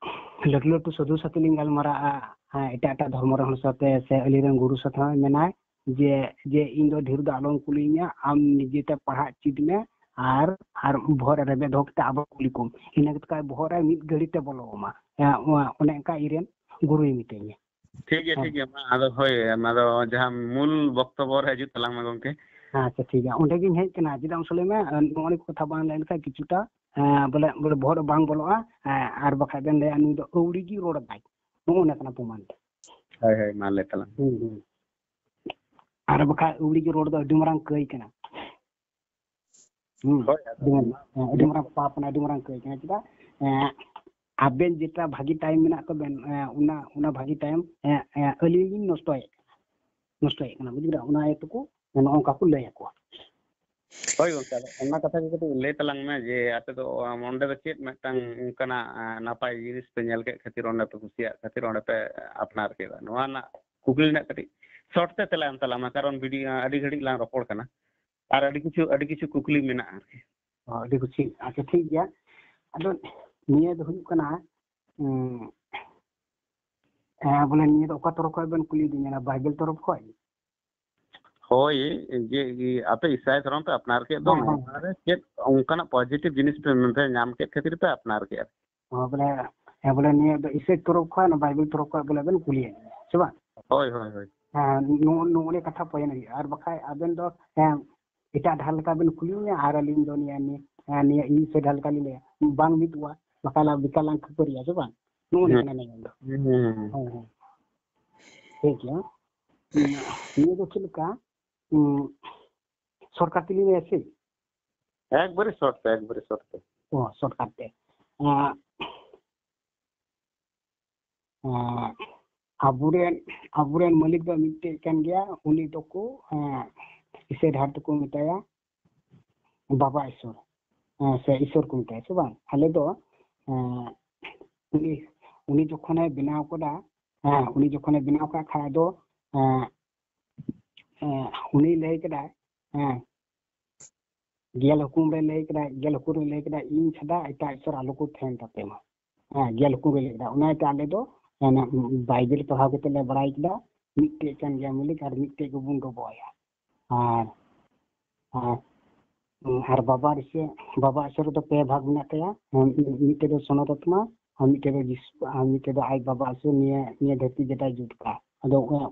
ᱞᱟᱹᱴᱩ ᱞᱟᱹᱴᱩ ᱥᱟᱹᱫᱷᱩ ᱥᱟᱛᱮ ᱞᱤᱧ ᱜᱟᱞᱢᱟᱨᱟᱜᱼᱟ, ᱦᱮᱸ, ᱮᱴᱟᱜ ᱮᱴᱟᱜ ᱫᱷᱚᱨᱢᱚ ᱨᱮᱱ ᱦᱚᱲ ᱥᱟᱛᱮ ᱥᱮ ᱟᱹᱞᱤᱧ ᱨᱮᱱ ᱜᱩᱨᱩ ᱥᱟᱛᱮ ᱦᱚᱸ ᱢᱮᱱᱟᱭ ᱡᱮ, ᱡᱮ ᱤᱧ ᱫᱚ ᱰᱷᱮᱨ ᱫᱚ ᱟᱞᱚᱢ ᱠᱩᱞᱤᱧᱟ, ᱟᱢ ᱱᱤᱡᱮᱛᱮ ᱯᱟᱲᱦᱟᱜ ᱪᱮᱫ ᱢᱮ, ᱟᱨ, ᱟᱨ ᱵᱚᱦᱚᱜ ᱨᱮ ᱨᱮᱵᱮᱫ ᱫᱚᱦᱚ ᱠᱟᱛᱮ ᱟᱵᱚ ᱠᱩᱞᱤ ᱠᱚᱢ, ᱤᱱᱟᱹ ᱠᱟᱛᱮ ᱵᱚᱦᱚᱜ ᱨᱮ ᱢᱤᱫ ᱜᱷᱟᱹᱲᱤ ᱛᱮ ᱵᱚᱞᱚ ᱟᱢᱟ᱾ ᱦᱮᱸ, ᱚᱱᱟ, ᱚᱱᱮ ᱚᱱᱠᱟ ᱤᱧ ᱨᱮᱱ ᱜᱩᱨᱩᱭ ᱢᱤᱛᱟᱹᱧᱟ᱾ ᱴᱷᱤᱠ ᱜᱮᱭᱟ, ᱦᱮᱸ᱾ ᱴᱷᱤᱠ ᱜᱮᱭᱟ, ᱢᱟ ᱟᱫᱚ ᱦᱳᱭ, ᱚᱱᱟ ᱫᱚ ᱡᱟᱦᱟᱸ ᱢᱩᱞ ᱵᱚᱠᱛᱚᱵᱚ ᱨᱮ ᱦᱤᱡᱩᱜ ᱛᱟᱞᱟᱝ ᱢᱮ ᱜᱚᱢᱠᱮ᱾ ᱟᱪᱪᱷᱟ, ᱴᱷᱤᱠ ᱜᱮᱭᱟ, ᱚᱸᱰᱮ ᱜᱤᱧ ᱦᱮᱡ ᱠᱟᱱᱟ᱾ ᱪᱮᱫᱟᱜ ᱢᱟᱥᱮ ᱞᱟᱹᱭ ᱢᱮ, ᱱᱚᱜᱼᱚ ᱱᱤᱭᱟᱹ ᱠᱚ ᱠᱟᱛᱷᱟ ᱵᱟᱝ ᱞᱟᱹᱭ ᱞᱮᱠᱷᱟᱱ ᱠᱤᱪᱷᱩᱴᱟ, ᱮᱸ, ᱵᱚᱞᱮ, ᱵᱚᱞᱮ ᱵᱚᱦᱚᱜ ᱨᱮ ᱵᱟᱝ ᱵᱚᱞᱚᱜᱼᱟ, ᱮᱸ, ᱟᱨ ᱵᱟᱠᱷᱟᱡ ᱵᱮᱱ ᱞᱟᱹᱭᱟ ᱱᱩᱭ ᱫᱚ ᱟᱹᱣᱲᱤ ᱜᱮ ᱨᱚᱲ ᱮᱫᱟᱭ, ᱱᱚᱜᱼᱚ ᱱᱚᱝᱠᱟᱱᱟᱜ ᱯᱨᱚᱢᱟᱱ ᱛᱮ᱾ ᱦᱳᱭ, ᱦᱳᱭ, ᱢᱟ ᱞᱟᱹᱭ ᱛᱟᱞᱟᱝ᱾ ᱦᱩᱸ, ᱦᱩᱸ᱾ ᱟᱨ ᱵᱟᱠᱷᱟᱡ ᱟᱹᱣᱲᱤ ᱜᱮ ᱨᱚᱲ ᱫᱚ ᱟᱹᱰᱤ ᱢᱟᱨᱟᱝ ᱠᱟᱹᱭ ᱠᱟᱱᱟ᱾ ᱦᱩᱸ᱾ ᱦᱳᱭ, ᱟᱫᱚ ᱟᱹᱰᱤ ᱢᱟᱨᱟᱝ, ᱚᱱᱟ ᱦᱮᱸ, ᱟᱹᱰᱤ ᱢᱟᱨᱟᱝ ᱯᱟᱯ ᱠᱟᱱᱟ, ᱟᱹᱰᱤ ᱢᱟᱨᱟᱝ ᱠᱟᱹᱭ ᱠᱟᱱᱟ᱾ ᱪᱮᱫᱟᱜ? ᱮᱸ, ᱟᱵᱮᱱ ᱡᱮᱴᱟ ᱵᱷᱟᱹᱜᱤ ᱴᱟᱭᱤᱢ ᱢᱮᱱᱟᱜ ᱛᱟᱵᱮᱱ, ᱮᱸ, ᱚᱱᱟ, ᱚᱱᱟ ᱵᱷᱟᱹᱜᱤ ᱴᱟᱭᱤᱢ, ᱮᱸ, ᱮᱸ, ᱟᱹᱞᱤᱧ ᱞᱤᱧ ᱱᱚᱥᱴᱚᱭᱮᱫ ᱠᱟᱱᱟ, ᱱᱚᱥᱴᱚᱭᱮᱫ ᱠᱟᱱᱟ, ᱵᱩᱡᱽ ᱠᱮᱫᱟ? ᱚᱱᱟ ᱤᱭᱟᱹ ᱛᱮᱠᱚ ᱱᱚᱜᱼᱚ ᱱᱚᱝᱠᱟ ᱠᱚ ᱞᱟᱹᱭ ᱟᱠᱚᱣᱟ᱾ ᱦᱳᱭ ᱜᱚᱢᱠᱮ, ᱟᱫᱚ ᱚᱱᱟ ᱠᱟᱛᱷᱟ ᱜᱮ ᱠᱟᱹᱴᱤᱡ ᱞᱟᱹᱭ ᱛᱟᱞᱟᱝ ᱢᱮ ᱡᱮ ᱟᱯᱮ ᱫᱚ, ᱟᱢ, ᱚᱸᱰᱮ ᱫᱚ ᱪᱮᱫ ᱢᱤᱫᱴᱟᱝ ᱚᱱᱠᱟᱱᱟᱜ, ᱟᱸ, ᱱᱟᱯᱟᱭ ᱡᱤᱱᱤᱥ ᱯᱮ ᱧᱮᱞ ᱠᱮᱫ ᱠᱷᱟᱹᱛᱤᱨ, ᱚᱸᱰᱮ ᱯᱮ ᱠᱩᱥᱤᱭᱟᱜ ᱠᱷᱟᱹᱛᱤᱨ ᱚᱸᱰᱮ ᱯᱮ ᱟᱯᱱᱟᱨ ᱠᱮᱫᱟ? ᱱᱚᱣᱟ ᱨᱮᱱᱟᱜ ᱠᱩᱠᱞᱤ ᱨᱮᱱᱟᱜ ᱠᱟᱹᱴᱤᱡ ᱥᱚᱨᱴ ᱛᱮ ᱛᱮᱞᱟ ᱮᱢ ᱛᱟᱞᱟᱝ ᱢᱮ, ᱠᱟᱨᱚᱱ ᱵᱷᱤᱰᱤᱭᱳ ᱟᱹᱰᱤ ᱜᱷᱟᱹᱲᱤᱡ ᱞᱟᱝ ᱨᱚᱯᱚᱲ ᱠᱟᱱᱟ ᱟᱨ ᱟᱹᱰᱤ ᱠᱤᱪᱷᱩ, ᱟᱹᱰᱤ ᱠᱤᱪᱷᱩ ᱠᱩᱠᱞᱤ ᱢᱮᱱᱟᱜᱼᱟ ᱟᱨᱠᱤ᱾ ᱚ, ᱟᱹᱰᱤ ᱠᱩᱥᱤ᱾ ᱟᱪᱪᱷᱟ, ᱴᱷᱤᱠ ᱜᱮᱭᱟ᱾ ᱟᱫᱚ ᱱᱤᱭᱟᱹ ᱫᱚ ᱦᱩᱭᱩᱜ ᱠᱟᱱᱟ, ᱩᱸ, ᱦᱮᱸ, ᱵᱚᱞᱮ ᱱᱤᱭᱟᱹ ᱫᱚ ᱚᱠᱟ ᱛᱚᱨᱚᱯ ᱠᱷᱚᱡ ᱵᱮᱱ ᱠᱩᱞᱤᱭᱮᱫᱤᱧ ᱠᱟᱱᱟ, ᱵᱟᱭᱵᱮᱞ ᱛᱚᱨᱚᱯ ᱠᱷᱚᱡ? ᱦᱳᱭ, ᱡᱮ ᱟᱯᱮ ᱤᱥᱟᱭ ᱫᱷᱚᱨᱚᱢ ᱯᱮ ᱟᱯᱱᱟᱨ ᱠᱮᱫ ᱫᱚ, ᱦᱮᱸ, ᱦᱮᱸ᱾ ᱱᱚᱣᱟ ᱨᱮ ᱪᱮᱫ ᱚᱱᱠᱟᱱᱟᱜ ᱯᱚᱡᱤᱴᱤᱵᱷ ᱡᱤᱱᱤᱥ ᱯᱮ, ᱯᱮ ᱧᱟᱢ ᱠᱮᱫ ᱠᱷᱟᱹᱛᱤᱨ ᱯᱮ ᱟᱯᱱᱟᱨ ᱠᱮᱫᱼᱟ? ᱦᱚᱸ, ᱵᱚᱞᱮ, ᱦᱮᱸ, ᱵᱚᱞᱮ ᱱᱤᱭᱟᱹ ᱫᱚ ᱤᱥᱟᱹᱭ ᱛᱚᱨᱚᱯ ᱠᱷᱚᱡ, ᱚᱱᱟ ᱵᱟᱭᱵᱮᱞ ᱛᱚᱨᱚᱯ ᱠᱷᱚᱡ ᱵᱚᱞᱮ ᱵᱮᱱ ᱠᱩᱞᱤᱭᱮᱫ ᱞᱤᱧᱟ, ᱥᱮ ᱵᱟᱝ? ᱦᱳᱭ, ᱦᱳᱭ, ᱦᱳᱭ᱾ ᱦᱮᱸ, ᱱᱚ-, ᱱᱚᱜᱼᱚ ᱱᱤᱭᱟᱹ ᱠᱟᱛᱷᱟ ᱯᱚᱭᱮᱱ ᱦᱩᱭᱩᱜᱼᱟ᱾ ᱟᱨ ᱵᱟᱠᱷᱟᱡ ᱟᱵᱮᱱ ᱫᱚ, ᱦᱮᱸ, ᱮᱴᱟᱜ ᱰᱟᱦᱟᱨ ᱞᱮᱠᱟ ᱵᱮᱱ ᱠᱩᱞᱤ ᱞᱤᱧᱟ ᱟᱨ ᱟᱹᱞᱤᱧ ᱫᱚ ᱱᱤᱭᱟᱹ, ᱱᱤᱭᱟᱹ, ᱦᱮᱸ, ᱱᱤᱭᱟᱹ ᱤᱥᱟᱹᱭ ᱰᱟᱦᱟᱨ ᱞᱮᱠᱟ ᱞᱤᱧ ᱞᱟᱹᱭᱟ, ᱵᱟᱝ ᱢᱤᱫᱚᱜᱼᱟ, ᱵᱟᱠᱷᱟᱡ ᱞᱟᱝ, ᱵᱮᱠᱟᱨ ᱞᱟᱝ ᱠᱷᱟᱹᱯᱟᱹᱨᱤᱜᱼᱟ, ᱥᱮ ᱵᱟᱝ? ᱱᱚᱜᱼᱚ ᱱᱤᱭᱟᱹ ᱦᱩᱸ᱾ ᱠᱟᱱᱟ ᱱᱤᱭᱚᱢ ᱫᱚ᱾ ᱦᱩᱸ, ᱦᱩᱸ, ᱦᱩᱸ᱾ ᱦᱮᱸ, ᱦᱮᱸ᱾ ᱴᱷᱤᱠ ᱜᱮᱭᱟ᱾ ᱱᱤᱭᱟᱹ ᱫᱚ ᱪᱮᱫ ᱞᱮᱠᱟ, ᱩᱸ, ᱥᱚᱨᱴᱠᱟᱴ ᱛᱮᱞᱤᱧ ᱞᱟᱹᱭᱟ ᱥᱮ? ᱮᱠᱵᱟᱨᱮ ᱥᱚᱨᱴ ᱛᱮ, ᱮᱠᱵᱟᱨᱮ ᱥᱚᱨᱴ ᱛᱮ᱾ ᱚ, ᱥᱚᱨᱴᱠᱟᱴ ᱛᱮ᱾ ᱮᱸ, ᱮᱸ, ᱟᱵᱚᱨᱮᱱ, ᱟᱵᱚᱨᱮᱱ ᱢᱟᱹᱞᱤᱠ ᱫᱚ ᱢᱤᱫᱴᱮᱡ ᱠᱟᱱ ᱜᱮᱭᱟ, ᱩᱱᱤ ᱫᱚᱠᱚ, ᱮᱸ, ᱤᱥᱟᱹᱭ ᱰᱟᱦᱟᱨ ᱫᱚᱠᱚ ᱢᱮᱛᱟᱭᱟ ᱵᱟᱵᱟ ᱤᱥᱚᱨ, ᱮᱸ, ᱥᱮ ᱤᱥᱚᱨ ᱠᱚ ᱢᱮᱛᱟᱭᱟ, ᱥᱮ ᱵᱟᱝ? ᱟᱞᱮ ᱫᱚ, ᱮᱸ, ᱩᱱᱤ, ᱩᱱᱤ ᱡᱚᱠᱷᱚᱱᱮ ᱵᱮᱱᱟᱣ ᱠᱟᱫᱟ, ᱦᱮᱸ, ᱩᱱᱤ ᱡᱚᱠᱷᱚᱱᱮ ᱵᱮᱱᱟᱣ ᱠᱟᱜ ᱠᱷᱟᱡ ᱫᱚ, ᱮᱸ, ᱮᱸ, ᱩᱱᱤ ᱞᱟᱹᱭ ᱠᱮᱫᱟᱭ, ᱦᱮᱸ, ᱜᱮᱞ ᱦᱩᱠᱩᱢ ᱨᱮ ᱞᱟᱹᱭ ᱠᱮᱫᱟᱭ, ᱜᱮᱞ ᱦᱩᱠᱩᱢ ᱨᱮ ᱞᱟᱹᱭ ᱠᱮᱫᱟᱭ, "ᱤᱧ ᱪᱷᱟᱰᱟ ᱮᱴᱟᱜ ᱤᱥᱚᱨ ᱟᱞᱚ ᱠᱚ ᱛᱟᱦᱮᱱ ᱛᱟᱯᱮ ᱢᱟ᱾" ᱦᱮᱸ, ᱜᱮᱞ ᱦᱩᱠᱩᱢ ᱨᱮ ᱞᱟᱹᱭ ᱠᱮᱫᱟ᱾ ᱚᱱᱟᱛᱮ ᱟᱞᱮ ᱫᱚ ᱚᱱᱟ ᱵᱟᱭᱵᱮᱞ ᱯᱟᱲᱦᱟᱣ ᱠᱟᱛᱮ ᱞᱮ ᱵᱟᱲᱟᱭ ᱠᱮᱫᱟ, ᱢᱤᱫᱴᱮᱡ ᱠᱟᱱ ᱜᱮᱭᱟ ᱢᱟᱹᱞᱤᱠ ᱟᱨ ᱢᱤᱫᱴᱮᱡ ᱜᱮᱵᱚᱱ ᱰᱚᱵᱚᱜ ᱟᱭᱟ᱾ ᱟᱨ, ᱟᱨ, ᱟᱨ ᱵᱟᱵᱟ ᱨᱤᱥᱟᱹ, ᱵᱟᱵᱟ ᱤᱥᱚᱨ ᱨᱮᱫᱚ ᱯᱮ ᱵᱷᱟᱜᱽ ᱢᱮᱱᱟᱜ ᱛᱟᱭᱟ᱾ ᱢᱤᱫᱴᱮᱡ ᱫᱚ ᱥᱚᱱᱚᱛ ᱟᱛᱢᱟ, ᱟᱨ ᱢᱤᱫᱴᱮᱡ ᱫᱚ ᱡᱤᱥᱩ, ᱟᱨ ᱢᱤᱫᱴᱮᱡ ᱫᱚ ᱟᱡ ᱵᱟᱵᱟ ᱤᱥᱚᱨ᱾ ᱱᱤᱭᱟᱹ, ᱱᱤᱭᱟᱹ ᱫᱷᱟᱹᱨᱛᱤ ᱡᱮᱴᱟᱭ ᱡᱩᱛ ᱠᱟᱜ᱾ ᱟᱫᱚ ᱚᱱᱟ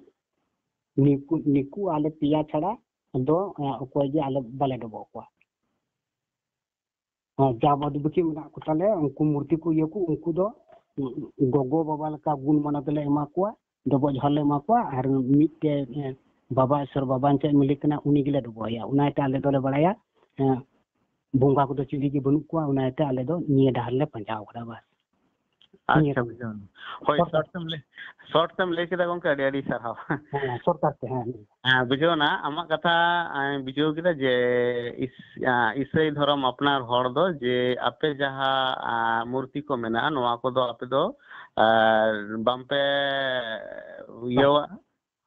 ᱱᱤᱠᱩ, ᱱᱤᱠᱩ ᱟᱞᱮ ᱯᱮᱭᱟ ᱪᱷᱟᱲᱟ ᱫᱚ, ᱮ, ᱚᱠᱚᱭ ᱜᱮ ᱟᱞᱮ ᱵᱟᱞᱮ ᱰᱚᱵᱚᱜ ᱠᱚᱣᱟ᱾ ᱦᱮᱸ, ᱡᱟ ᱵᱟᱫ ᱵᱟᱹᱠᱤ ᱢᱮᱱᱟᱜ ᱠᱚ ᱛᱟᱞᱮ, ᱩᱱᱠᱩ ᱢᱩᱨᱛᱤ ᱠᱚ ᱤᱭᱟᱹ ᱠᱚ, ᱩᱱᱠᱩ ᱫᱚ ᱜᱚᱜᱚ ᱵᱟᱵᱟ ᱞᱮᱠᱟ ᱜᱩᱱ ᱢᱟᱱᱚᱛ ᱞᱮ ᱮᱢᱟ ᱠᱚᱣᱟ, ᱰᱚᱵᱚᱜ ᱡᱚᱦᱟᱨ ᱞᱮ ᱮᱢᱟ ᱠᱚᱣᱟ, ᱟᱨ ᱢᱤᱫᱴᱮᱡ, ᱮ, ᱵᱟᱵᱟ ᱤᱥᱚᱨ ᱵᱟᱵᱟ ᱮᱱᱛᱮᱫ ᱢᱟᱹᱞᱤᱠ ᱠᱟᱱᱟ, ᱩᱱᱤ ᱜᱮᱞᱮ ᱰᱚᱵᱚᱜ ᱟᱭᱟ᱾ ᱚᱱᱟ ᱤᱭᱟᱹᱛᱮ ᱟᱞᱮ ᱫᱚᱞᱮ ᱵᱟᱲᱟᱭᱟ, ᱮ, ᱵᱚᱸᱜᱟ ᱠᱚᱫᱚ ᱪᱤᱞᱤ ᱜᱮ ᱵᱟᱹᱱᱩᱜ ᱠᱚᱣᱟ, ᱚᱱᱟ ᱤᱭᱟᱹᱛᱮ ᱟᱞᱮ ᱫᱚ ᱱᱤᱭᱟᱹ ᱰᱟᱦᱟᱨ ᱞᱮ ᱯᱟᱸᱡᱟ ᱟᱠᱟᱫᱟ, ᱵᱟᱥ᱾ ᱟᱪᱪᱷᱟ, ᱱᱤᱭᱟᱹ ᱵᱩᱡᱷᱟᱹᱣ ᱮᱱᱟ᱾ ᱦᱳᱭ, ᱥᱚᱨᱴ ᱥᱚᱨᱴ ᱛᱮᱢ ᱞᱟᱹᱭ, ᱥᱚᱨᱴ ᱛᱮᱢ ᱞᱟᱹᱭ ᱠᱮᱫᱟ ᱜᱚᱢᱠᱮ, ᱟᱹᱰᱤ ᱟᱹᱰᱤ ᱥᱟᱨᱦᱟᱣ᱾ ᱦᱮᱸ, ᱥᱚᱨᱴ ᱠᱟᱴ ᱛᱮ, ᱦᱮᱸ, ᱦᱮᱸ᱾ ᱦᱮᱸ, ᱵᱩᱡᱷᱟᱹᱣ ᱮᱱᱟ, ᱟᱢᱟᱜ ᱠᱟᱛᱷᱟ, ᱮᱸ, ᱵᱩᱡᱷᱟᱹᱣ ᱠᱮᱫᱟ ᱡᱮ ᱤᱥ-, ᱟᱸ, ᱤᱥᱟᱹᱭ ᱫᱷᱚᱨᱚᱢ ᱟᱯᱱᱟᱨ ᱦᱚᱲ ᱫᱚ ᱡᱮ ᱟᱯᱮ ᱡᱟᱦᱟᱸ, ᱟᱸ, ᱢᱩᱨᱛᱤ ᱠᱚ ᱢᱮᱱᱟᱜᱼᱟ, ᱱᱚᱣᱟ ᱠᱚᱫᱚ ᱟᱯᱮ ᱫᱚ, ᱟᱨ, ᱵᱟᱝᱯᱮ ᱵᱟᱝ᱾ ᱤᱭᱟᱹᱣᱟᱜᱼᱟ?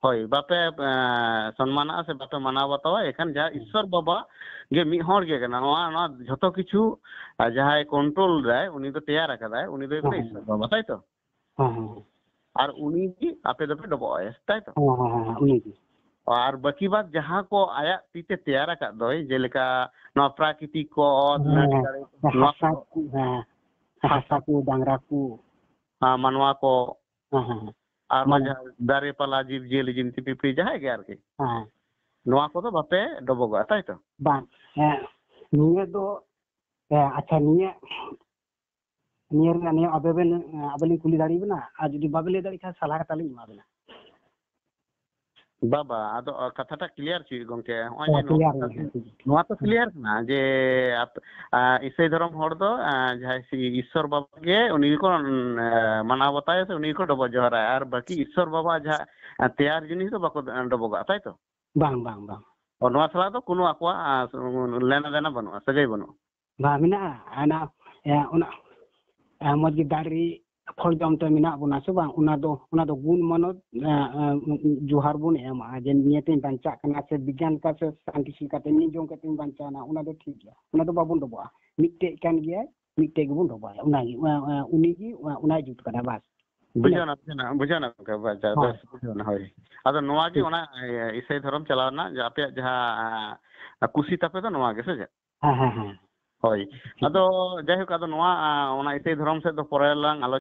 ᱦᱳᱭ, ᱵᱟᱯᱮ, ᱮᱸ, ᱥᱚᱱᱢᱟᱱᱟᱜᱼᱟ ᱥᱮ ᱵᱟᱯᱮ ᱢᱟᱱᱟᱣ ᱵᱟᱛᱟᱣᱟ, ᱮᱱᱠᱷᱟᱱ ᱡᱟᱦᱟᱸ ᱦᱮᱸ᱾ ᱤᱥᱥᱚᱨ ᱵᱟᱵᱟ ᱜᱮ ᱢᱤᱫ ᱦᱚᱲ ᱜᱮ ᱠᱟᱱᱟ᱾ ᱱᱚᱣᱟ, ᱱᱚᱣᱟ ᱡᱷᱚᱛᱚ ᱠᱤᱪᱷᱩ, ᱟᱨ ᱡᱟᱦᱟᱸᱭ ᱠᱚᱱᱴᱨᱳᱞ ᱫᱟᱭ, ᱩᱱᱤ ᱫᱚ ᱛᱮᱭᱟᱨ ᱟᱠᱟᱫᱟᱭ, ᱩᱱᱤ ᱫᱚ ᱦᱩᱭᱩᱜ ᱠᱟᱱᱟ ᱦᱮᱸ, ᱦᱮᱸ᱾ ᱤᱥᱥᱚᱨ ᱵᱟᱵᱟ, ᱛᱟᱭ ᱛᱚ? ᱦᱮᱸ, ᱦᱮᱸ, ᱦᱮᱸ᱾ ᱟᱨ ᱩᱱᱤ ᱜᱮ ᱟᱯᱮ ᱫᱚᱯᱮ ᱰᱚᱵᱚᱜ ᱟᱭᱟ, ᱛᱟᱭ ᱛᱚ? ᱦᱮᱸ, ᱦᱮᱸ, ᱦᱮᱸ, ᱩᱱᱤ ᱜᱮ᱾ ᱟᱨ ᱵᱟᱹᱠᱤ ᱵᱟᱫ ᱡᱟᱦᱟᱸ ᱠᱚ ᱟᱭᱟᱜ ᱛᱤ ᱛᱮ ᱛᱮᱭᱟᱨ ᱟᱠᱟᱫ ᱫᱚᱭ, ᱡᱮᱞᱮᱠᱟ ᱱᱚᱣᱟ ᱯᱨᱟᱠᱨᱤᱛᱤᱠ ᱠᱚ, ᱚᱛ, ᱦᱮᱸ, ᱱᱟᱹᱲᱤ, ᱦᱮᱸ᱾ ᱫᱟᱨᱮ, ᱱᱚᱣᱟ ᱦᱟᱥᱟ ᱠᱚ, ᱠᱚ, ᱦᱮᱸ, ᱦᱟᱥᱟ ᱦᱟᱥᱟ ᱠᱚ, ᱰᱟᱝᱨᱟ ᱠᱚ᱾ ᱦᱮᱸ, ᱢᱟᱱᱣᱟ ᱠᱚ, ᱦᱮᱸ, ᱦᱮᱸ, ᱦᱮᱸ᱾ ᱟᱨ ᱢᱟᱱᱮ ᱡᱟᱦᱟᱸ ᱫᱟᱨᱮ ᱯᱟᱞᱟ, ᱡᱤᱵᱽ ᱡᱤᱭᱟᱹᱞᱤ, ᱡᱤᱱᱛᱤ ᱯᱤᱯᱤᱲᱤ, ᱡᱟᱦᱟᱸᱭ ᱜᱮ ᱟᱨᱠᱤ᱾ ᱦᱮᱸ᱾ ᱱᱚᱣᱟ ᱠᱚᱫᱚ ᱵᱟᱯᱮ ᱰᱚᱵᱚᱜᱚᱜᱼᱟ, ᱛᱟᱭ ᱛᱚ? ᱵᱟᱝ, ᱦᱮᱸ, ᱱᱤᱭᱟᱹ ᱫᱚ, ᱦᱮᱸ, ᱟᱪᱪᱷᱟ, ᱱᱤᱭᱟᱹ, ᱱᱤᱭᱟᱹ ᱨᱮᱱᱟᱜ ᱱᱤᱭᱟᱹ ᱟᱵᱮᱱ ᱵᱮᱱ, ᱟᱵᱮᱱ ᱞᱤᱧ ᱠᱩᱞᱤ ᱫᱟᱲᱮᱭᱟᱵᱮᱱᱟ? ᱟᱨ ᱡᱩᱫᱤ ᱵᱟᱵᱮᱱ ᱞᱟᱹᱭ ᱫᱟᱲᱮᱭᱟᱜ ᱠᱷᱟᱱ, ᱥᱟᱞᱟ ᱠᱟᱛᱷᱟ ᱞᱤᱧ ᱮᱢᱟ ᱵᱮᱱᱟ᱾ ᱵᱟᱵᱟ, ᱟᱫᱚ, ᱟ, ᱠᱟᱛᱷᱟᱴᱟᱜ clear ᱦᱚᱪᱚᱭ ᱜᱚᱢᱠᱮ᱾ ᱱᱚᱜᱼᱚᱭ ᱡᱮ ᱦᱮᱸ, ᱱᱚᱣᱟ clear ᱠᱟᱛᱷᱟ, ᱜᱮ, ᱦᱮᱸ, ᱴᱷᱤᱠ ᱜᱮᱭᱟ᱾ ᱱᱚᱣᱟ ᱛᱚ ᱦᱮᱸ᱾ Clear ᱠᱟᱱᱟ ᱡᱮ ᱟᱯ-, ᱟ, ᱤᱥᱟᱹᱭ ᱫᱷᱚᱨᱚᱢ ᱦᱚᱲ ᱫᱚ, ᱟ, ᱡᱟᱦᱟᱸᱭ ᱥᱤ-, ᱤᱥᱥᱚᱨ ᱵᱟᱵᱟ ᱜᱮ ᱩᱱᱤ ᱜᱮᱠᱚ, ᱟ, ᱢᱟᱱᱟᱣ ᱵᱟᱛᱟᱭᱟ ᱥᱮ ᱩᱱᱤ ᱜᱮᱠᱚ ᱰᱚᱵᱚᱜ ᱡᱚᱦᱟᱨᱟᱭᱟ, ᱟᱨ ᱵᱟᱹᱠᱤ ᱤᱥᱥᱚᱨ ᱵᱟᱵᱟ ᱡᱟᱦᱟᱸ, ᱟ, ᱛᱮᱭᱟᱨ ᱡᱤᱱᱤᱥ ᱫᱚ ᱵᱟᱠᱚ, ᱟ, ᱰᱚᱵᱚᱜᱚᱜᱼᱟ, ᱛᱟᱭ ᱛᱚ? ᱵᱟᱝ, ᱵᱟᱝ, ᱵᱟᱝ᱾ ᱚ, ᱱᱚᱣᱟ ᱥᱟᱞᱟᱜ ᱫᱚ ᱠᱳᱱᱳ ᱟᱠᱚᱣᱟᱜ, ᱟ, ᱞᱮᱱᱟ ᱫᱮᱱᱟ ᱵᱟᱹᱱᱩᱜᱼᱟ, ᱥᱟᱹᱜᱟᱹᱭ ᱵᱟᱹᱱᱩᱜᱼᱟ? ᱵᱟᱝ ᱢᱮᱱᱟᱜᱼᱟ᱾ ᱚᱱᱟ, ᱮ, ᱚᱱᱟ, ᱮ, ᱢᱚᱡᱽ ᱜᱮ ᱫᱟᱨᱮ ᱯᱷᱚᱞ ᱡᱚᱢ ᱛᱮ ᱢᱮᱱᱟᱜ ᱵᱚᱱᱟ ᱥᱮ ᱵᱟᱝ? ᱚᱱᱟ ᱫᱚ, ᱚᱱᱟ ᱫᱚ ᱜᱩᱱ ᱢᱟᱱᱚᱛ, ᱮ, ᱮ, ᱡᱚᱦᱟᱨ ᱵᱚᱱ ᱮᱢᱟ ᱡᱮ ᱱᱤᱭᱟᱹᱛᱤᱧ ᱵᱟᱧᱪᱟᱜ ᱠᱟᱱᱟ, ᱥᱮ ᱵᱤᱜᱽᱜᱟᱱ ᱞᱮᱠᱟ ᱥᱮ scientist ᱞᱮᱠᱟᱛᱮ ᱱᱤᱭᱟᱹ ᱡᱚᱢ ᱠᱟᱛᱮᱧ ᱵᱟᱧᱪᱟᱣᱱᱟ, ᱚᱱᱟ ᱫᱚ ᱴᱷᱤᱠ ᱜᱮᱭᱟ, ᱚᱱᱟ ᱫᱚ ᱵᱟᱵᱚᱱ ᱰᱚᱵᱚᱜᱼᱟ᱾ ᱢᱤᱫᱴᱮᱡ ᱠᱟᱱ ᱜᱮᱭᱟᱭ, ᱢᱤᱫᱴᱮᱡ ᱜᱮᱵᱚᱱ ᱰᱚᱵᱚᱜᱼᱟ, ᱚᱱᱟᱜᱮ, ᱚᱱᱟ, ᱚᱱᱟ, ᱩᱱᱤᱜᱮ, ᱚᱱᱟ, ᱚᱱᱟᱭ ᱡᱩᱛ ᱠᱟᱫᱟ, ᱵᱟᱥ᱾ ᱵᱩᱡᱷᱟᱹᱣ ᱮᱱᱟ, ᱵᱩᱡᱷᱟᱹᱣ ᱮᱱᱟ, ᱵᱩᱡᱷᱟᱹᱣ ᱮᱱᱟ ᱜᱚᱢᱠᱮ, ᱵᱟᱥ, ᱦᱳᱭ᱾ ᱵᱮᱥ, ᱵᱩᱡᱷᱟᱹᱣ ᱮᱱᱟ, ᱦᱳᱭ᱾ ᱟᱫᱚ ᱱᱚᱣᱟ ᱜᱮ ᱴᱷᱤᱠ᱾ ᱚᱱᱟ, ᱮ, ᱤᱥᱟᱹᱭ ᱫᱷᱚᱨᱚᱢ ᱪᱟᱞᱟᱣ ᱨᱮᱱᱟᱜ ᱡᱮ ᱟᱯᱮᱭᱟᱜ ᱡᱟᱦᱟᱸ, ᱟ, ᱠᱩᱥᱤ ᱛᱟᱯᱮ ᱫᱚ ᱱᱚᱣᱟ ᱜᱮ, ᱥᱮ ᱪᱮᱫ? ᱦᱮᱸ, ᱦᱮᱸ, ᱦᱮᱸ᱾ ᱦᱳᱭ᱾ ᱴᱷᱤᱠ᱾ ᱟᱫᱚ ᱡᱟᱭᱦᱳᱠ, ᱟᱫᱚ ᱱᱚᱣᱟ, ᱟ, ᱚᱱᱟ ᱤᱥᱟᱹᱭ ᱫᱷᱚᱨᱚᱢ ᱥᱮᱫ ᱫᱚ ᱯᱚᱨᱮ ᱞᱟᱝ ᱟᱞᱳᱪᱚᱱᱟ